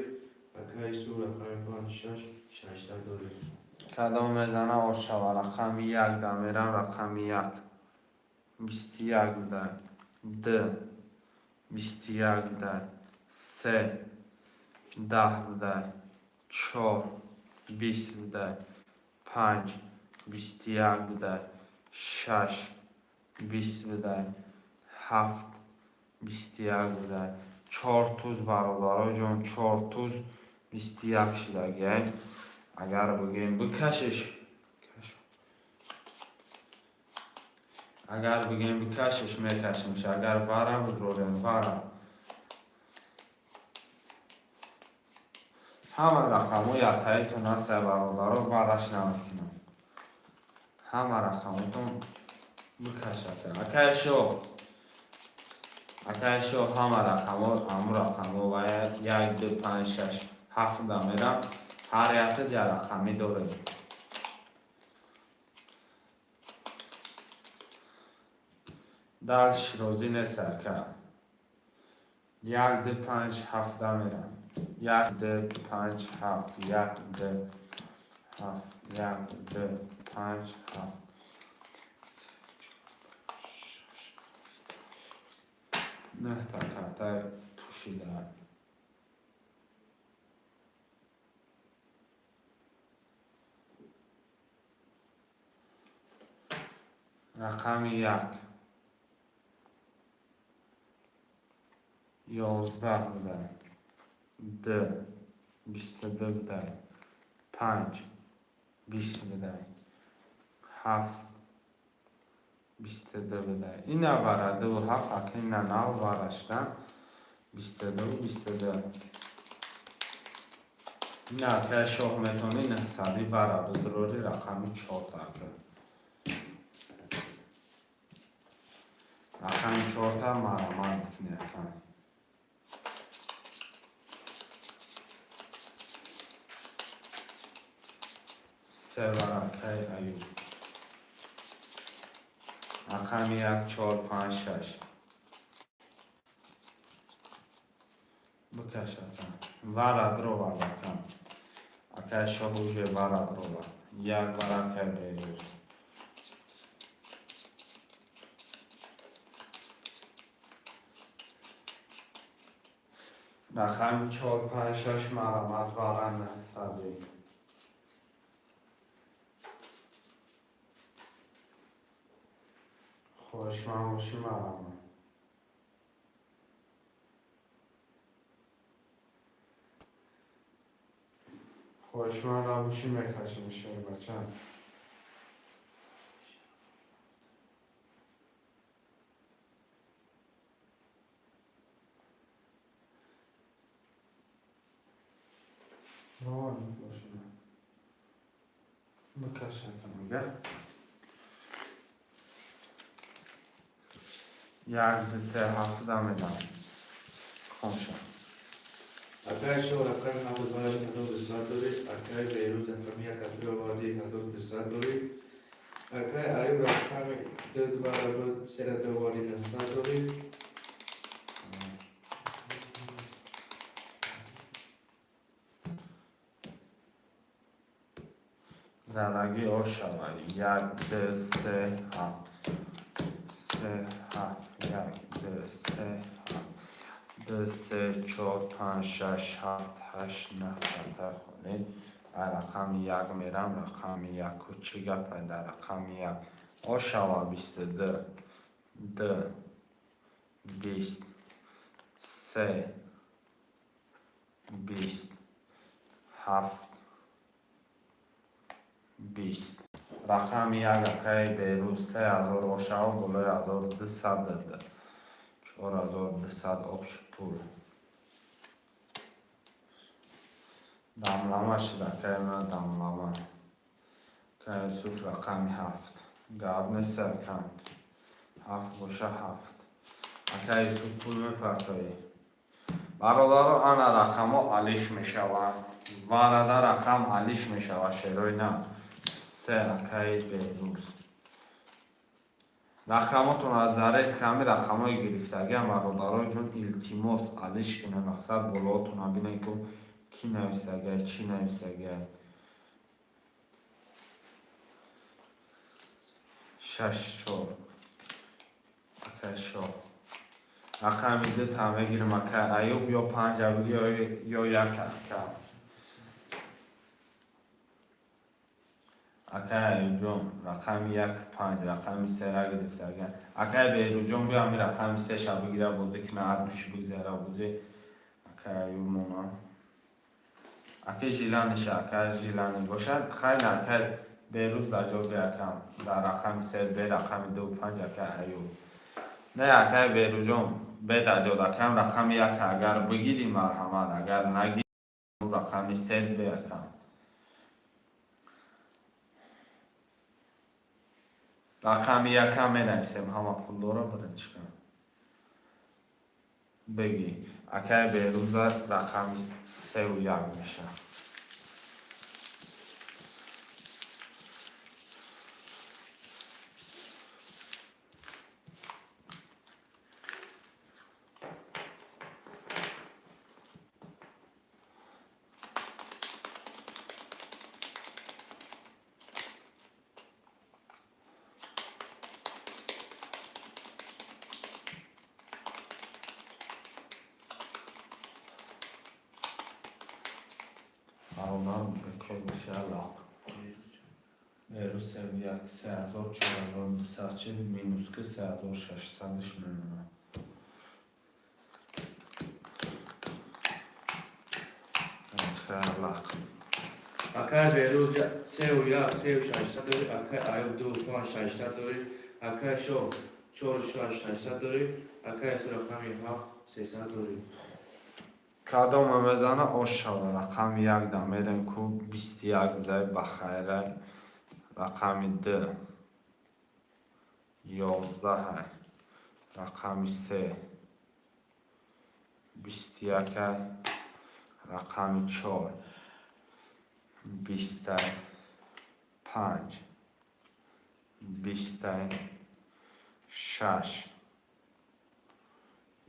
Акаи Юсуф, рақами панҷ, шаш, 600 дорӣ. Кадом мезана, ошава. Рақами як да мерам, рақами як. 21 да. Д. 21 да. Се. 10 да. Чор. 20 да. Панҷ. 21 да. Шаш. 20 да. Ҳафт. 21 да. Чор туз, бародаро ҷон, чор туз 21 шидагиай. Агар бигӯем бикашеш, агар бигӯем бикашеш, мекашемш. Агар вара бидорем, вара. Ҳама рақамҳо яктаитон ҳаста, бародаро, вараш намекунам. Ҳама рақамотон бикашад. Акаи Шоҳ, акаи Шоҳ, ҳама рақамҳо ҳамун рақамҳо ва як, ду, панҷ, шаш, ҳафт да мерам. Ҳар якта як рақамӣ дорем. Дальше розӣ нест, ака. Як, ду, панҷ, ҳафт да мерам. Як, ду, панҷ, ҳафт, як, ду, ҳафт, як, ду, панҷ, ҳафт. Нӯҳта карта пӯшида. Рақами як. 11 буда. Д. 22 буда. Панҷ. 20 буда. Ҳафт. 22 буда. Ина вара дуву ҳафт, ака, ина нав вара шуда. 22-ву 22. Ина, акай Шоҳ, метавонӣ нӯҳсади вара бидурори, рақами чорта, ака. Рақами чорта марамат мекунӣ, ака. Се вара, акаи Аюб. Рақами як, чор, панҷ, шаш. Бикаш, ака. Вара дровард, ака. Акаи Шоҳ уже вара дровард. Як вара, акаи Беҳрӯз. Рақами чор, панҷ, шаш, марамат вара нӯҳсади. Хоҳишманд бошӣ, марамат. Хоҳишманд набошӣ, мекашем, шербача. Рован бошина. Бикаш, ака. Як, ду, се, ҳафта медам. Хомша. Акай Шоҳ рақами ҳафт ҳашт 1200 дорӣ. Акай Беҳрӯз рақами як апрел оварди, 1200 дорӣ. Акай Аюб рақами ду два сера оварди, 900 дорӣ. Задагӣ ошава. Як, ду, се, ҳафт. Се, ҳафт, як, ду, се, ҳафт. Ду, се, чор, панҷ, шаш, ҳафт, ҳашт, наҳ хата хонед. Дар рақами як мерам, рақами яку чӣ гапа дар рақами як? Ошава 22, ду, 20, се, 20, ҳафт, 20. Рақами як, акаи Берӯз, 3000 ошава, болои 1200 дада. 4200 общий пул. Дамлама шуд, акаи ман, дамлама. Акаи Юсуф рақами ҳафт. Гап нест, акам. Ҳафт боша, ҳафт. Акаи Юсуф, пул мепартоӣ. Бародаро, ана рақамҳо алиш мешаванд. Варада рақам алиш мешавад, шерои на. Се, акаи Беҳрӯз. Рақамотон аз зарез ками рақамҳои гирифтагиам, бародарои ҷон, илтимос, алиш кунед, мақсад болоотона бинед, ку кӣ нависагай, чӣ нависагай. Шаш, чор. Акаи Шоҳ. Рақами ду та мегирем, акаи Аюб, ё панҷа биги, ё як, ака. Акаи Аюбҷон, рақами як, панҷ, рақами сера гирифтага. Акаи Беҳрӯзҷон, биё, ҳами рақами сеша бигира, бозӣ куна, ҳар души бигзара бозӣ. Акаи Аюб мона. Акаи Жиланиша, акаи Жилани бошад. Хайр, акаи Беҳрӯз дар ҷо би, акам. Дар рақами се, бе рақами ду, панҷ, акаи Аюб. Не, акаи Беҳрӯзҷон, бе дар ҷод, акам, рақами як агар бигирӣ, марҳамат, агар нагирӣ, рақами се бе, акам. Рақами якам менависем, ҳама пулдора барен чӣ кунам. Бигӣ. Акаи Беҳрӯза рақами севу як мешавад. Бародар, бекор боша, лақ. Беҳрӯз севу як, 3000, 4240 минус ки 3600-ш мемонад. Лақ. Акай Беҳрӯз севу як, севу шашсад дорӣ. Акай Аюб ду, панҷ, шашсад дорӣ. Акай Шоҳ чору шаш, шашсад дорӣ. Акай Юсуф рақами ҳафт, 300 дорӣ. Кадоме мезана, ош шава. Рақами як да мерем, ку 21 будай, ба хайрай. Рақами ду 11-ай. Рақами се 21-ай. Рақами чор 20-ай. Панҷ 20-ай. Шаш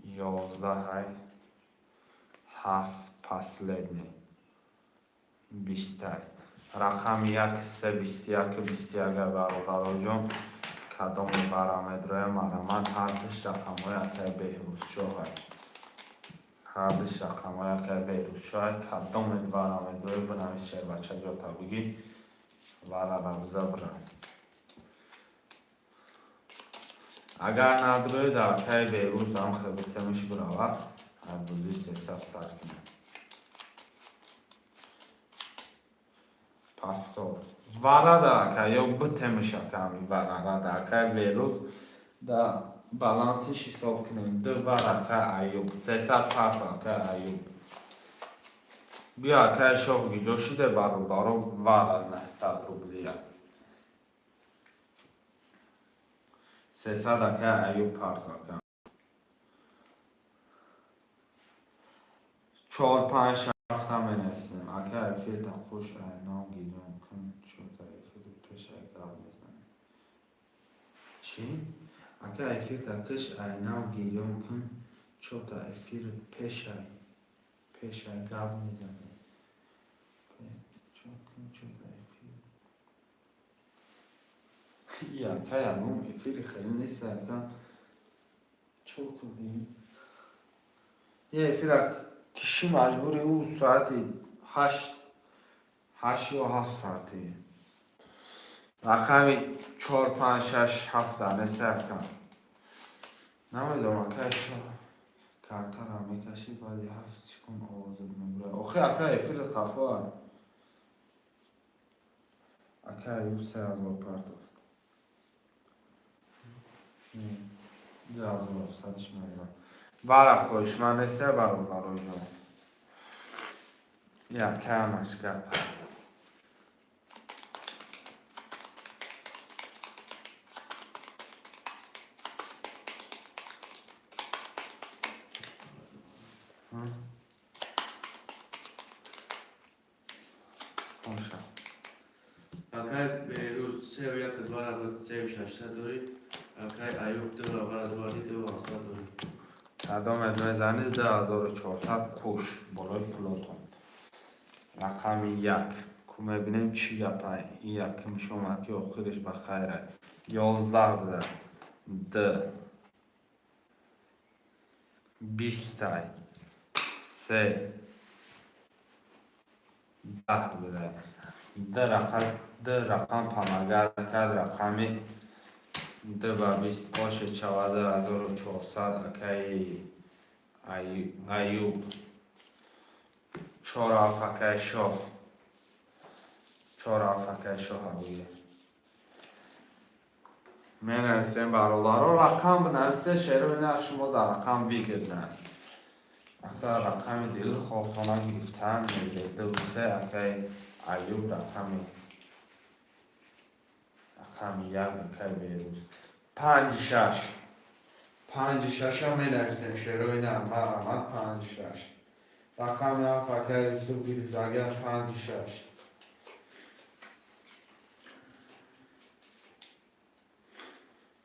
11-ай. Ҳафт, последний, 20-ай. Рақами як, се, 21, 21, бародароҷон, кадоми параметроя, марҳамат. Ҳардуш рақамҳои акаи Беҳрӯзшоҳай. Ҳардуш рақамҳои акаи Беҳрӯзшоҳай. Кадоме параметрои, бинавис, шербача, ҷота бигӣ, варара биза бира. Агар надроед, акаи Беҳрӯз ҳам хебитемиш биравад, ҳарбузии 300 сар кунад. Повтор. Варада, ака, ё битемиш, ака, ҳами варарада, акаи Беҳрӯз да балансиш ҳисоб кунем. Ду вар, акаи Аюб. 300 фарқ, акаи Аюб. Биё, акаи Шоҳ, гиҷо шиде, бародаро, вара 900 рублия. 300, акаи Аюб, парто, ака. Чор, панҷ, ҳафта менависем. Ака, эфирта хуш, ном гирён кун, чота эфир пеша гап мезанем. Чӣ? Ака, эфирта киш, айнав гирён кун, чота эфир пешай гап мезанем. Чота эфир. Ака, ягон эфири хеле нест, ака. Чо кунем? Е эфира киши маҷбури ӯ соати 8, 8 ё 7 соати. Рақами чор, панҷ, шаш, ҳафта нест, ака. Намедонам, ака, картара мекашӣ, баъди 7 секунд овозат мебурад. Охи, ака, эфири қафоа. Ака Аюб 3000 партофт. 2700-ш мезанам. Бара хоҳишманд неста, бародароҷон. Якамаш гап. Хоша. Акай Беҳрӯз, сеу як два сеу шашсад дорӣ. Акай Аюб, ду барабар два ду ҳафтсад дорӣ. Кадомет мезанӣ, 2400 қуш болои пулотон. Рақами як. Ку мебинем, чӣ гапа. Ин якумш омад, ки охириш ба хайра. 11 буда. Д. Бистай. Се. 10 буда. Д рақам, д рақам помогать кард, рақами д ба 20 оше чавада 1400, акаи Аюб. Чор ҳафт, акаи Шоҳ. Чор ҳафт, акаи Шоҳ абуе. Менависем, бародаро, рақам бинависе, шерои на шумо дар рақам выгодно. Аксар рақами дили хобтона гирифтан мегиред. Ду, се, акаи Аюб, рақами як, акаи Берӯз. Панҷи шаш. Панҷи шаша менависем, шерои на, марҳамат, панҷи шаш. Рақами ҳафт, акаи Юсуф гирифт, агар панҷи шаш.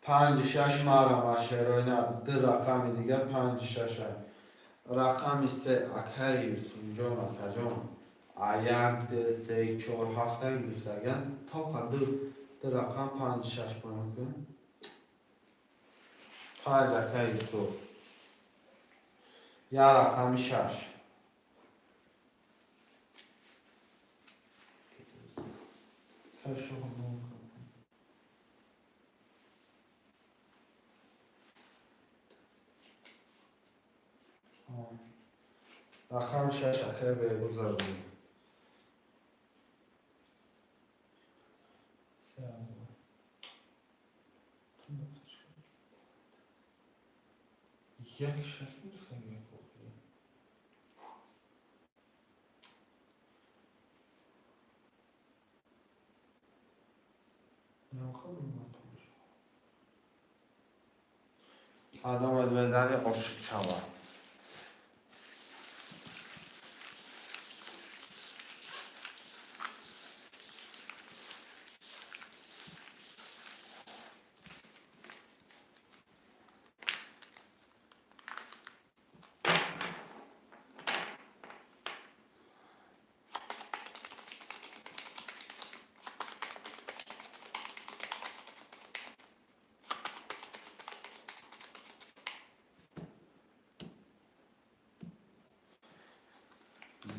Панҷи шаш, марҳамат, шерои на, ду рақами дигар панҷи шаша. Рақами се, акаи Юсуфҷон, акаҷон. А як, ду, се, чор, ҳафта гирифт, агар тоқа ду рақам панҷи шаш поён кун. Панҷ, акаи Юсуф. Як рақами шаш. Хорошо. Рақами шаш, акаи Беҳрӯз забуд. 3000. Як шаш гирифтам, як охири. Ям хабар. Кадомет мезанӣ, ошиқ шава.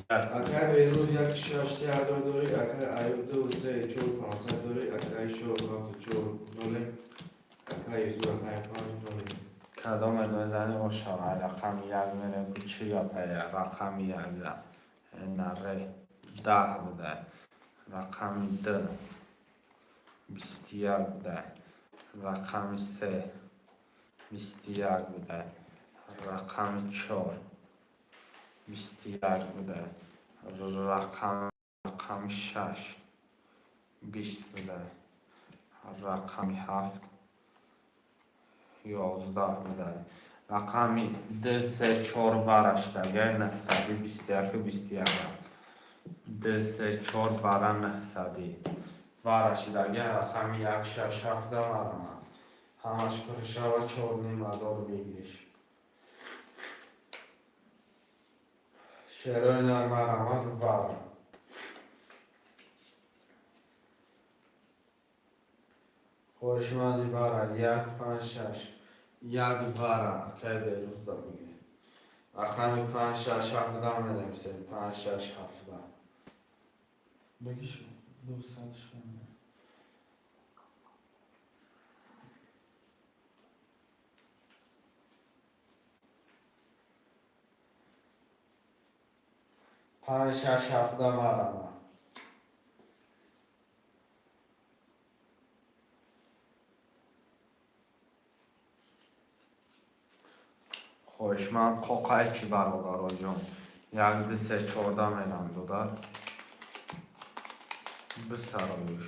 Акай Беҳрӯз, як шаш 3000 дорӣ. Акай Аюб, ду се чор 500 дорӣ. Акай Шоҳ, ҳафту чор ноле. Акай Юсуф, рақами панҷ ноле. Кадомет мезанӣ, ошава. Рақами як мерем, ки чӣ гапая. Рақами як наре 10 буда. Рақами д 21 буда. Рақами се 21 буда. Рақами чор 21 буда. Рақами шаш 20 буда. Рақами ҳафт 11 буда. Рақами д, се, чор вара шидагай, нӯҳсади бисту яку 21. Д, се, чор вара, нӯҳсади вара шидагай. Рақами як, шаш, ҳафта марамад. Ҳамаш пур шава, 4500 бигириш. Шерои нар, марамад, вара. Хоҳишманди вара як, панҷ, шаш, як вара, акай Берӯзда бигир. Рақами панҷ, шаш, ҳафта менависем. Панҷ, шаш, ҳафта бигиш, дусадш. Панҷ, шаш, ҳафта, марама. Хоҳишманд қоқай чи, бародароҷон? Як, ду, се, чорда мерам, додар, бисароюш.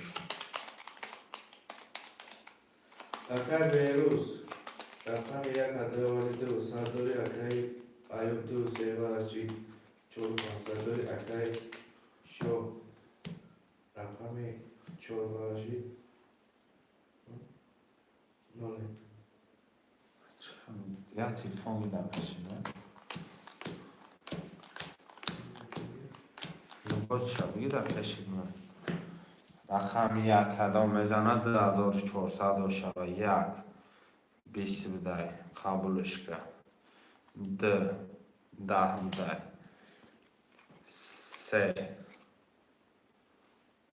Акай Берӯз, рақами як ҳадовари ду сад дори. Акай Аюб, ду се варачи, чору панҷсад дори. Акай Шоҳ, рақами чор варачи, ноле. Як телефон гирам пешина. Боз бигира пешина. Рақами як кадом мезанад, 2400 шава. Як бист будай, қабулш ка. Д 10 будай. Се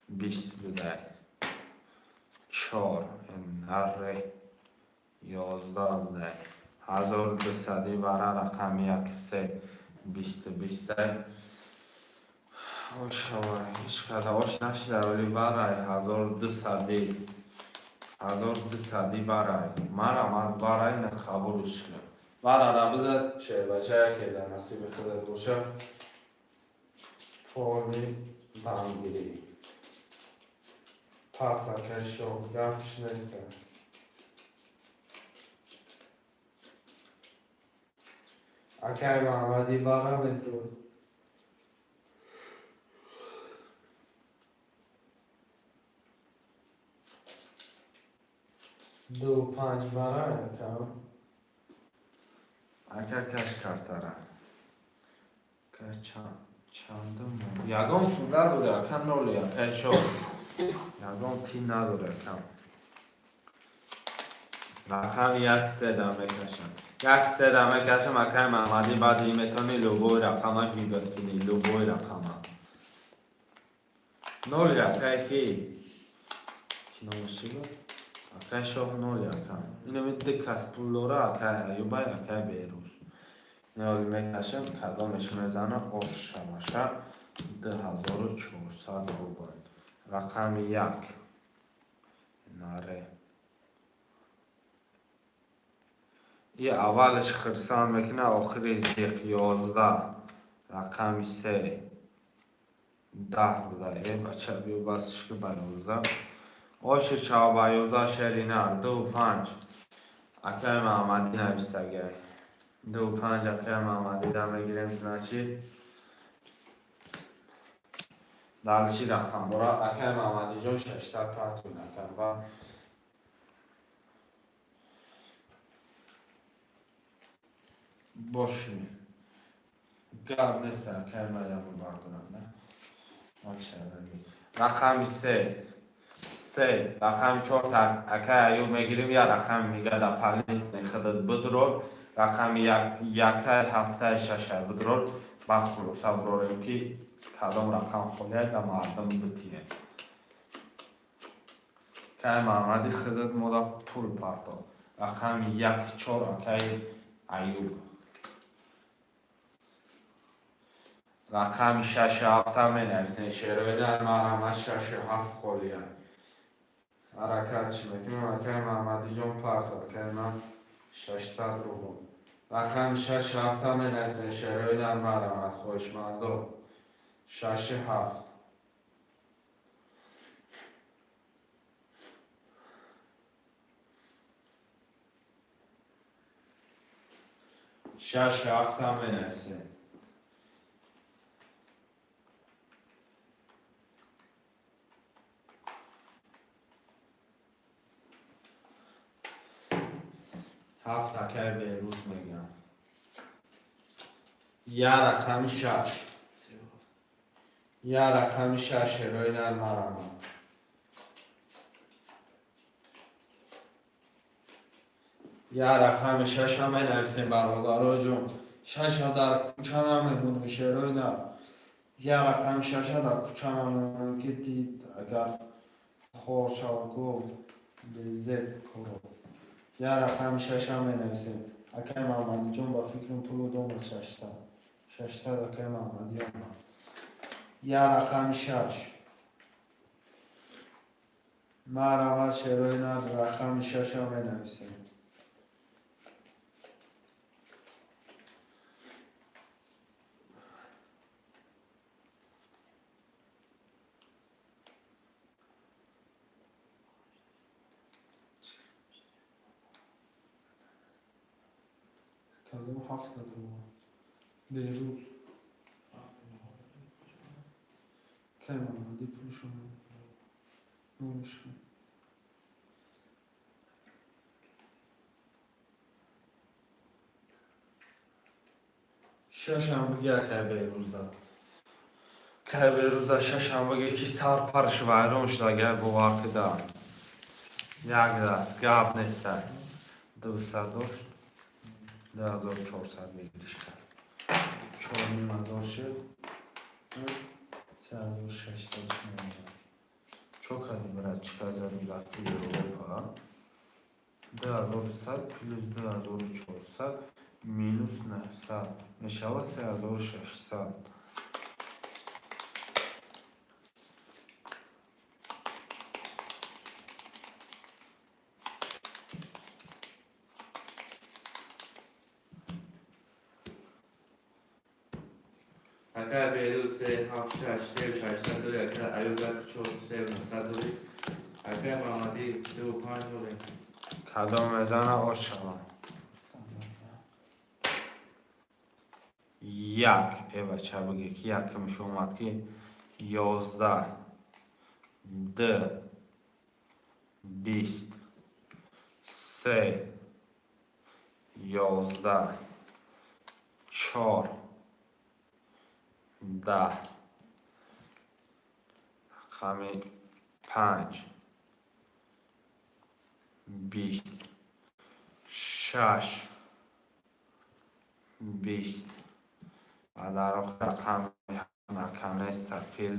бист будай. Чор наре 11 будай. 1200 вара, рақами як, се, бисту бистай. Ошава ҳеҷ када ош нашида, вале варай 1200, 1200 варай. Марамад, варай на, қабулш кун. Варара бизад, шербача, яке дар насиби худат боша. Полный бангирӣ. Пас, акай Шоҳ, гапш неста. Акай Маҳаммадӣ, вара медурад. Ду панҷ вара, ака. Ака, каш картара. Ка чандум? Ягон сум надоре, ака, ноле, акай Шоҳ. Ягон тин надоре, ака. Рақами як седа мекашам. Як седа мекашам, акай Маҳаммадӣ, баъди метавонӣ любой рақама выбор кунӣ, любой рақама. Ноли, акай ки? Ки номаш чӣ буд? Акай Шоҳ, ноли, ака. Инами ду кас пул дора, акай Аюбай, акай Берӯз. Ноли мекашам, кадомеш мезана, ош шаваша, 2400 рубл. Рақами як. Наре. И аввалаш хирсанд мекунад, охири зиқ. 11, рақами се, 10 буда. Э, бача, биё, басш ки ба 11. Оши чав ба 11, шери нар, ду панҷ. Акай Маҳаммадӣ навистагай. Ду панҷ акай Маҳаммадида мегирем, значит. Дальше рақам бора, акай Маҳаммадиҷон, 600 партун, ака ва боши. Гап нест, акай, ман ябор бардорам, на? Рақами се, се, рақами чор акай Аюб мегирем, я рақами дига дополнительный худат бидурор. Рақами як, якай, ҳафтаи, шашай бидурор. Ба хулоса бирорем, ки кадом рақам холия да мардум битием. Акай Маҳаммади, худат мода пул парто. Рақами як, чор, акай Аюб. Рақами шашу ҳафта менависем. Шероидар, марама, шашу ҳафт холия. Ҳаракат чӣ мекунем, акай Маҳаммадиҷон, парто, акай ман 600 рубл. Рақами шашу ҳафта менависем. Шероидар, марамад, хоҳишмандо. Шашу ҳафт. Шаш ҳафтам менависем. Ҳафт акай Берӯз мегӯям. Я рақами шаш. Я рақами шаш, ҳерои нар, марамон. Я рақами шаша менависем, бародаро ҷон. Шаша дар кӯча намемонем, шерои нар. Я рақами шаша дар кӯча намемонем, ки дид, агар хор шава, ку безеб коро. Я рақами шаша менависем. Акай Маҳмадиҷон, ба фикрам, пулу домад 600. 600 акай Маҳмадӣ омад. Я рақами шаш. Марамад, шерои нар, рақами шаша менависем. Кадом ҳафта дорам? Берӯз. Кай Маҳмадӣ пулш омад? Номаш кун. Шашам биги, акай Берӯзда. Акай Берӯзда шашам биги, ки сар парш вайрон шуд, агар бовар кида. Як даст гап неста. 200 дошт. 2400 выигрыш кард. 4500 шуд. 3600 мемонад. Чо кардӣ, брат? Чӣ кар задӣ, рафти Европа? 2100 плюс 2400 минус 900 мешавад 3600. Акай Берӯз се ҳафт шаш сеу 600 дорӣ, акай Аюб як чор сеу 900 дорӣ, акай Маҳмадӣ ду панҷ дорӣ. Кадом мезана, ош шавам. Як э бача биге, ки якмиш омад, ки 11, д, 20, се, 11, чор, 10, рақами панҷ, 20, шаш, 20 ва дар охир рақами наконец-то фил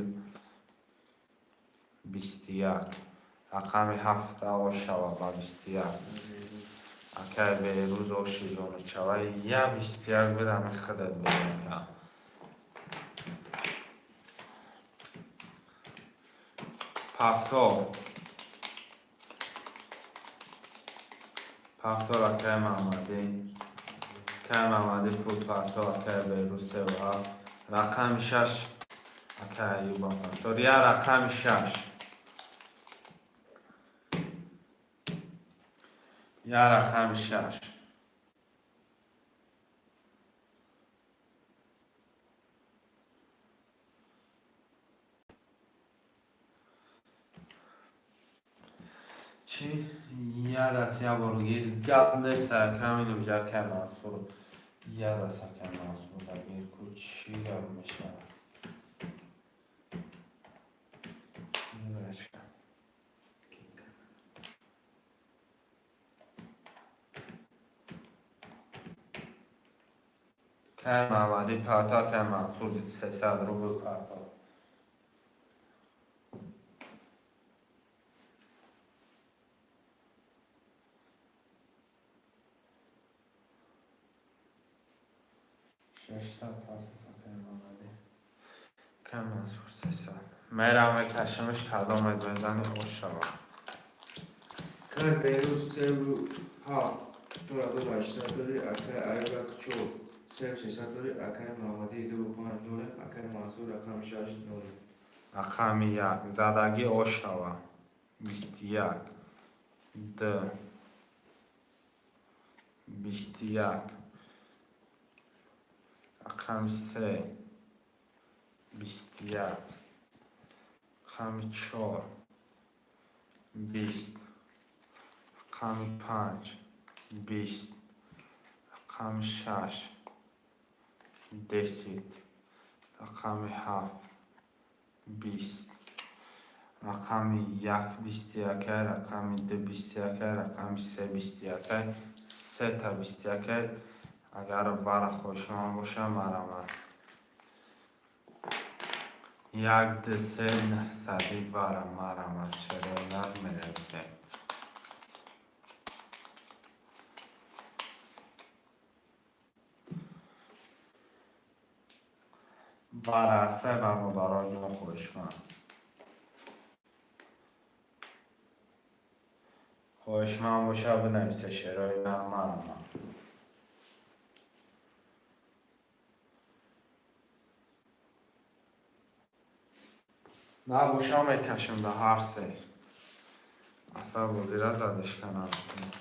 21. Рақами ҳафта ош шава ба 21. Акай Берӯз, оши ҷонучава, я 21 бидами худат бигӯ. Повтор. Повтор, акай Маҳмадӣ. Акай Маҳмадӣ пул повтор, акай Берӯз севу ҳафт. Рақами шаш, акай Аюба повтор. Я рақами шаш. Я рақами шаш. Чӣ? Я даст я бор гир. Гап нест, акаминум акай Мансур. Я даст акай Мансур да гир ку, чӣ гап мешавад? Немешка. Кай Маҳмадӣ парто, акай Мансур 300 рубл парто. 600 парто, акай Маҳмадӣ. Акай Мансур 300. Мерам мекашамш, кадомет мезани, ош шава. Акай Берӯз севу ҳафт 4800 дорӣ, акай Аюб як чор сеу 300 дорӣ, акай Маҳмадӣ ду панҷ нолем, акай Мансур рақами шаш нолем. Рақами як задагӣ ош шава. 21, д, 21. Рақами се 21, рақами чор 20, рақами панҷ 20, рақами шаш 10, рақами ҳафт 20, рақами як 21-ай, рақами ду 21-ай, рақами се 21-ай, сета 21-ай. Агар бара хоҳишманд боша, марҳамат. Як, ду, се, нӯҳсади вара, марҳамат, шерои нар менависем. Вара се, бародароҷон, хоҳишманд. Хоҳишманд боша, бинависе, шерои нар, марҳамат. Набоша, мекашем да ҳар се. Асал бозира задишка намекунем.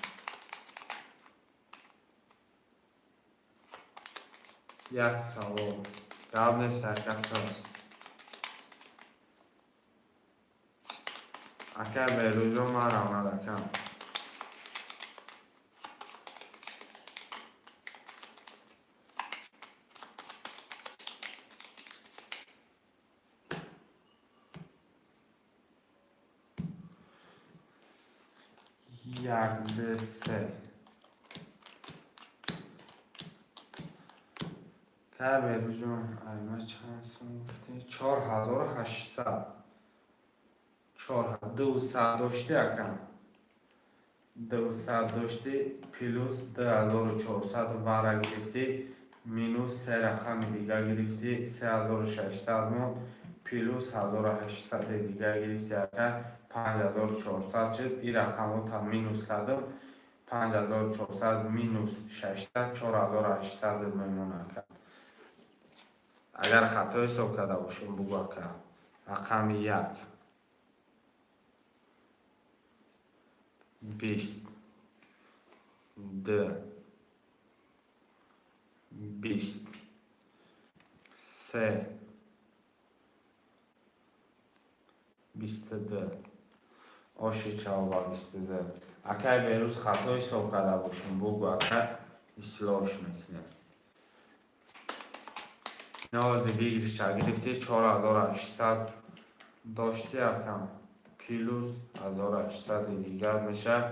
Як савол. Гап нест, ҳаракат аст. Ака Берӯзо, марҳамат, акам. Як, ду, се. Ка Берӯзҷон, айма чанд сум гуфтӣ? 4800. Чор дусад доштӣ, акам. 200 доштӣ, плюс 2400 вара гирифтӣ, минус се рақами дига гирифтӣ, 3600 монд, плюс 1800 дига гирифтӣ, ака, 5400 шуд. Ин рақамҳо минус кардам. 5400 минус 600, 4800 мемонад, ака. Агар хато ҳисоб карда бошем, бугӯ, ака. Рақами як 20, ду 20, се 22, оши чавба 22. Акай Берӯз, хато ҳисоб карда бошем, бугӯ, ака, ислоҳш мекунем. Нози выигрыша гирифтӣ, 4800 доштӣ, акам, плюс 1800 дигар мешавад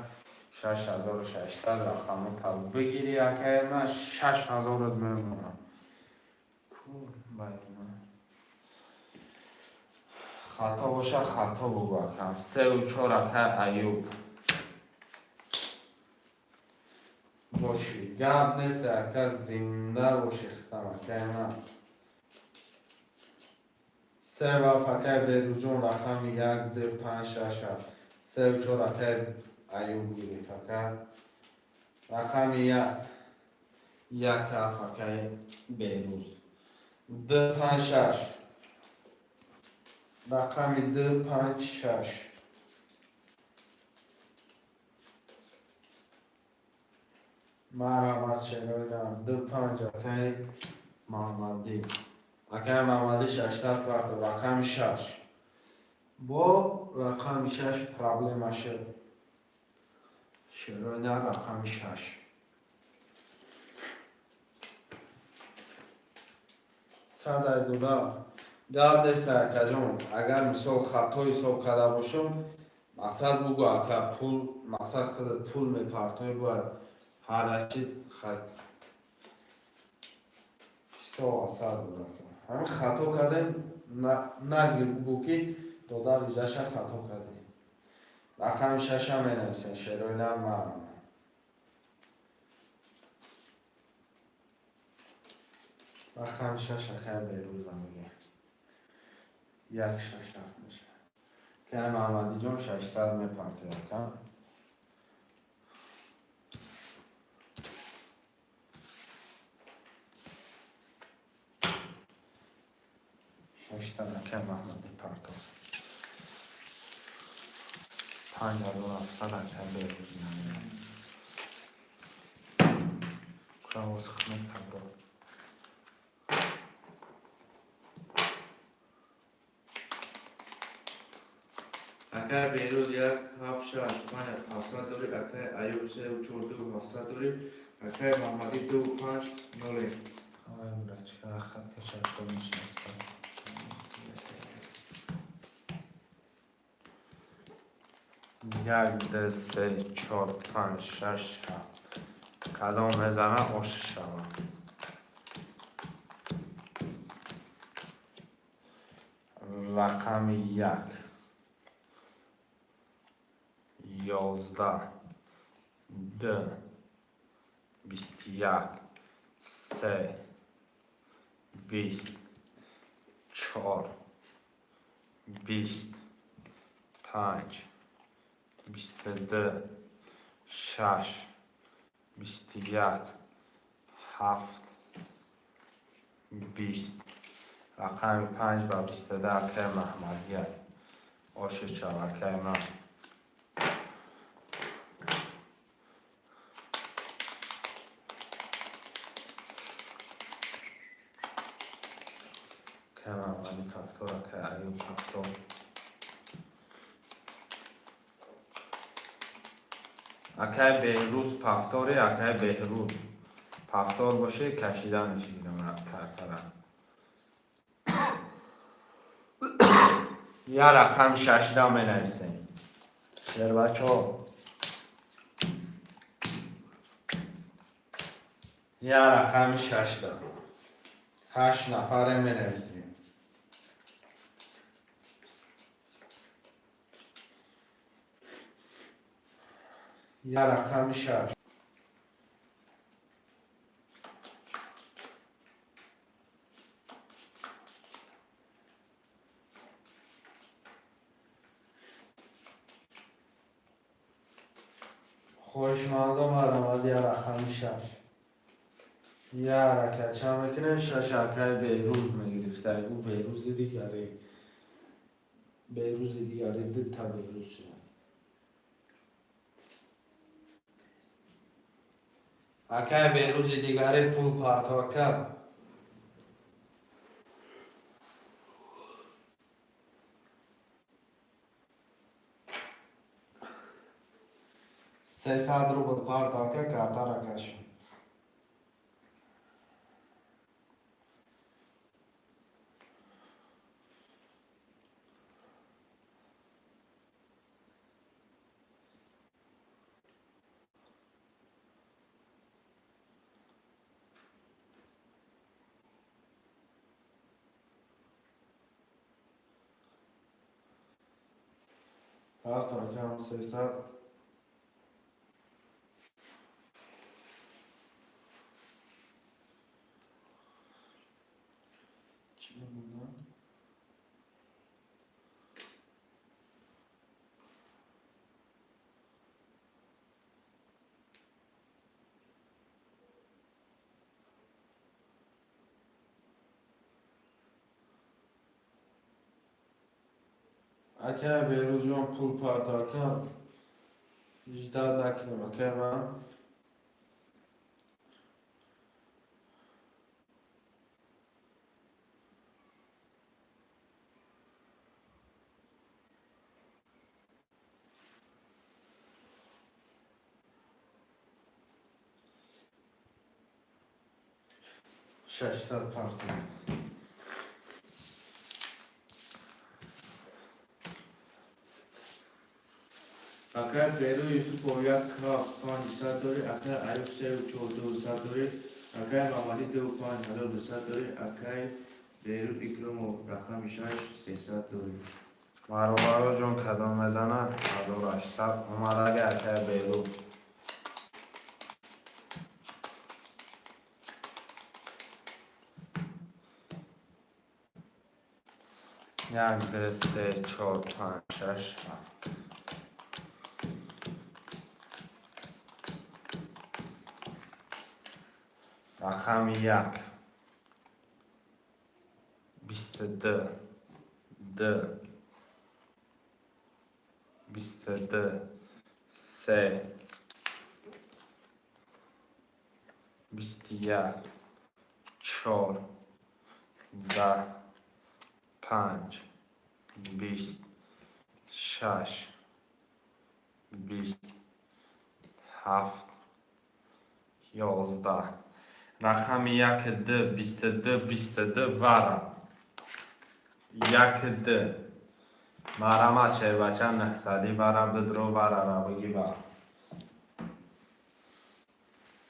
6600. Рақамҳо бигирӣ, акай, ман 6000-ат мемонам. Ку байма. Хато боша, хато бугӯ, акам. Сеу чор, акай Аюб. Бошӣ. Гап нест, ака, зинда бошӣ, хитам, акай ман. Се ваф, акай Берӯзҷон, рақами як, ду, панҷ, шаш, ҳафт. Сеу чор, акай Аюб гирифт, ака. Рақами як, як, ҳафт, акай Берӯз. Ду, панҷ, шаш. Рақами ду, панҷ, шаш. Марҳамат, шерои ду, панҷ, акай Муҳаммадӣ. Акай Муҳаммадӣ 600 партов, рақами шаш. Бо рақами шаш проблема шуд. Шерои рақами шаш. Садай дода. Гап нест, акаҷон. Агар мисол хато ҳисоб карда бошам, мақсад бугӯ, ака, пул, мақсад худат пул мепартоӣ, бояд ҳарачи ҳисоб асар дод, ака. Ҳамин хато кардем, нагри, бугӯ, ки додар, иҷаша хато кардем. Рақами шаша менависем, шерои нар, марам. Рақами шаш, акай Берӯза мегӯем. Як, шаш, ҳафт мешавад. Акай Маҳмадиҷон 600 мепартояд, ака. 600, акай Маҳмадӣ партофт. 5700, акай Берӯз намеяд. Куравоз хмек табро. Акай Беҳрӯз як ҳафт шаш панҷ ҳафтсад дорӣ. Акай Аюб сеу чор ду ҳафтсад дорӣ. Акай Маҳмадӣ ду панҷ ноле. Ай, брачка, хат кашад нишаста. Як, ду, се, чор, панҷ, шаш, ҳафт. Кадом мезана, ош шава. Рақами як, 11, ду, 21, се, 20, чор, 20, панҷ, 22, шаш, 21, ҳафт, 20. Рақами панҷ ба 22, акай Маҳмадия. Оши шав, акай ман. Акай Маҳмади пафтор, акай Аюб пафтор. Акай Беҳрӯз пафтори, акай Беҳрӯз. Пафтор боше, кашида мешигирам картара. Я рақами шашда менависем. Шербачо. Я рақами шашда. Ҳашт нафаре менависем. Я рақами шаш. Хоҳишмандо, марамад, я рақами шаш. Я ҳаракат чанд мекунем? Шаш акай Беҳрӯз мегирифта. Ӯ Беҳрӯзи дигаре. Беҳрӯзи дигаре, дута Беҳрӯз шуда. Акай Беҳрӯзи дигаре, пул парто, ака. 300 рубл парто, ака, картара кашем. Парто, акам, 300. Чӣ монда? Акай Беҳрӯзҷон, пул парто, ака. Ждать накунем, акай ман. 600 парто. Акай Беҳрӯз Юсупов як ҳафт панҷ сад дорӣ. Акай Аюб сеу чор ду сад дорӣ. Акай Маҳмадӣ ду панҷ ҳазор дусад дорӣ. Акай Беҳрӯз Икромов рақами шаш 300 дорӣ. Бародаро ҷон, кадом мезана? 1800 омадаги, акай Беҳрӯз. Як, ду, се, чор, панҷ, шаш, ҳафт. Рақами як, 22, ду, 22, се, 21, чор, 10, панҷ, 20, Шаш, 20, ҳафт, 11. Рақами як, д, 22, 22 вара. Як, д. Марҳамат, шербача, 900-ӣ вара бидро, варара бигӣ бар.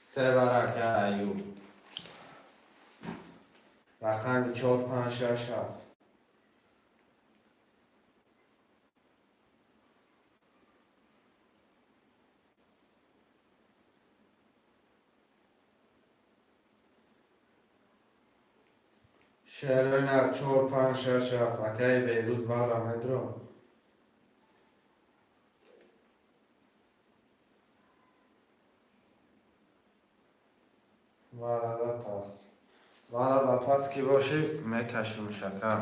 Се варака Аюб. Рақами чор, панҷ, шаш, ҳафт. Шерои чор, панҷ, шаш, ҳафт. Акаи Беҳрӯз, вара медро. Варада пас. Варада пас ки бошӣ, мекашимш, ака.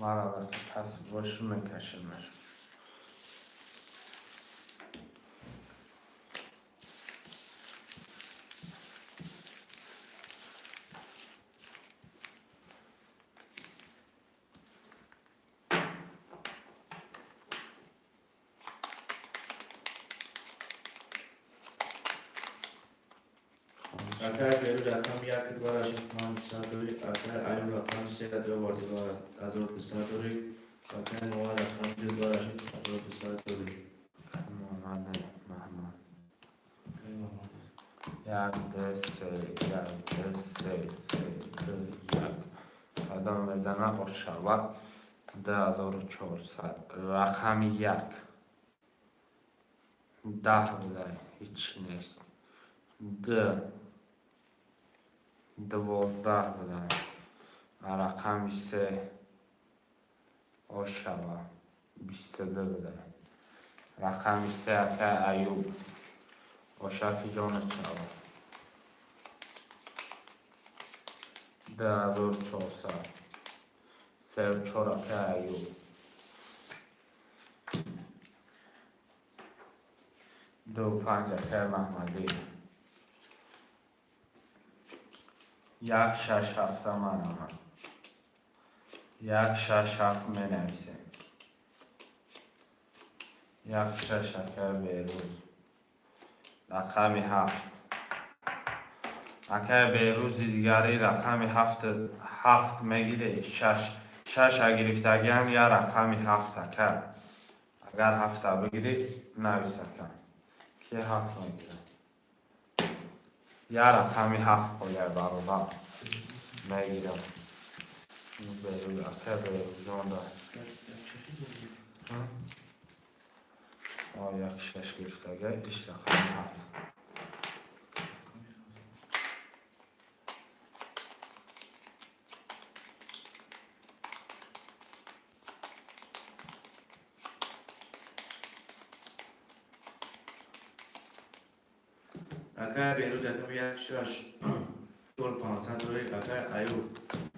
Варада ки пас бошӣ, мекашимш. Акай Беҳрӯз, рақами як дораши 500 дорӣ. Акай Аюб, рақами се дорди 1200 дорӣ. Акай Муҳаммад, рақами ду дораши 1200 дорӣ. Муҳаммад не, Маҳмад. Акай Муҳаммад. Як, ду, се, як, ду, се, се, ду, як. Кадом мезана, ошавад 2400. Рақами як. 10 буда, ҳеҷ нест. Д. 12 буда. Рақами се ошава 22 буда. Рақами се, акай Аюб. Ошаки ҷонат шава. 2400. Сеу чор, акай Аюб. Ду панҷ, акай Маҳмадӣ. Як, шаш, ҳафта манама. Як, шаш, ҳафт менависем. Як, шаш, акай Беҳрӯз. Рақами ҳафт. Акай Беҳрӯзи дигари рақами ҳафт, ҳафт мегирӣ. Шаш. Шаша гирифтагиам я рақами ҳафт, ака. Агар ҳафта бигирӣ, навис, ака. Ки ҳафт мегирад? Я рақами ҳафт қояй, бародар. Мегирам. Беҳрӯз, акай Беҳрӯзҷон да. Як, шаш гирифтага, иш рақами ҳафт. Акай Беҳрӯз, рақами як, шаш, чор, 500 дорӣ. Акай Аюб,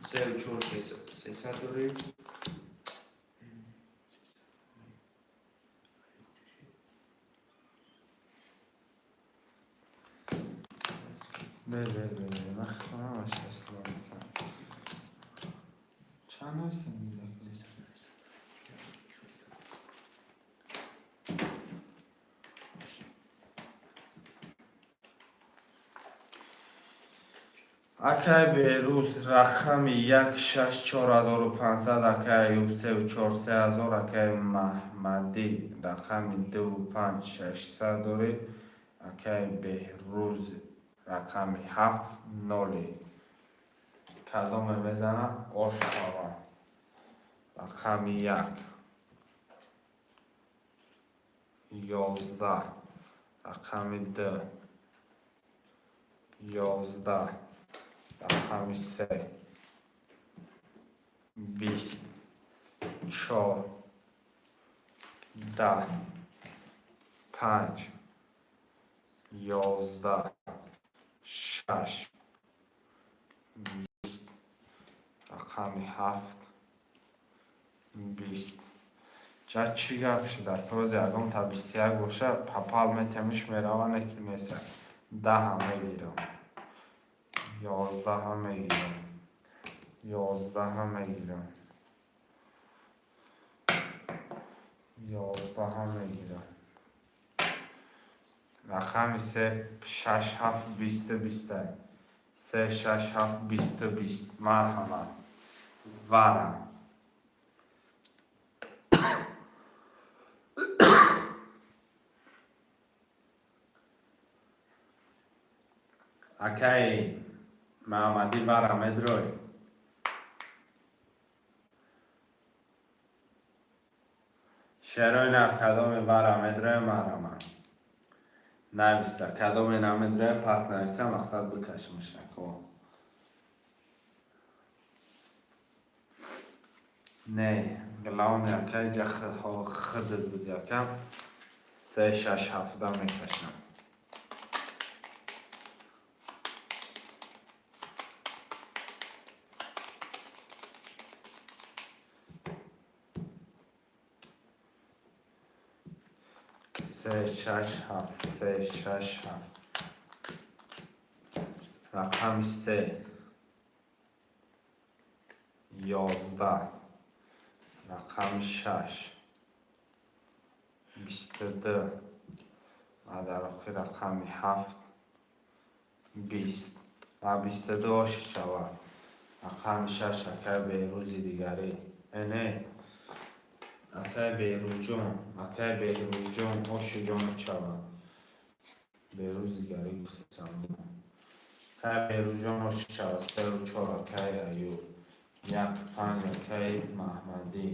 сеу чор, 300 дорӣ. Бе, бе, бе, бе, ман ҳамаш ислоҳ мекунам. Чанд нависем? Акай Беҳрӯз, рақами як, шаш, 4500, акай Аюб, сеу чор, 3000, акай Маҳмадӣ, рақами дуву панҷ, 600 дорӣ, акай Беҳрӯз, рақами ҳафт, ноли. Кадоме мезана, ошава. Рақами як. 11. Рақами ду. 11. Рақами се. 20. Чор. 10. Панҷ. 11. Шаш. 20. Рақами ҳафт. 20. Ча чӣ гап шуда? Боз ягон та 21 боша, попал метемиш, мерава, не ки неста. 10-ам мегирам. 11-ам мегирам. 11-ам мегирам. 11 ҳам мегирам. Рақами се, шаш, ҳафт, бисту биста. Се, шаш, ҳафт, бисту бист. Марҳамат, вара. Акаи Маҳаммадӣ, вара медрой. Шерои нар, кадоме вара медроя, марҳамат, нависа. Кадоме намедроя, пас нависа, мақсад бикашмашако. Не, главное, акай ҷа худат буд. Якам се, шаш, ҳафта мекашам. Се, шаш, ҳафт, се, шаш, ҳафт. Рақами се, 11, рақами шаш, 22 ва дар охир рақами ҳафт, 20 ва 22 оши шавад. Рақами шаш, акай Беҳрӯзи дигарӣ, не, акай Беҳрӯзҷон, акай Беҳрӯзҷон, оши ҷону шавад. Беҳрӯз дигарӣ гуфтам. Акай Беҳрӯзҷон, оши шавад. Сеу чор, акай Аюб. Як, панҷ, акай Маҳмадӣ.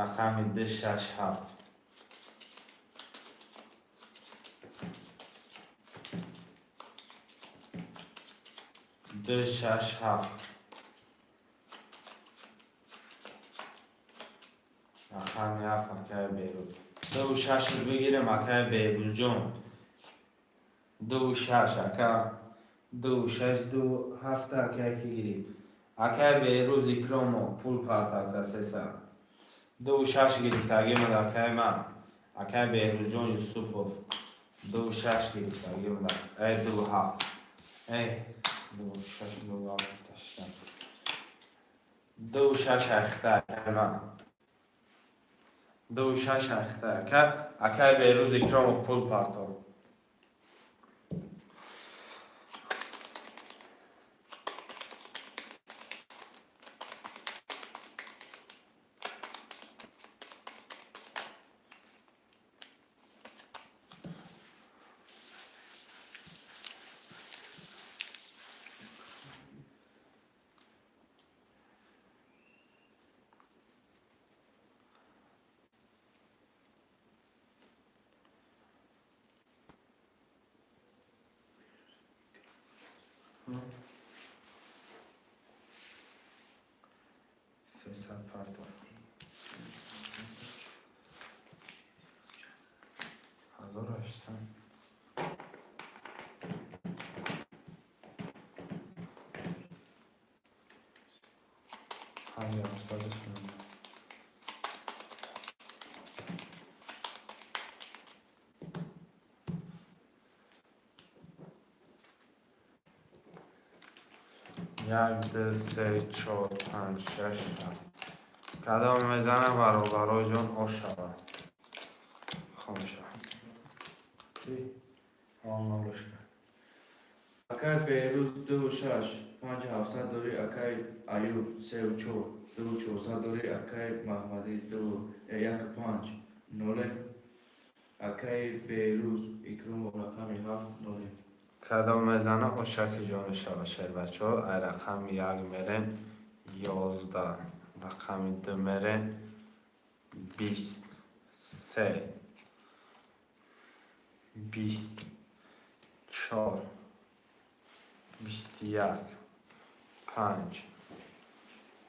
Рақами ду, шаш, ҳафт. Ду, шаш, ҳафт. Рақами ҳафт, акай Беҳрӯз. Дуву шашро бигирем, акай Беҳрӯзҷон. Дуву шаш, ака. Дуву шаш, дуву ҳафта, акай ки гирим? Акай Беҳрӯз Икромов пул парт, ака, 300. Дуву шаш гирифтагӣ буд, акай ман. Акай Беҳрӯзҷон Юсупов. Дуву шаш гирифтагӣ буд. Эй, дуву ҳафт. Эй, дуву шаш, дуву ҳафт гуфта. Дуву шаш ахта, акай ман. Дуву шаш ахта, ака. Акай Беҳрӯз Икромов пул партов. 300 партов. 1800. Панҷ ҳафтсадаш монда. Як, ду, се, чор, панҷ, шаш, ҳафт. Кадом мезанам, бародароҷон, ош шавад. Хом шавад. Он нолушка. Акай Беҳрӯз, дуву шаш, панҷ ҳафтсад дорӣ. Акай Аюб, сеу чор, дуву чорсад дорӣ. Акай Маҳмадӣ, дуву як, панҷ, ноле. Акай Беҳрӯз Икромов, рақами ҳафт, ноле. Кадом мезана, ошаки ҷони шава, шербачо. Ай рақами як мерем, 11, рақами ду мерем, 20, се, 20, чор, 21, панҷ,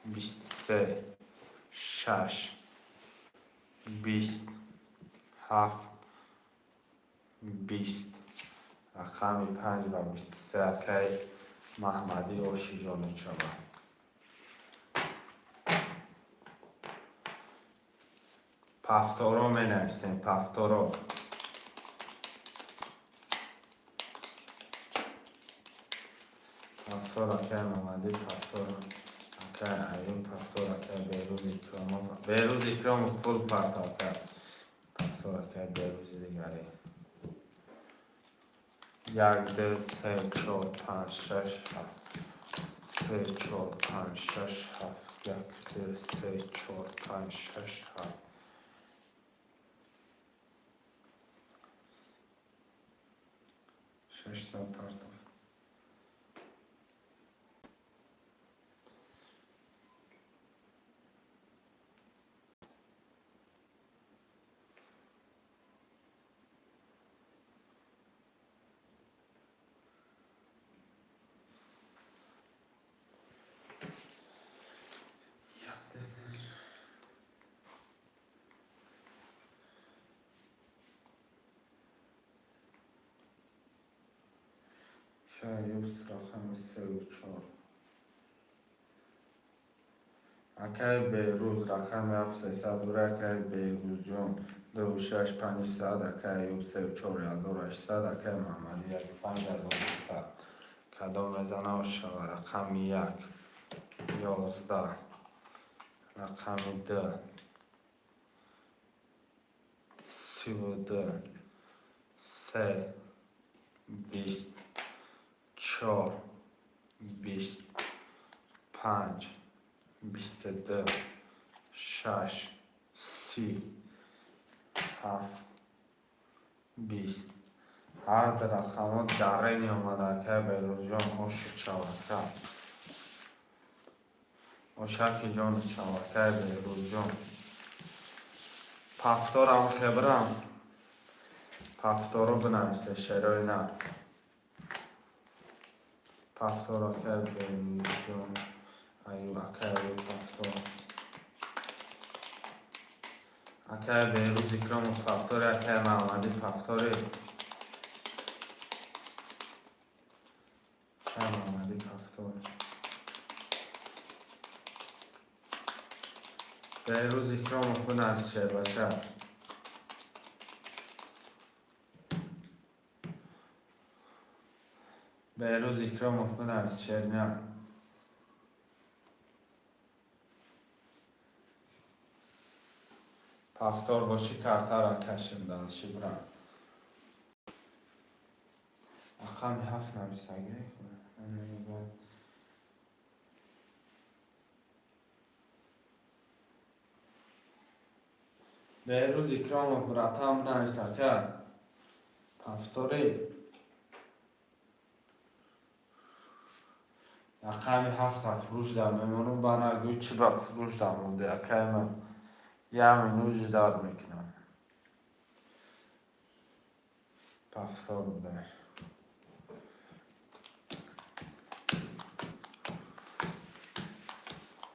23, шаш, 20, ҳафт, 20. Рақами панҷ ва 23, акай Маҳмадӣ, оши ҷону шава. Повторо менависем, повторо. Повтор, акай Маҳмадӣ, повтор. Акай Аюб повтор, акай Берӯз Икромов. Берӯз Икромов пул партов кард. Повтор, акай Берӯзи дигаре. Як, ду, се, чор, панҷ, шаш, ҳафт. Се, чор, панҷ, шаш, ҳафт. Як, ду, се, чор, панҷ, шаш, ҳафт. 600 партов. Як, ду, се. Аюб рақами сеу чор. Акай Берӯз рақами ҳафт сесад дура, акай Берӯзҷон дуву шаш панҷсад, акай Аюб сеу чор 1800, акай Маҳмадӣ як 5200. Кадом мезана шава? Рақами як 11, рақами ду 32, се 20, чор 20, панҷ 22, шаш 30, ҳафт 20. Ҳар ду рақамҳо даррени омада, акай Берӯзҷон, оши чавака. Ошаки ҷони чавакай Берӯзҷон. Повторам хебрам. Повторо бинависе, шерои на. Повтор, акай Берӯзҷон. Аю, акай Аюб повтор. Акай Берӯз Икромов повтори, акай Маҳмадӣ повтори. Акай Маҳмадӣ повтор. Берӯз Икромов бинавис, шербача. Берӯз Икромов бинавис, шерня. Повтор боши, картара кашим, дальше брам. Рақами ҳафт нависагӣ. Берӯз Икромов, братан, бинавис, ака. Повтори. Рақами ҳафта фурӯш дар мемонам, ба нагӯй чӣ ба фурӯш дар монде, акай ман. Як минут ждать мекунам. Повтор буда.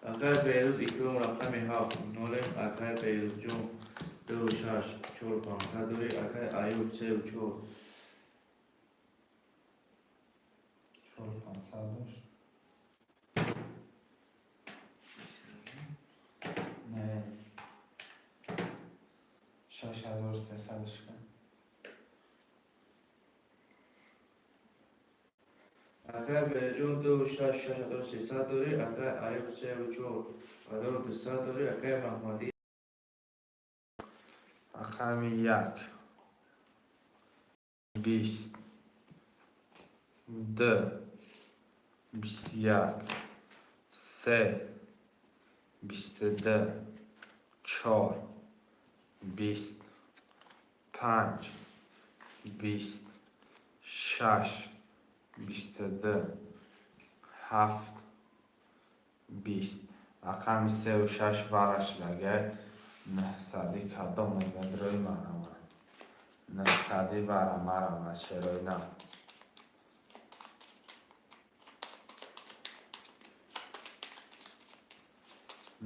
Акай Берӯз Икром рақами ҳафт нолем, акай Берӯзҷон дуву шаш чор панҷсад дорӣ, акай Аюб сеу чор. Чор панҷсад дошт? Не. 6300 шуд. Акай Берӯзҷон дуву шаш 6300 дорӣ, акай Аюб сеу чор 1200 дорӣ, акай Маҳмадӣ. Рақами як 20, ду 21, се 22, чор 20, панҷ 20, шаш 22, ҳафт 20. Рақами сеу шаш вара шудагай. Нӯҳсадӣ кадом мезанад рӯи марама? Нӯҳсадӣ вара марама, шерои на.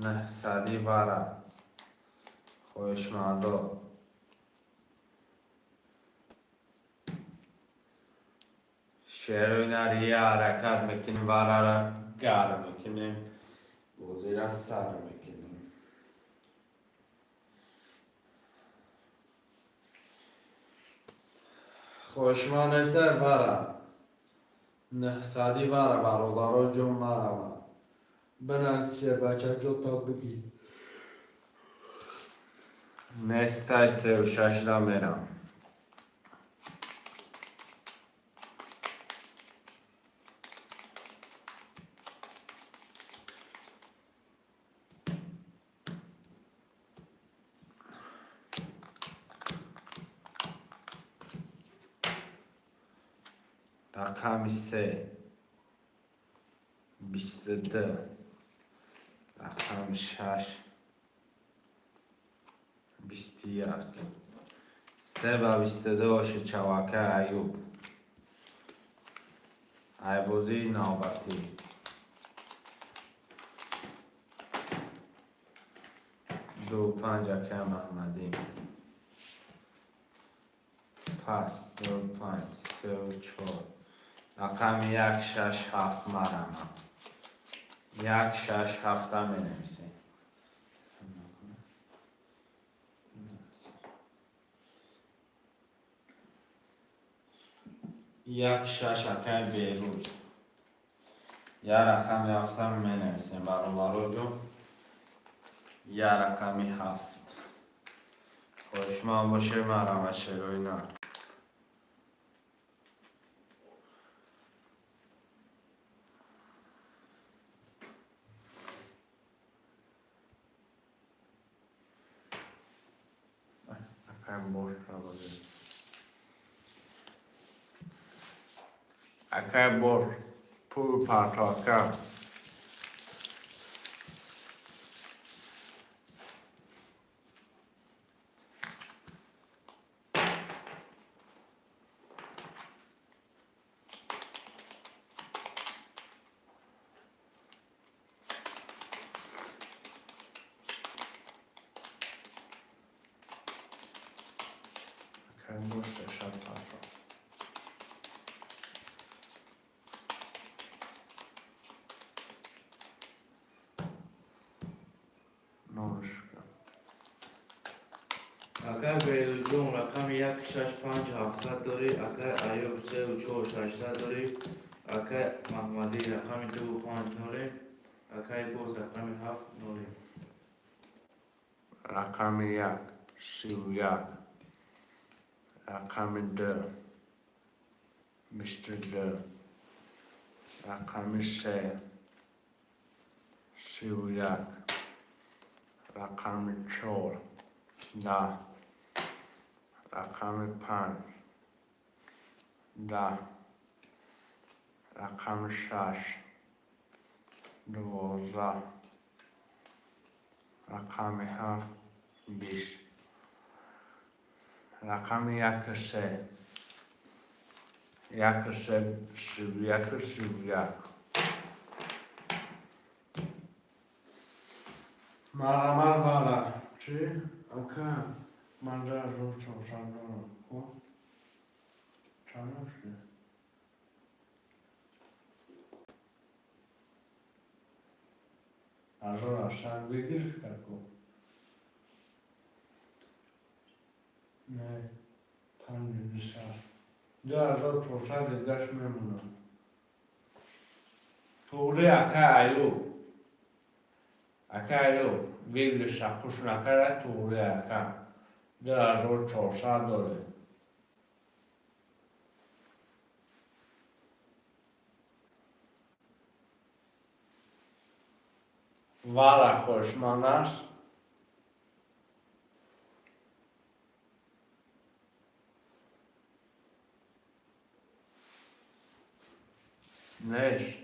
Нӯҳсадӣ вара. Хоҳишмандо. Шерои нар я ҳаракат мекунем, варара гарм мекунем, бозира сар мекунем. Хоҳишманд неста вара. Нӯҳсадӣ вара, бародаро ҷон, марама. Бинавис, шербача, ҷота бигӣ. Нестай, сеу шашда мерам. Рақами се, 22, рақами шаш, 21, се ба 22. Оши чавака Аюб, айбозии навбатӣ. Ду панҷ, акай Маҳмадӣ. Пас ду панҷ, сеу чор, рақами як, шаш, ҳафт. Марама як, шаш, ҳафта менависем. Як, шаш, акай Берӯз. Я рақами ҳафта менависем, бародароҷон. Я рақами ҳафт. Хоҳишманд боше, марама шерои нар. Акай Бош бозӣ. Акай Бош, пул партока. Акай Бош, шашад парто. Нолушка. Акай Берӯзҷон, рақами як, шаш, панҷ, 700 дорӣ. Акай Аюб, сеу чор, 600 дорӣ. Акай Маҳмадӣ, рақами ду панҷ, нолем. Акай Боз, рақами ҳафт, нолем. Рақами як, 31, рақами ду, 22, рақами се, 31, рақами чор, 10, рақами панҷ, 10, рақами шаш, 12, рақами ҳафт, 20, рақами яку се, яку се, 31, 31. Марамал вала чӣ, ака? Манзар 400 дорам. Хо, чанд шуд? 1800 бигир како. Не, 500, 2400 дигаш мемонад. Туғри, ака Аюб. Ака Аюб, выигрыша хуш накарда. Туғри, ака, 2400 дорем. Вала хушман аст. Неш.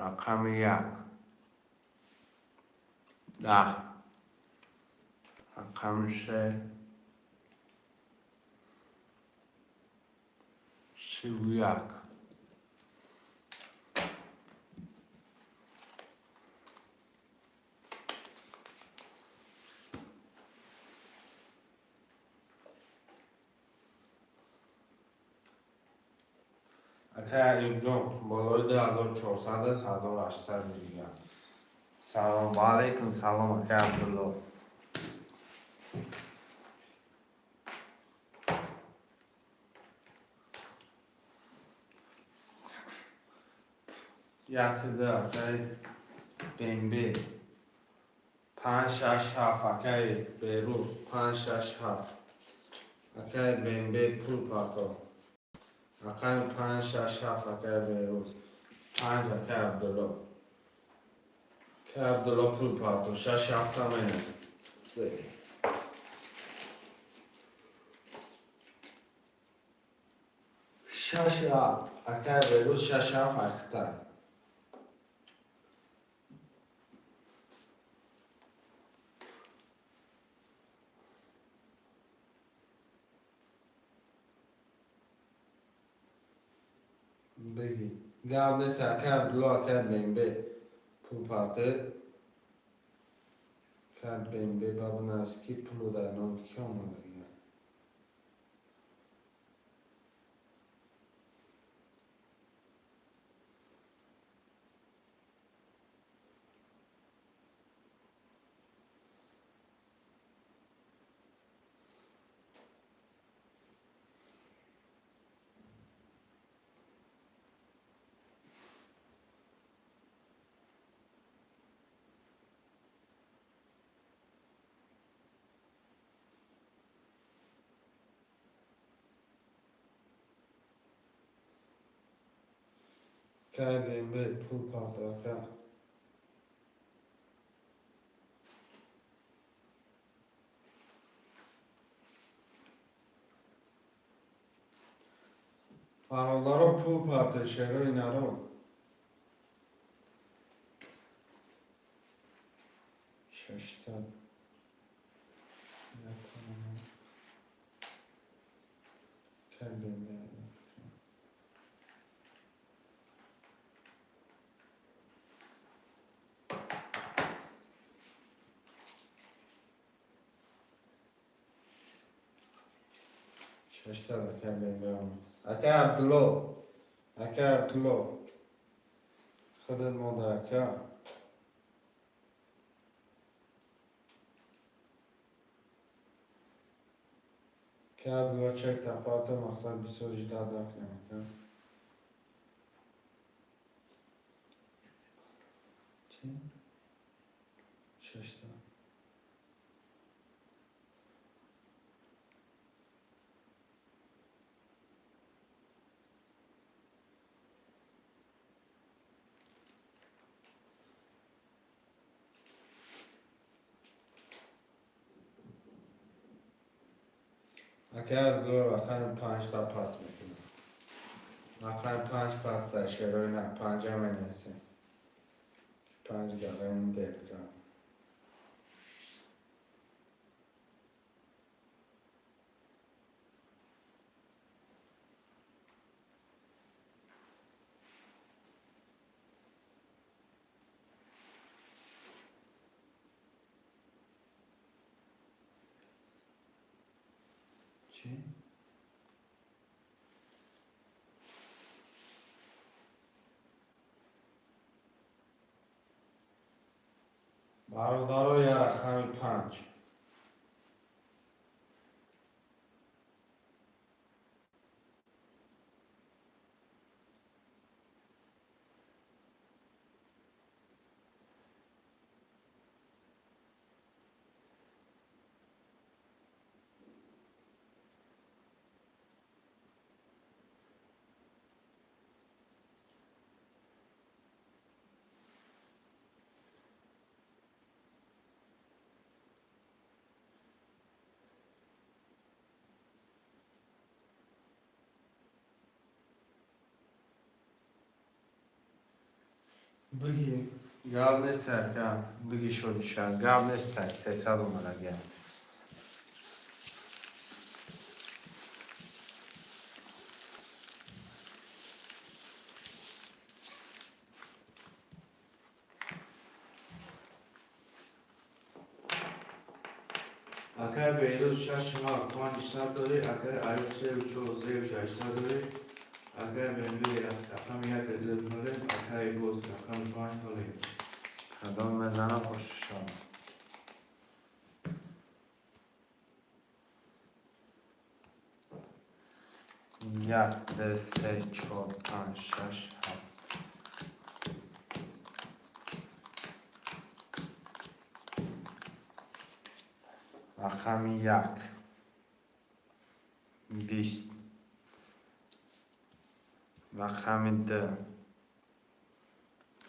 Рақами як, 10, рақами се, 31. Акай Аюбҷон, болои 2400, 1800 дигар. Салом алейкум, салом, акай Абдулло. Якда, акай БМБ. Панҷ, шаш, ҳафт, акай Берӯз, панҷ, шаш, ҳафт. Акай БМБ, пул парто. Рақами панҷ, шаш, ҳафт, акай Берӯз. Панҷ, акай Абдулло. Акай Абдулло, пул парто. Шаш, ҳафта менаст. Се. Шаш, ҳафт. Акай Берӯз, шаш, ҳафт, ахта. Бигӣ. Гап нест, акай Абдулло, акай БМБ. Пул парте. Акай БМБ, ба бинавис, ки пулу дар номи ки омадагия. Акай БМБ, пул парто, ака. Бародаро, пул парто, шерои нарон. 600. Акай БМБ. 600, акай БМБ. Акай Абдулло. Акай Абдулло. Худат монда, ака. Акай Абдулло, чек тапарто, мақсад бисёр ждать накунем, ака. Чи? 600. Акай Абдулло, рақами панҷта пас мекунам. Рақами панҷ паста, шерои на, панҷа менависем. Панҷ гарани делка. Чӣ? Бародаро, я рақами панҷ. Биги, гап нест, ака, биги, шодиша, гап нест, 300 омадагия. Акай Беҳрӯз, шаш, ҳафт, панҷсад дорӣ. Акай Аюб, сею чор, сею шашсад дорӣ. Акай БМВ рақами як ду нолем, акай боз рақами панҷ нолем. Кадом мезана, ошшон. Як, ду, се, чор, панҷ, шаш, ҳафт. Рақами як, 20. Рақами ду,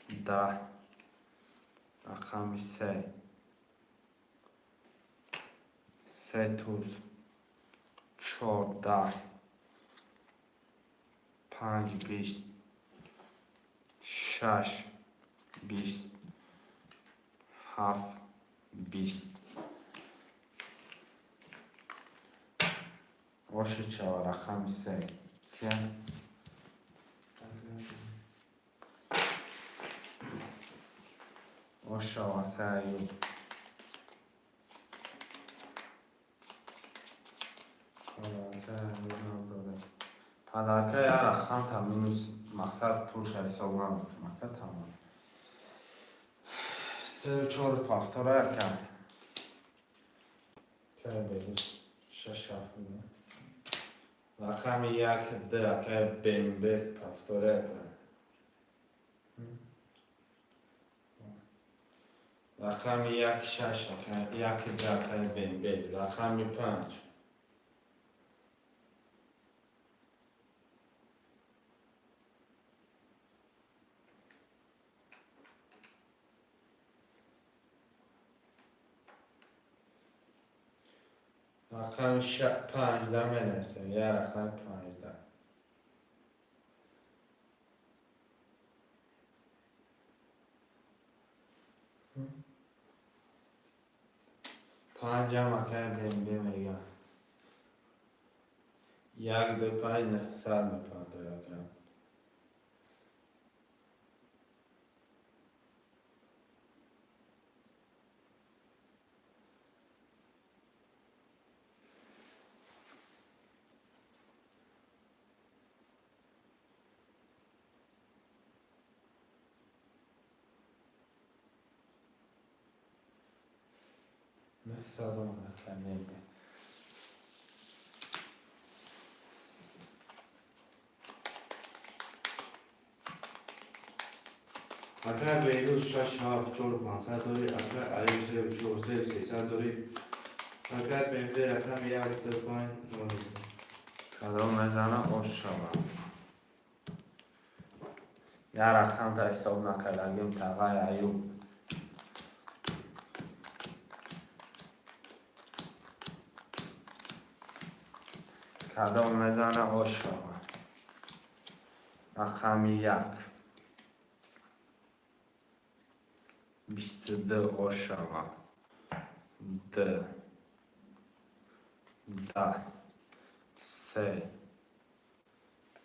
10. Рақами се, се туз, 14. Панҷ, 20. Шаш, 20. Ҳафт, 20. Оши чава. Рақами се кия? Ошава, каю. Подарка подарка я рақамта минус, мақсад пулша ҳисоб намекунам, ака, тамом. Сею чору повтора, ака. Кай берӯз шаш, ҳафт. Рақами як, д, акай БМВ, повтора, ака. Рақами як, шаш, ака, як, д, акай БМВ. Рақами панҷ. Рақами панҷда менависем, я рақами 15. Панҷам, акай БМВ мегам. Як, ду, панҷ, 900 мепардояд, ака. 900 омад, ака БМВ. Акай Беҳрӯз шаш, ҳафт, чору панҷсад дорӣ, акай Аюб сею чор, сею сесад дорӣ, акай БМВ рақами як, ду, панҷ, нол. Кадом мезана, ош шава. Я рақамта ҳисоб накардагим, тағай Аюб. Кадом мезана, ош шава. Рақами як, 22, ош шава. Д, 10, се,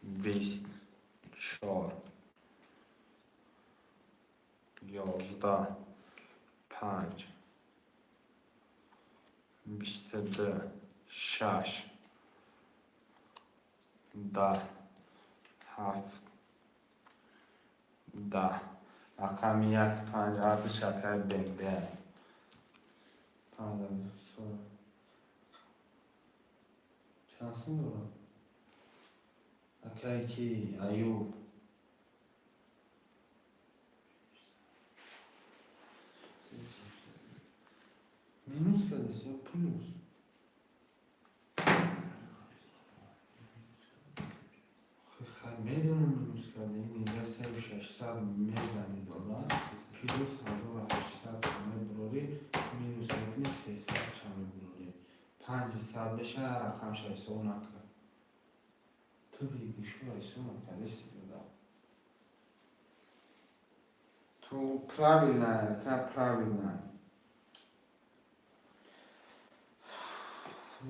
20, чор, 11, панҷ, 22, шаш, 10, ҳафт, 10. Рақами як, панҷ, ҳарфи шакаи БМВ. Панҷ. Чанд сум дорад? Акай ки Аюб. Минус кардест ё плюс? Хай, медонам, минус карда. Ин инҷа сею шашсад мезани дода, плюс 1800 мебурорӣ, минус мекунӣ, 300 ша мебурорӣ. 500 мешава. Рақамша ҳисоб накард. Ту выигрышро ҳисоб накардеси дода. Ту правильно, ка правильно.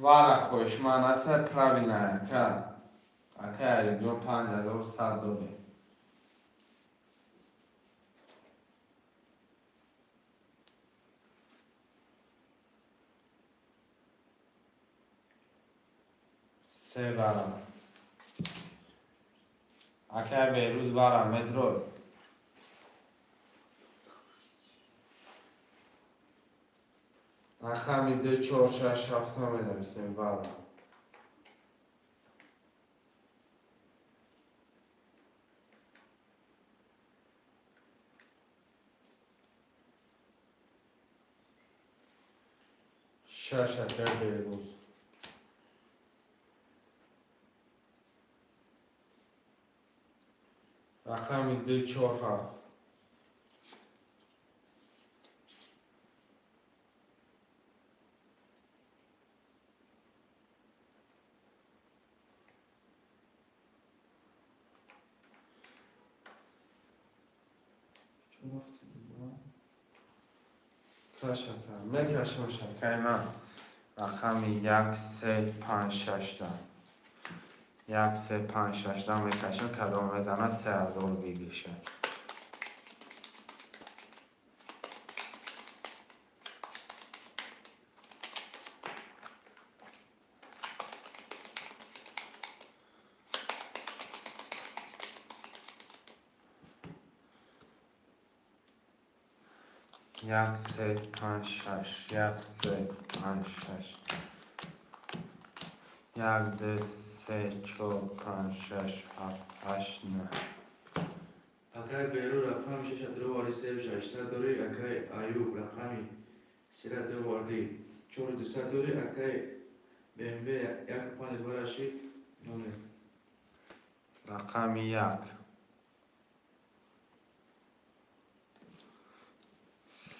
Вара хоҳишманд аста, правильно, ка. Ака Аюбҷон, 5100 додем. Се вара. Акай Беҳрӯз, вара медрой. Рақами ду, чор, шаш, ҳафта менависем, вара. Шаш, акай Беҳрӯз. Рақами ду, чор, ҳафт. Кашака мекашам, шакаи ман, рақами як, се, панҷ, шашта. Як, се, панҷ, шашта мекашам. Кадом мезанад, 3000 выигрыша. Як, се, панҷ, шаш. Як, се, панҷ, шаш. Як, ду, се, чор, панҷ, шаш, ҳафт, ҳашт, нӯҳ. Акай Беҳрӯз, рақами шаша дуроварди, сею шашсад дорӣ. Акай Аюб, рақами сера дуроварди, чору дусад дорӣ. Акай БМВ, яку панҷ бараши, номер. Рақами як,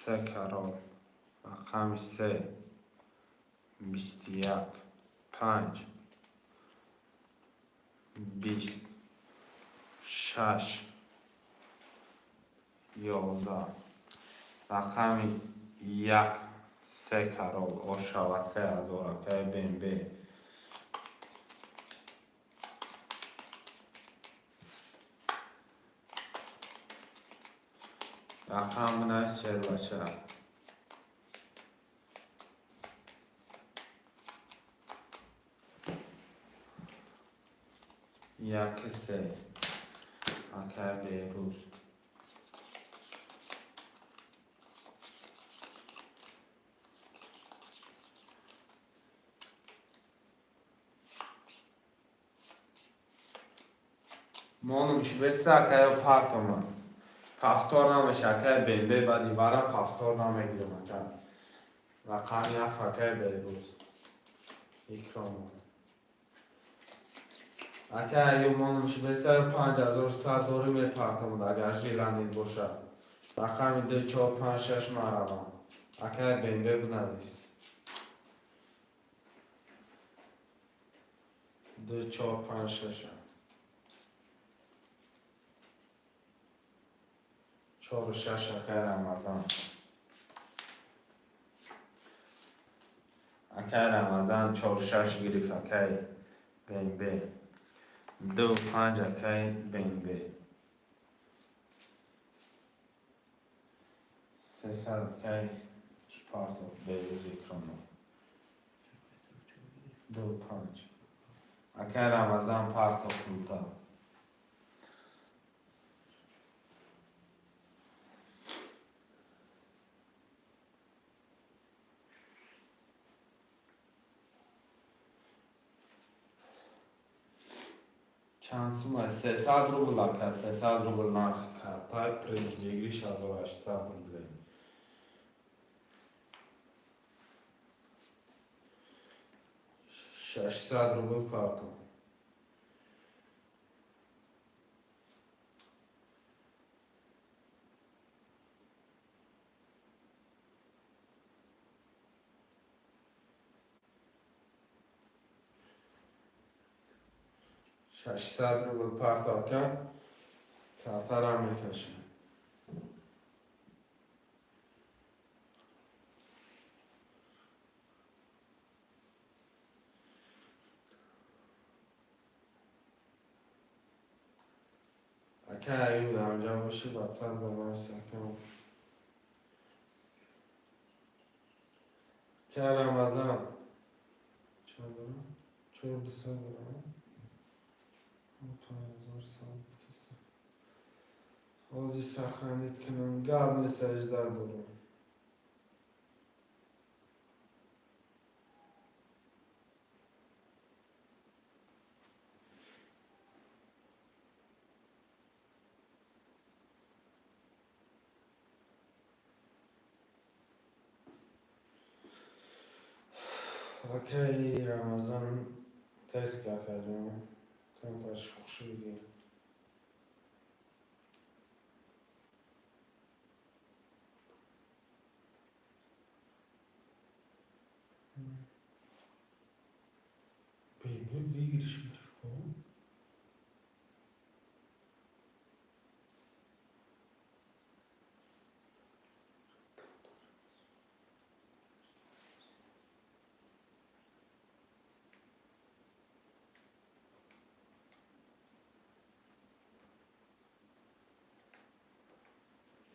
се карол. Рақами се, 21, панҷ, 20, шаш, 11. Рақами як, се карол ошава, 3000, акай БМВ. Рақам бинавис, шербача. Як, се, акай Беҳрӯз. Монумш беса, акаё, партома. Повтор намеша, акай БМВ. Баъди вара повтор намегирам, ака. Рақами ҳафт, акай Беҳрӯз Икромов. Акай Аюб, монумш беса, 5100 дорӣ, мепартомад, агар желание бошад. Рақами ду, чор, панҷ, шаш маравам. Акай БМВ, бинавис. Ду, чор, панҷ, шаша. Чору шаш, акай Рамазан. Акай Рамазан чору шаш гирифт, акай БМВ. Ду, панҷ, акай БМВ. 300, акай Партов Беҳрӯз Икромов. Ду, панҷ. Акай Рамазан, партов пулта. Чанд сума? 300 рубл, ака, 300 рубл нархи картай приз выигрыш 1800 рублей. 600 рубл карту. 600 рубл парту, ака, картарам мекашем. Ака Аюб, ҳамҷа бошӣ, ватсап ба навис, ака. Ака Рамазан чанд дорам? Чор дусад дорам. 5100 гуфтест. Ҳозир сохранить кунам, гап нест, ждать дорам. Акаи Рамазан, тест акаҷон, камтар хуш бигир. BMW выигрыш гирифт.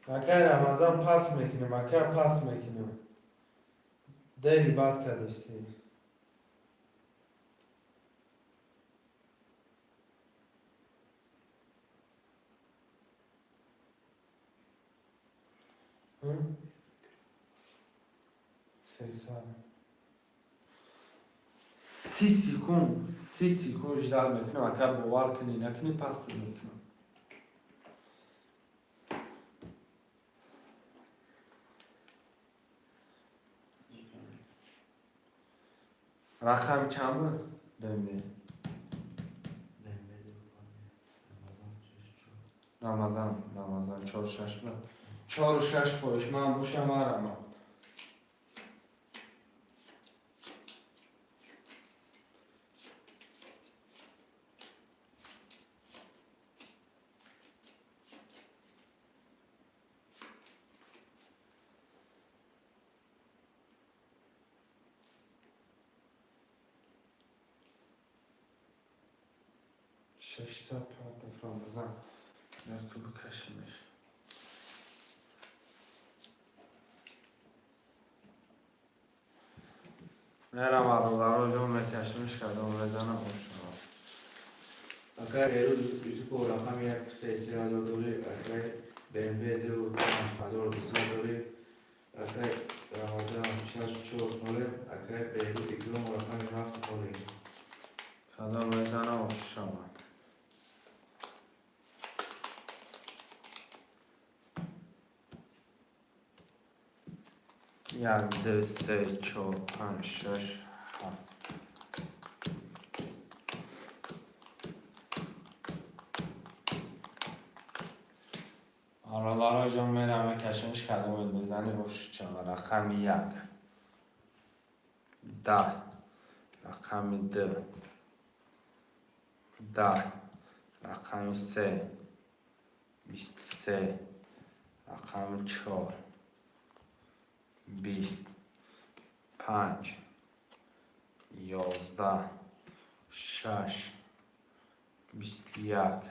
Акаи Рамазан, пас мекунем, ака, пас мекунем. Дери бад кардисти. 330 секунд, 30 секунд ждать мекунем, ака, бовар кунӣ накунӣ, паст мекунам. Рақам чанд буд, БМВ? BMW Рамазан 6-4. Рамазан, Рамазан чору шаш буд, чору шаш. Хоҳиш ман бошам, марама. 600 партов. Рамазан, яку бикашимеш. Мерам, бародаро ҷон, мекашимиш, кардам мезанам ошуно. Акай Беруз Юсупов рақами як 3 3000 дорӣ. Акай BMW 2 5200 дорӣ. Акай Рамазан 6-4 нолем. Акай Беруз Икром рақами ҳафт нолем. Кадом мезанам, ошушавад. Як, ду, се, чор, панҷ, шаш, ҳафт. Бародаро ҷон, мерам, кашимиш, кадомет мезани, ошучава. Рақами як, 10, рақами ду, 10, рақами се, 23, рақами чор, 20, панҷ, 11, шаш, 21,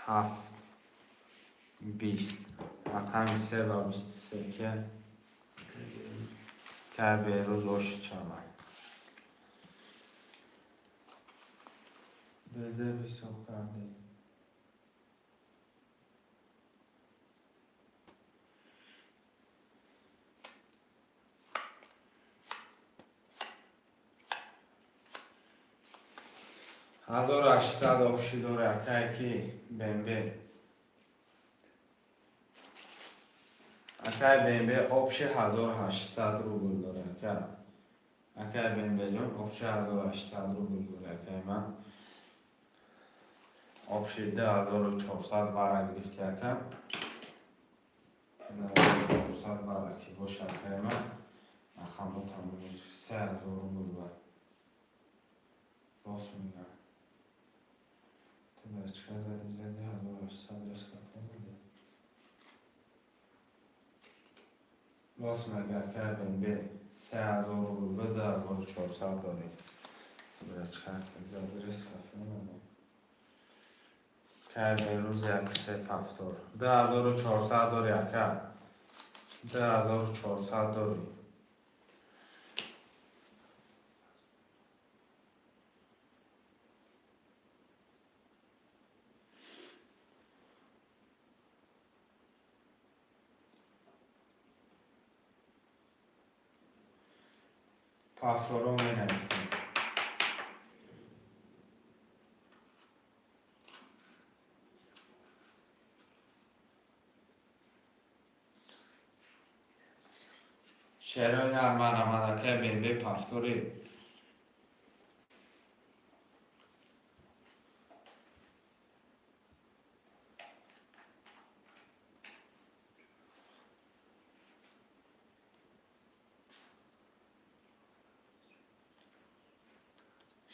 ҳафт, 20. Рақами се ва 23 ки кай Берӯз ошучава. Безеб ҳисоб кардем. 1800 общий дора, акае ки БМВ. Акай БМВ общий 1800 рубл дора, ака. Акай БМВ ҷон, общий 1800 рубл дора, акай ман. Общий 2400 вара гирифти, ака. 2400 вара ки боша, акай ман. Рақамҳо тамом 3000 рубл ба. Рост мегӯям. Ту дар чӣ кар зади, зади 1800 резко фурӯди. Рост мега, акай БМВ, 3000 рубл ба 2400 дорӣ. Ту дар чӣ кар зади, резко фурӯди. Кай Берӯз як се повтор. 2400 дорӣ, ака. 2400 дорӣ. Повторо менависем. Шерои нар, марҳамат, акай БМВ, повтори.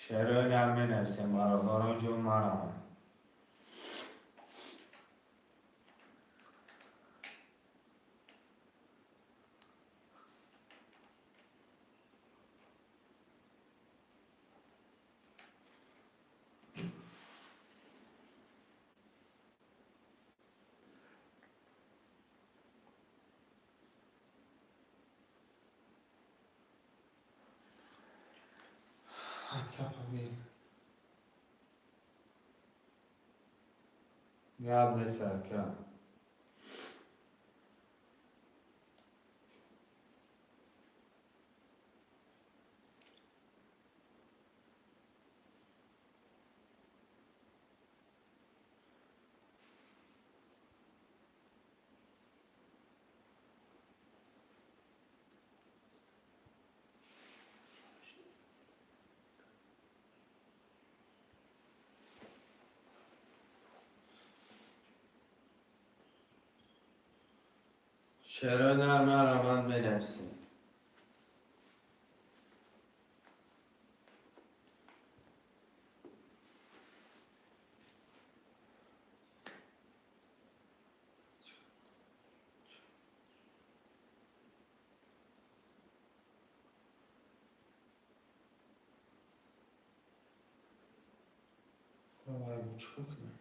Шерои нар менависем, бародаро ҷон, марҳамат. Ватсапа бин. Гап нест, ака. Шерои нар, марҳамат, менависем. Давай, чикор кунем?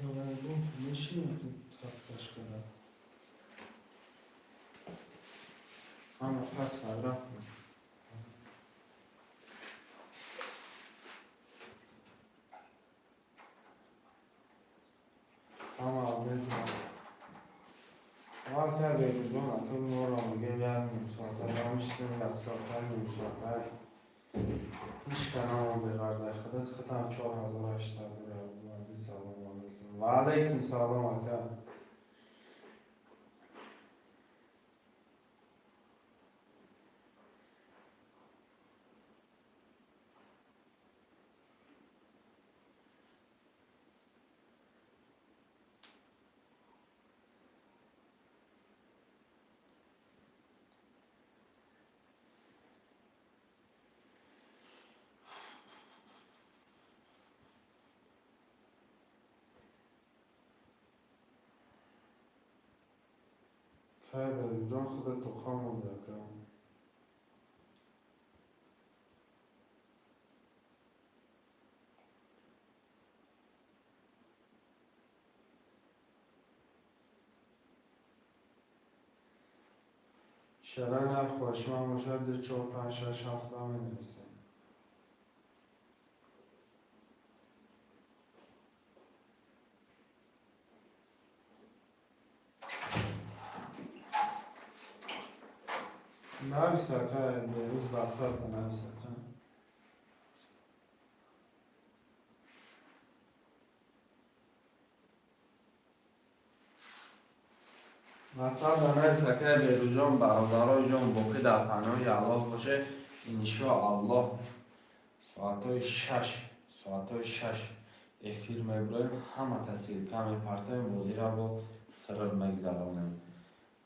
Давай, мешинем тафташ кунам. Ҳама пас рафт. Ҳама медонам. Ака Берӯзон, ака, моро мегӯем, як ним соата намиштем, як соата, ним соата ҳеҷ ка намон. Беғарзай худат худам 4800. Салому алайкум. Ва алайкум салом, ака. Хай, Берӯзҷон, худат тоқа монди, ака. Шерай нар, хоҳиши ман бошад, ду, чор, панҷ, шаш, ҳафт менависем. Навис, ака Берӯз, ватсап навис, ака. Ватсап навис, ака Берӯзҷон. Бародарои ҷон, боқӣ дар паноҳи Аллоҳ боше. Иншоаллоҳ, соатҳои 6 эфир мебуроем, ҳамата ссылка мепартоем, бозира бо сирр мегзаронем.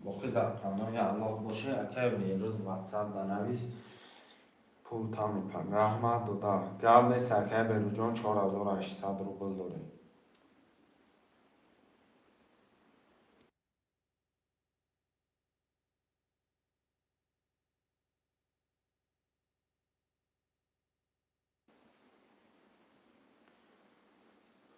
Боқӣ дар паноҳи Аллоҳ боше. Акай Берӯз, ватсап данавис, пулта мепар. Раҳмат, додар. Гап нест, акай Берӯзҷон, 4800 рубл дорем.